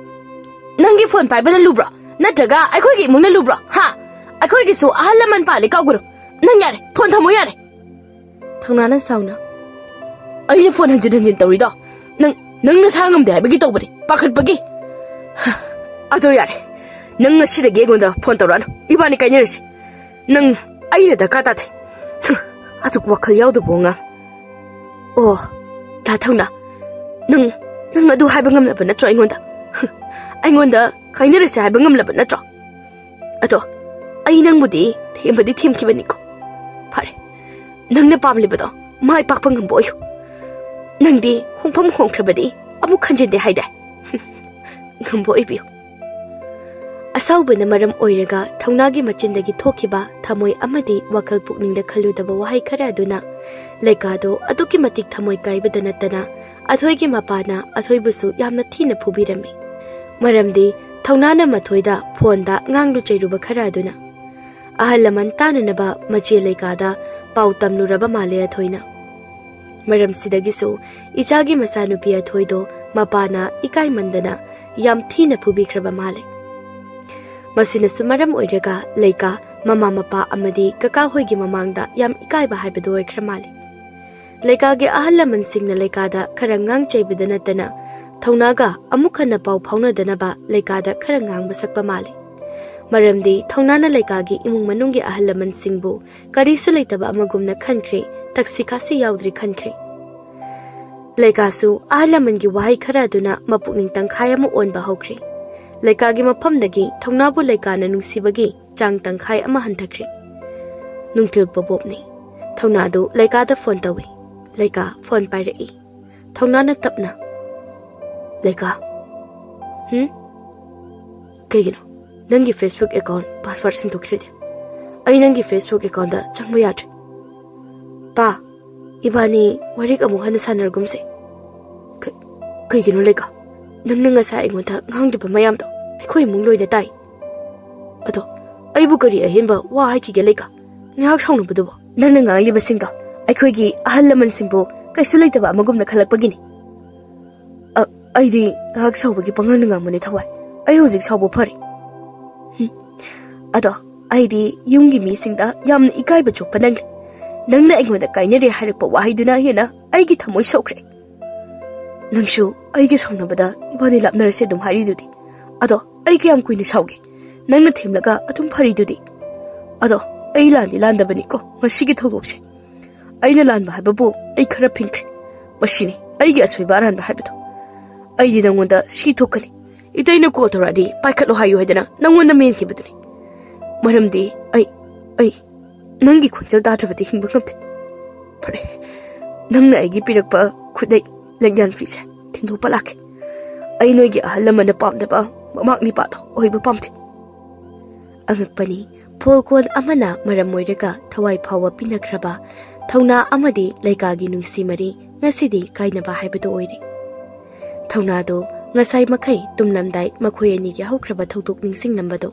"ꯅꯪꯒꯤ ꯐꯣꯟ ꯄꯥꯏꯕꯅ ꯂꯨꯕ꯭ꯔꯣ? ꯅꯠꯇ꯭ꯔꯒ ꯑꯩꯈꯣꯏꯒꯤ ꯏꯃꯨꯡꯅ ꯂꯨꯕ꯭ꯔꯣ? ꯍꯥ? ꯑꯩꯈꯣꯏꯒꯤꯁꯨ ꯑꯍꯜ ꯂꯃꯟ ꯄꯥꯜꯂꯤ ꯀꯥꯎꯒꯅꯨ꯫ ꯅꯪ ꯌꯥꯔꯦ, ꯐꯣꯟ ꯊꯝꯃꯣ ꯌꯥꯔꯦ꯫" ꯊꯧꯅꯥꯅ ꯁꯥꯎꯅ, "ꯑꯩꯅ ꯐꯣꯟ ꯍꯟꯖꯤꯟ ꯍꯟꯖꯤꯟ ꯇꯧꯔꯤꯗꯣ ꯅꯪ, ꯅꯪ ꯅꯁꯥ ꯉꯝꯗꯦ ꯍꯥꯏꯕꯒꯤ ꯇꯧꯕꯅꯤ, ꯄꯥꯈꯠꯄꯒꯤ꯫ ꯑꯗꯣ ꯌꯥꯔꯦ, ꯅꯪ ꯉꯁꯤꯗꯒꯤ ꯑꯩꯉꯣꯟꯗ ꯐꯣꯟ ꯇꯧꯔꯛꯑꯅꯨ, ꯏꯕꯥꯅꯤ ꯀꯥꯏꯅꯔꯁꯤ꯫ ꯅꯪ ꯑꯩꯅ ꯗꯔꯀꯥꯔ ꯇꯥꯗꯦ꯫ ꯑꯗꯨꯛ ꯋꯥꯈꯜ ꯌꯥꯎꯗꯕ ꯑꯉꯥꯡ꯫ ꯑꯣ, ꯗꯥ ꯊꯧꯅꯥ, ꯅꯪ, ꯅꯪ ꯑꯗꯨ ꯍꯥꯏꯕ ꯉꯝꯂꯕ ꯅꯠꯇ꯭ꯔꯣ ꯑꯩꯉꯣꯟꯗ? ꯑꯩꯉꯣꯟꯗ ꯀꯥꯏꯅꯔꯁꯦ ꯍꯥꯏꯕ ꯉꯝꯂꯕ ꯅꯠꯇ꯭ꯔꯣ? ꯑꯗꯣ ꯑꯩ ꯅꯪꯕꯨꯗꯤ ꯊꯦꯝꯕꯗꯤ ꯊꯦꯝꯈꯤꯕꯅꯤꯀꯣ꯫ ꯐꯔꯦ, ꯅꯪꯅ ꯄꯥꯝꯂꯤꯕꯗꯣ ꯃꯥꯏ ꯄꯥꯛꯄ ꯉꯝꯕ ꯑꯣꯏꯌꯨ꯫ ꯅꯪꯗꯤ ꯈꯣꯡꯐꯝ ꯍꯣꯡꯈ꯭ꯔꯕꯗꯤ ꯑꯃꯨꯛ ꯈꯟꯖꯤꯟꯗꯦ ꯍꯥꯏꯗꯥꯏ? ꯉꯝꯕ ꯑꯣꯏꯕꯤꯌꯨ꯫" ꯑꯁꯥꯎꯕꯅ ꯃꯔꯝ ꯑꯣꯏꯔꯒ ꯊꯧꯅꯥꯒꯤ ꯃꯆꯤꯟꯗꯒꯤ ꯊꯣꯛꯈꯤꯕ ꯊꯃꯣꯏ ꯑꯃꯗꯤ ꯋꯥꯈꯜ ꯄꯨꯛꯅꯤꯡꯗ ꯈꯜꯂꯨꯗꯕ ꯋꯥꯍꯩ ꯈꯔ ꯑꯗꯨꯅ ꯂꯩꯀꯥꯗꯣ ꯑꯗꯨꯛꯀꯤ ꯃꯇꯤꯛ ꯊꯃꯣꯏ ꯀꯥꯏꯕꯗ ꯅꯠꯇꯅ ꯑꯊꯣꯏꯒꯤ ꯃꯄꯥꯅ ꯑꯊꯣꯏꯕꯨꯁꯨ ꯌꯥꯝꯅ ꯊꯤꯅ ꯐꯨꯕꯤꯔꯝꯃꯤ꯫ ꯃꯔꯝꯗꯤ ꯊꯧꯅꯥꯅ ꯃꯊꯣꯏꯗ ꯐꯣꯟꯗ ꯉꯥꯡꯂꯨ ꯆꯩꯔꯨꯕ ꯈꯔ ꯑꯗꯨꯅ꯫ ꯑꯍꯜ ꯂꯃꯟ ꯇꯥꯅꯅꯕ ꯃꯆꯦ ꯂꯩꯀꯥꯗ ꯄꯥꯎ ꯇꯝꯂꯨꯔꯕ ꯃꯥꯜꯂꯦ ꯑꯊꯣꯏꯅ꯫ ꯃꯔꯝꯁꯤꯗꯒꯤꯁꯨ ꯏꯆꯥꯒꯤ ꯃꯆꯥꯅꯨꯄꯤ ꯑꯊꯣꯏꯗꯣ ꯃꯄꯥꯅ ꯏꯀꯥꯏꯃꯟꯗꯅ ꯌꯥꯝ ꯊꯤꯅ ꯐꯨꯕꯤꯈ꯭ꯔꯕ ꯃꯥꯜꯂꯦ꯫ ꯃꯁꯤꯅꯁꯨ ꯃꯔꯝ ꯑꯣꯏꯔꯒ ꯂꯩꯀꯥ ꯃꯃꯥ ꯃꯄꯥ ꯑꯃꯗꯤ ꯀꯀꯥ ꯍꯣꯏꯒꯤ ꯃꯃꯥꯡꯗ ꯌꯥꯝ ꯏꯀꯥꯏꯕ ꯍꯥꯏꯕꯗꯨ ꯑꯣꯏꯈ꯭ꯔ ꯃꯥꯜꯂꯦ꯫ ꯂꯩꯀꯥꯒꯤ ꯑꯍꯜ ꯂꯃꯟꯁꯤꯡꯅ ꯂꯩꯀꯥꯗ ꯈꯔ ꯉꯥꯡ ꯆꯩꯕꯗ ꯅꯠꯇꯅ ꯊꯧꯅꯥꯒ ꯑꯃꯨꯛ ꯍꯟꯅ ꯄꯥꯎ ꯐꯥꯎꯅꯗꯅꯕ ꯂꯩꯀꯥꯗ ꯈꯔ ꯉꯥꯡꯕ ꯁꯛꯄ ꯃꯥꯜꯂꯤ꯫ ꯃꯔꯝꯗꯤ ꯊꯧꯅꯥꯅ ꯂꯩꯀꯥꯒꯤ ꯏꯃꯨꯡ ꯃꯅꯨꯡꯒꯤ ꯑꯍꯜ ꯂꯃꯟꯁꯤꯡꯕꯨ ꯀꯔꯤꯁꯨ ꯂꯩꯇꯕ ꯑꯃꯒꯨꯝꯅ ꯈꯟꯈ꯭ꯔꯦ, ꯊꯛꯁꯤ ꯈꯥꯁꯤ ꯌꯥꯎꯗ꯭ꯔꯦ ꯈꯟꯈ꯭ꯔꯦ꯫ ꯂꯩꯀꯥꯁꯨ ꯑꯍꯜ ꯂꯃꯟꯒꯤ ꯋꯥꯍꯩ ꯈꯔ ꯑꯗꯨꯅ ꯃꯄꯨꯛꯅꯤꯡ ꯇꯪꯈꯥꯏ ꯑꯃ ꯑꯣꯟꯕ ꯍꯧꯈ꯭ꯔꯦ꯫ ꯂꯩꯀꯥꯒꯤ ꯃꯐꯝꯗꯒꯤ ꯊꯧꯅꯥꯕꯨ ꯂꯩꯀꯥꯅ ꯅꯨꯡꯁꯤꯕꯒꯤ ꯆꯥꯡ ꯇꯪꯈꯥꯏ ꯑꯃ ꯍꯟꯊꯈ꯭ꯔꯦ꯫ ꯅꯨꯡꯊꯤꯜ ꯄꯣꯕꯣꯞꯅꯤ꯫ ꯊꯧꯅꯥꯗꯨ ꯂꯩꯀꯥꯗ ꯐꯣꯟ ꯇꯧꯏ꯫ ꯂꯩꯀꯥ ꯐꯣꯟ ꯄꯥꯏꯔꯛꯏ꯫ ꯊꯧꯅꯥꯅ ꯇꯞꯅ, "ꯂꯩꯀꯥ꯫ ꯍꯨꯝ? ꯀꯩꯒꯤꯅꯣ? ꯅꯪꯒꯤ Facebook account password ꯁꯤꯟꯗꯣꯛꯈ꯭ꯔꯤꯗꯤ? ꯑꯩ ꯅꯪꯒꯤ Facebook accountꯇ ꯆꯪꯕ ꯌꯥꯗ꯭ꯔꯦ꯫ ꯄꯥ, ꯏꯕꯥꯅꯤ ꯋꯥꯔꯤ ꯑꯃꯨꯛ ꯍꯟꯅ ꯁꯥꯟꯅꯔꯒꯨꯝꯁꯦ꯫ ꯀ-, ꯀꯩꯒꯤꯅꯣ ꯂꯩꯀꯥ? ꯅꯪꯅ ꯉꯁꯥꯏ ꯑꯩꯉꯣꯟꯗ ꯉꯥꯡꯗꯕ ꯃꯌꯥꯝꯗꯣ ꯑꯩꯈꯣꯏ ꯏꯃꯨꯡ ꯂꯣꯏꯅ ꯇꯥꯏ꯫ ꯑꯗꯣ ꯑꯩꯕꯨ ꯀꯔꯤ ꯑꯍꯦꯟꯕ ꯋꯥ ꯍꯥꯏꯈꯤꯒꯦ ꯂꯩꯀꯥ? ꯉꯥꯏꯍꯥꯛ ꯁꯥꯎꯅꯕꯗꯨꯕꯨ? ꯅꯪꯅ ꯉꯥꯡꯂꯤꯕꯁꯤꯡꯗꯣ ꯑꯩꯈꯣꯏꯒꯤ ꯑꯍꯜ ꯂꯃꯟꯁꯤꯡꯕꯨ ꯀꯩꯁꯨ ꯂꯩꯇꯕ ꯑꯃꯒꯨꯝꯅ ꯈꯜꯂꯛꯄꯒꯤꯅꯤ꯫ ꯑ, ꯑꯩꯗꯤ ꯉꯥꯏꯍꯥꯛ ꯁꯥꯎꯕꯒꯤ ꯄꯉꯥꯡꯗ ꯉꯥꯡꯕꯅꯦ ꯊꯋꯥꯏ꯫ ꯑꯩ ꯍꯧꯖꯤꯛ ꯁꯥꯎꯕ ꯐꯔꯦ꯫ ꯍꯨꯝ꯫ ꯑꯗꯣ ꯑꯩꯗꯤ ꯌꯨꯝꯒꯤ ꯃꯤꯁꯤꯡꯗ ꯌꯥꯝꯅ ꯏꯀꯥꯏꯕ ꯆꯣꯛꯄ ꯅꯪꯂꯦ꯫ ꯅꯪꯅ ꯑꯩꯉꯣꯟꯗ ꯀꯥꯏꯅꯔꯦ ꯍꯥꯏꯔꯛꯄ ꯋꯥꯍꯩꯗꯨꯅ ꯍꯦꯟꯅ ꯑꯩꯒꯤ ꯊꯃꯣꯏ ꯁꯣꯛꯈ꯭ꯔꯦ꯫ ꯅꯪꯁꯨ ꯑꯩꯒ ꯁꯥꯎꯅꯕꯗ ꯏꯕꯥꯅꯤ ꯂꯥꯞꯅꯔꯁꯦ ꯑꯗꯨꯝ ꯍꯥꯏꯔꯤꯗꯨꯗꯤ꯫ ꯑꯗꯣ ꯑꯩ ꯀꯌꯥꯝ ꯀꯨꯏꯅ ꯁꯥꯎꯒꯦ? ꯅꯪꯅ ꯊꯦꯝꯂꯒ ꯑꯗꯨꯝ ꯐꯔꯤꯗꯨꯗꯤ꯫ ꯑꯗꯣ ꯑꯩ ꯂꯥꯟꯗꯤ ꯂꯥꯟꯗꯕꯅꯤꯀꯣ ꯉꯁꯤꯒꯤ ꯊꯧꯗꯣꯛꯁꯦ꯫ ꯑꯩꯅ ꯂꯥꯟꯕ ꯍꯥꯏꯕꯕꯨ ꯑꯩ ꯈꯔ ꯐꯤꯡꯈ꯭ꯔꯦ꯫ ꯃꯁꯤꯅꯤ ꯑꯩꯒꯤ ꯑꯁꯣꯏꯕ ꯑꯔꯥꯟꯕ ꯍꯥꯏꯕꯗꯣ꯫ ꯑꯩꯗꯤ ꯅꯪꯉꯣꯟꯗ ꯁꯤ ꯊꯣꯛꯀꯅꯤ꯫ ꯏꯇꯩꯅ ꯀꯣꯜ ꯇꯧꯔꯛꯑꯗꯤ ꯄꯥꯏꯈꯠꯂꯣ ꯍꯥꯏꯌꯨ ꯍꯥꯏꯗꯅ ꯅꯪꯉꯣꯟꯗ ꯃꯦꯟꯈꯤꯕꯗꯨꯅꯤ꯫ ꯃꯔꯝꯗꯤ ꯑꯩ, ꯑꯩ ꯅꯪꯒꯤ ꯈꯣꯟꯖꯦꯜ ꯇꯥꯗ꯭ꯔꯕꯗꯤ ꯍꯤꯡꯕ ꯉꯝꯗꯦ꯫ ꯐꯔꯦ, ꯅꯪꯅ ꯑꯩꯒꯤ ꯄꯤꯔꯛꯄ ꯈꯨꯗꯩ ꯂꯦꯡꯌꯥꯟ ꯐꯤꯁꯦ ꯊꯤꯟꯗꯣꯛꯄ ꯂꯥꯛꯀꯦ꯫ ꯑꯩ ꯅꯣꯏꯒꯤ ꯑꯍꯜ ꯂꯃꯟꯅ ꯄꯥꯝꯗꯕ ꯃꯃꯥꯛ ꯅꯤꯄꯥꯗꯣ ꯑꯣꯏꯕ ꯄꯥꯝꯗꯦ꯫ ꯑꯉꯛꯄꯅꯤ, ꯐꯣꯜ ꯀꯣꯜ ꯑꯃꯅ ꯃꯔꯝ ꯑꯣꯏꯔꯒ ꯊꯋꯥꯏ ꯐꯥꯎꯕ ꯄꯤꯅꯈ꯭ꯔꯕ ꯊꯧꯅꯥ ꯑꯃꯗꯤ ꯂꯩꯀꯥꯒꯤ ꯅꯨꯡꯁꯤ ꯃꯔꯤ ꯉꯁꯤꯗꯤ ꯀꯥꯏꯅꯕ ꯍꯥꯏꯕꯗꯨ ꯑꯣꯏꯔꯦ꯫ ꯊꯧꯅꯥꯗꯨ ꯉꯁꯥꯏ ꯃꯈꯩ ꯇꯨꯝꯂꯝꯗꯥꯏ ꯃꯈꯣꯏ ꯑꯅꯤꯒꯤ ꯍꯧꯈ꯭ꯔꯕ ꯊꯧꯗꯣꯛ ꯅꯤꯡꯁꯤꯡꯂꯝꯕꯗꯨ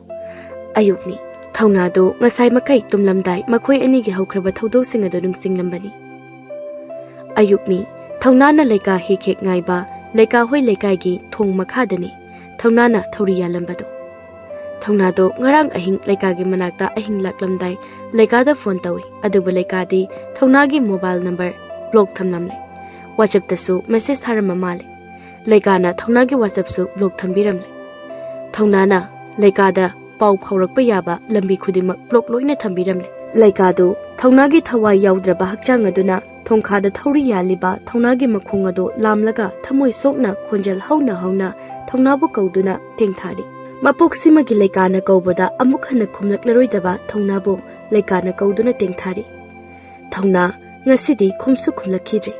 ꯑꯌꯨꯛꯅꯤ꯫ ꯊꯧꯅꯥꯗꯨ ꯉꯁꯥꯏ ꯃꯈꯩ ꯇꯨꯝꯂꯝꯗꯥꯏ ꯃꯈꯣꯏ ꯑꯅꯤꯒꯤ ꯍꯧꯈ꯭ꯔꯕ ꯊꯧꯗꯣꯛꯁꯤꯡ ꯑꯗꯨ ꯅꯤꯡꯁꯤꯡꯂꯝꯕꯅꯤ꯫ ꯑꯌꯨꯛꯅꯤ꯫ ꯊꯧꯅꯥꯅ ꯂꯩꯀꯥ ꯍꯦꯛ ꯍꯦꯛ ꯉꯥꯏꯕ ꯂꯩꯀꯥ ꯍꯣꯏ ꯂꯩꯀꯥꯏꯒꯤ ꯊꯣꯡ ꯃꯈꯥꯗꯅꯤ꯫ ꯊꯧꯅꯥꯅ ꯊꯧꯔꯤ ꯌꯥꯜꯂꯝꯕꯗꯨ꯫ ꯊꯧꯅꯥꯗꯣ ꯉꯔꯥꯡ ꯑꯍꯤꯡ ꯂꯩꯀꯥꯒꯤ ꯃꯅꯥꯛꯇ ꯑꯍꯤꯡ ꯂꯥꯛꯂꯝꯗꯥꯏ ꯂꯩꯀꯥꯗ ꯐꯣꯟ ꯇꯧꯏ, ꯑꯗꯨꯕꯨ ꯂꯩꯀꯥꯗꯤ ꯊꯧꯅꯥꯒꯤ ꯃꯣꯕꯥꯏꯜ ꯅꯝꯕꯔ ꯕ꯭ꯂꯣꯛ ꯊꯝꯂꯝꯂꯦ꯫ ꯋꯥꯆꯞꯇꯁꯨ ꯃꯦꯁꯦꯖ ꯊꯥꯔꯝꯕ ꯃꯥꯜꯂꯦ꯫ ꯂꯩꯀꯥꯅ ꯊꯧꯅꯥꯒꯤ ꯋꯥꯆꯞꯁꯨ ꯕ꯭ꯂꯣꯛ ꯊꯝꯕꯤꯔꯝꯂꯦ꯫ ꯊꯧꯅꯥꯅ ꯂꯩꯀꯥꯗ ꯄꯥꯎ ꯐꯥꯎꯔꯛꯄ ꯌꯥꯕ ꯂꯝꯕꯤ ꯈꯨꯗꯤꯡꯃꯛ ꯕ꯭ꯂꯣꯛ ꯂꯣꯏꯅ ꯊꯝꯕꯤꯔꯝꯂꯦ꯫ ꯂꯩꯀꯥꯗꯨ ꯊꯧꯅꯥꯒꯤ ꯊꯋꯥꯏ ꯌꯥꯎꯗ꯭ꯔꯕ ꯍꯛꯆꯥꯡ ꯑꯗꯨꯅ ꯊꯣꯡꯈꯥꯗ ꯊꯧꯔꯤ ꯌꯥꯜꯂꯤꯕ ꯊꯧꯅꯥꯒꯤ ꯃꯈꯣꯡ ꯑꯗꯨ ꯂꯥꯝꯂꯒ ꯊꯃꯣꯏ ꯁꯣꯛꯅ ꯈꯣꯟꯖꯦꯜ ꯍꯧꯅ ꯍꯧꯅ ꯊꯧꯅꯥꯕꯨ ꯀꯧꯗꯨꯅ ꯇꯦꯡꯊꯥꯔꯤ꯫ ꯃꯄꯣꯛꯁꯤꯃꯒꯤ ꯂꯩꯀꯥꯅ ꯀꯧꯕꯗ ꯑꯃꯨꯛ ꯍꯟꯅ ꯈꯨꯝꯂꯛꯂꯔꯣꯏꯗꯕ ꯊꯧꯅꯥꯕꯨ ꯂꯩꯀꯥꯅ ꯀꯧꯗꯨꯅ ꯇꯦꯡꯊꯥꯔꯤ꯫ ꯊꯧꯅꯥ ꯉꯁꯤꯗꯤ ꯈꯨꯝꯁꯨ ꯈꯨꯝꯂꯛꯈꯤꯗ꯭ꯔꯦ꯫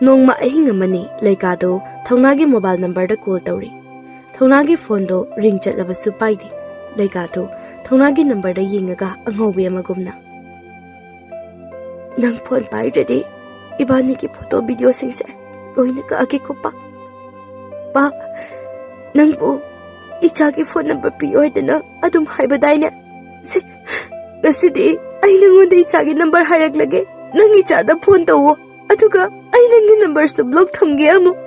ꯅꯣꯡꯃ ꯑꯍꯤꯡ ꯑꯃꯅꯤ ꯂꯩꯀꯥꯗꯨ ꯊꯧꯅꯥꯒꯤ ꯃꯣꯕꯥꯏꯜ ꯅꯝꯕꯔꯗ ꯀꯣꯜ ꯇꯧꯔꯤ꯫ ꯊꯧꯅꯥꯒꯤ ꯐꯣꯟꯗꯣ ꯔꯤꯡ ꯆꯠꯂꯕꯁꯨ ꯄꯥꯏꯗꯦ꯫ ꯂꯩꯀꯥꯗꯨ ꯊꯧꯅꯥꯒꯤ ꯅꯝꯕꯔꯗ ꯌꯦꯡꯉꯒ ꯑꯉꯥꯎꯕꯤ ꯑꯃꯒꯨꯝꯅ, "ꯅꯪ ꯐꯣꯟ ꯄꯥꯏꯗ꯭ꯔꯗꯤ ꯏꯕꯥꯅꯤꯒꯤ ꯐꯣꯇꯣ ꯚꯤꯗꯤꯑꯣꯁꯤꯡꯁꯦ ꯂꯣꯏꯅ ꯀꯛꯑꯒꯦꯀꯣ ꯄꯥ꯫ ꯄꯥ, ꯅꯪꯕꯨ ꯏꯆꯥꯒꯤ ꯐꯣꯟ ꯅꯝꯕꯔ ꯄꯤꯌꯨ ꯍꯥꯏꯗꯅ ꯑꯗꯨꯝ ꯍꯥꯏꯕꯗꯥꯏꯅꯦ? ꯁꯦ, ꯉꯁꯤꯗꯤ ꯑꯩ ꯅꯪꯉꯣꯟꯗ ꯏꯆꯥꯒꯤ ꯅꯝꯕꯔ ꯍꯥꯏꯔꯛꯂꯒꯦ꯫ ꯅꯪ ꯏꯆꯥꯗ ꯐꯣꯟ ꯇꯧꯋꯣ, ꯑꯗꯨꯒ ꯑꯩ ꯅꯪꯒꯤ ꯅꯝꯕꯔꯁꯨ ꯕ꯭ꯂꯣꯛ ꯊꯝꯒꯦ ꯑꯃꯨꯛ꯫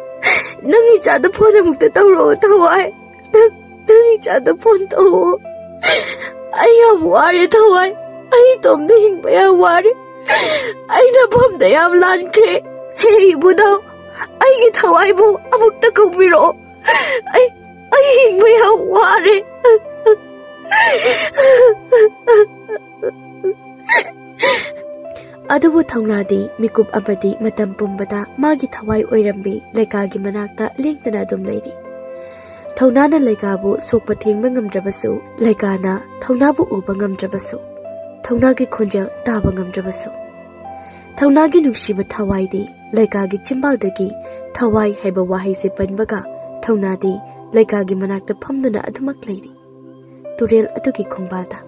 ꯅꯪ ꯏꯆꯥꯗ ꯐꯣꯟ ꯑꯃꯨꯛꯇ ꯇꯧꯔꯛꯑꯣ, ꯊꯋꯥꯏ꯫ ꯅꯪ, ꯅꯪ ꯏꯆꯥꯗ ꯐꯣꯟ ꯇꯧꯋꯣ꯫ ꯑꯩ ꯌꯥꯝ ꯋꯥꯔꯦ, ꯊꯋꯥꯏ꯫ ꯑꯩ ꯏꯇꯣꯝꯇ ꯍꯤꯡꯕ ꯌꯥꯝ ꯋꯥꯔꯦ꯫ ꯑꯩ ꯅꯐꯝꯗ ꯌꯥꯝ ꯂꯥꯟꯈ꯭ꯔꯦ꯫ ꯍꯦ ꯏꯕꯨꯙꯧ, ꯑꯩꯒꯤ ꯊꯋꯥꯏꯕꯨ ꯑꯃꯨꯛꯇ ꯀꯧꯕꯤꯔꯛꯑꯣ꯫ ꯑꯩ, ꯑꯩ ꯍꯤꯡꯕ ꯌꯥꯝ ꯋꯥꯔꯦ꯫" ꯑꯗꯨꯕꯨ ꯊꯧꯅꯥꯗꯤ ꯃꯤꯀꯨꯞ ꯑꯃꯗꯤ ꯃꯇꯝ ꯄꯨꯝꯕꯗ ꯃꯥꯒꯤ ꯊꯋꯥꯏ ꯑꯣꯏꯔꯝꯕꯤ ꯂꯩꯀꯥꯒꯤ ꯃꯅꯥꯛꯇ ꯂꯦꯡꯗꯅ ꯑꯗꯨꯝ ꯂꯩꯔꯤ꯫ ꯊꯧꯅꯥꯅ ꯂꯩꯀꯥꯕꯨ ꯁꯣꯛꯄ ꯊꯦꯡꯕ ꯉꯝꯗ꯭ꯔꯕꯁꯨ, ꯂꯩꯀꯥꯅ ꯊꯧꯅꯥꯕꯨ ꯎꯕ ꯉꯝꯗ꯭ꯔꯕꯁꯨ, ꯊꯧꯅꯥꯒꯤ ꯈꯣꯟꯖꯦꯜ ꯇꯥꯕ ꯉꯝꯗ꯭ꯔꯕꯁꯨ, ꯊꯧꯅꯥꯒꯤ ꯅꯨꯡꯁꯤꯕ ꯊꯋꯥꯏꯗꯤ ꯂꯩꯀꯥꯒꯤ ꯆꯤꯝꯕꯥꯜꯗꯒꯤ ꯊꯋꯥꯏ ꯍꯥꯏꯕ ꯋꯥꯍꯩꯁꯦ ꯄꯟꯕꯒ ꯊꯧꯅꯥꯗꯤ ꯂꯩꯀꯥꯒꯤ ꯃꯅꯥꯛꯇ ꯐꯝꯗꯨꯅ ꯑꯗꯨꯃꯛ ꯂꯩꯔꯤ, ꯇꯨꯔꯦꯜ ꯑꯗꯨꯒꯤ ꯈꯣꯡꯕꯥꯜꯗ꯫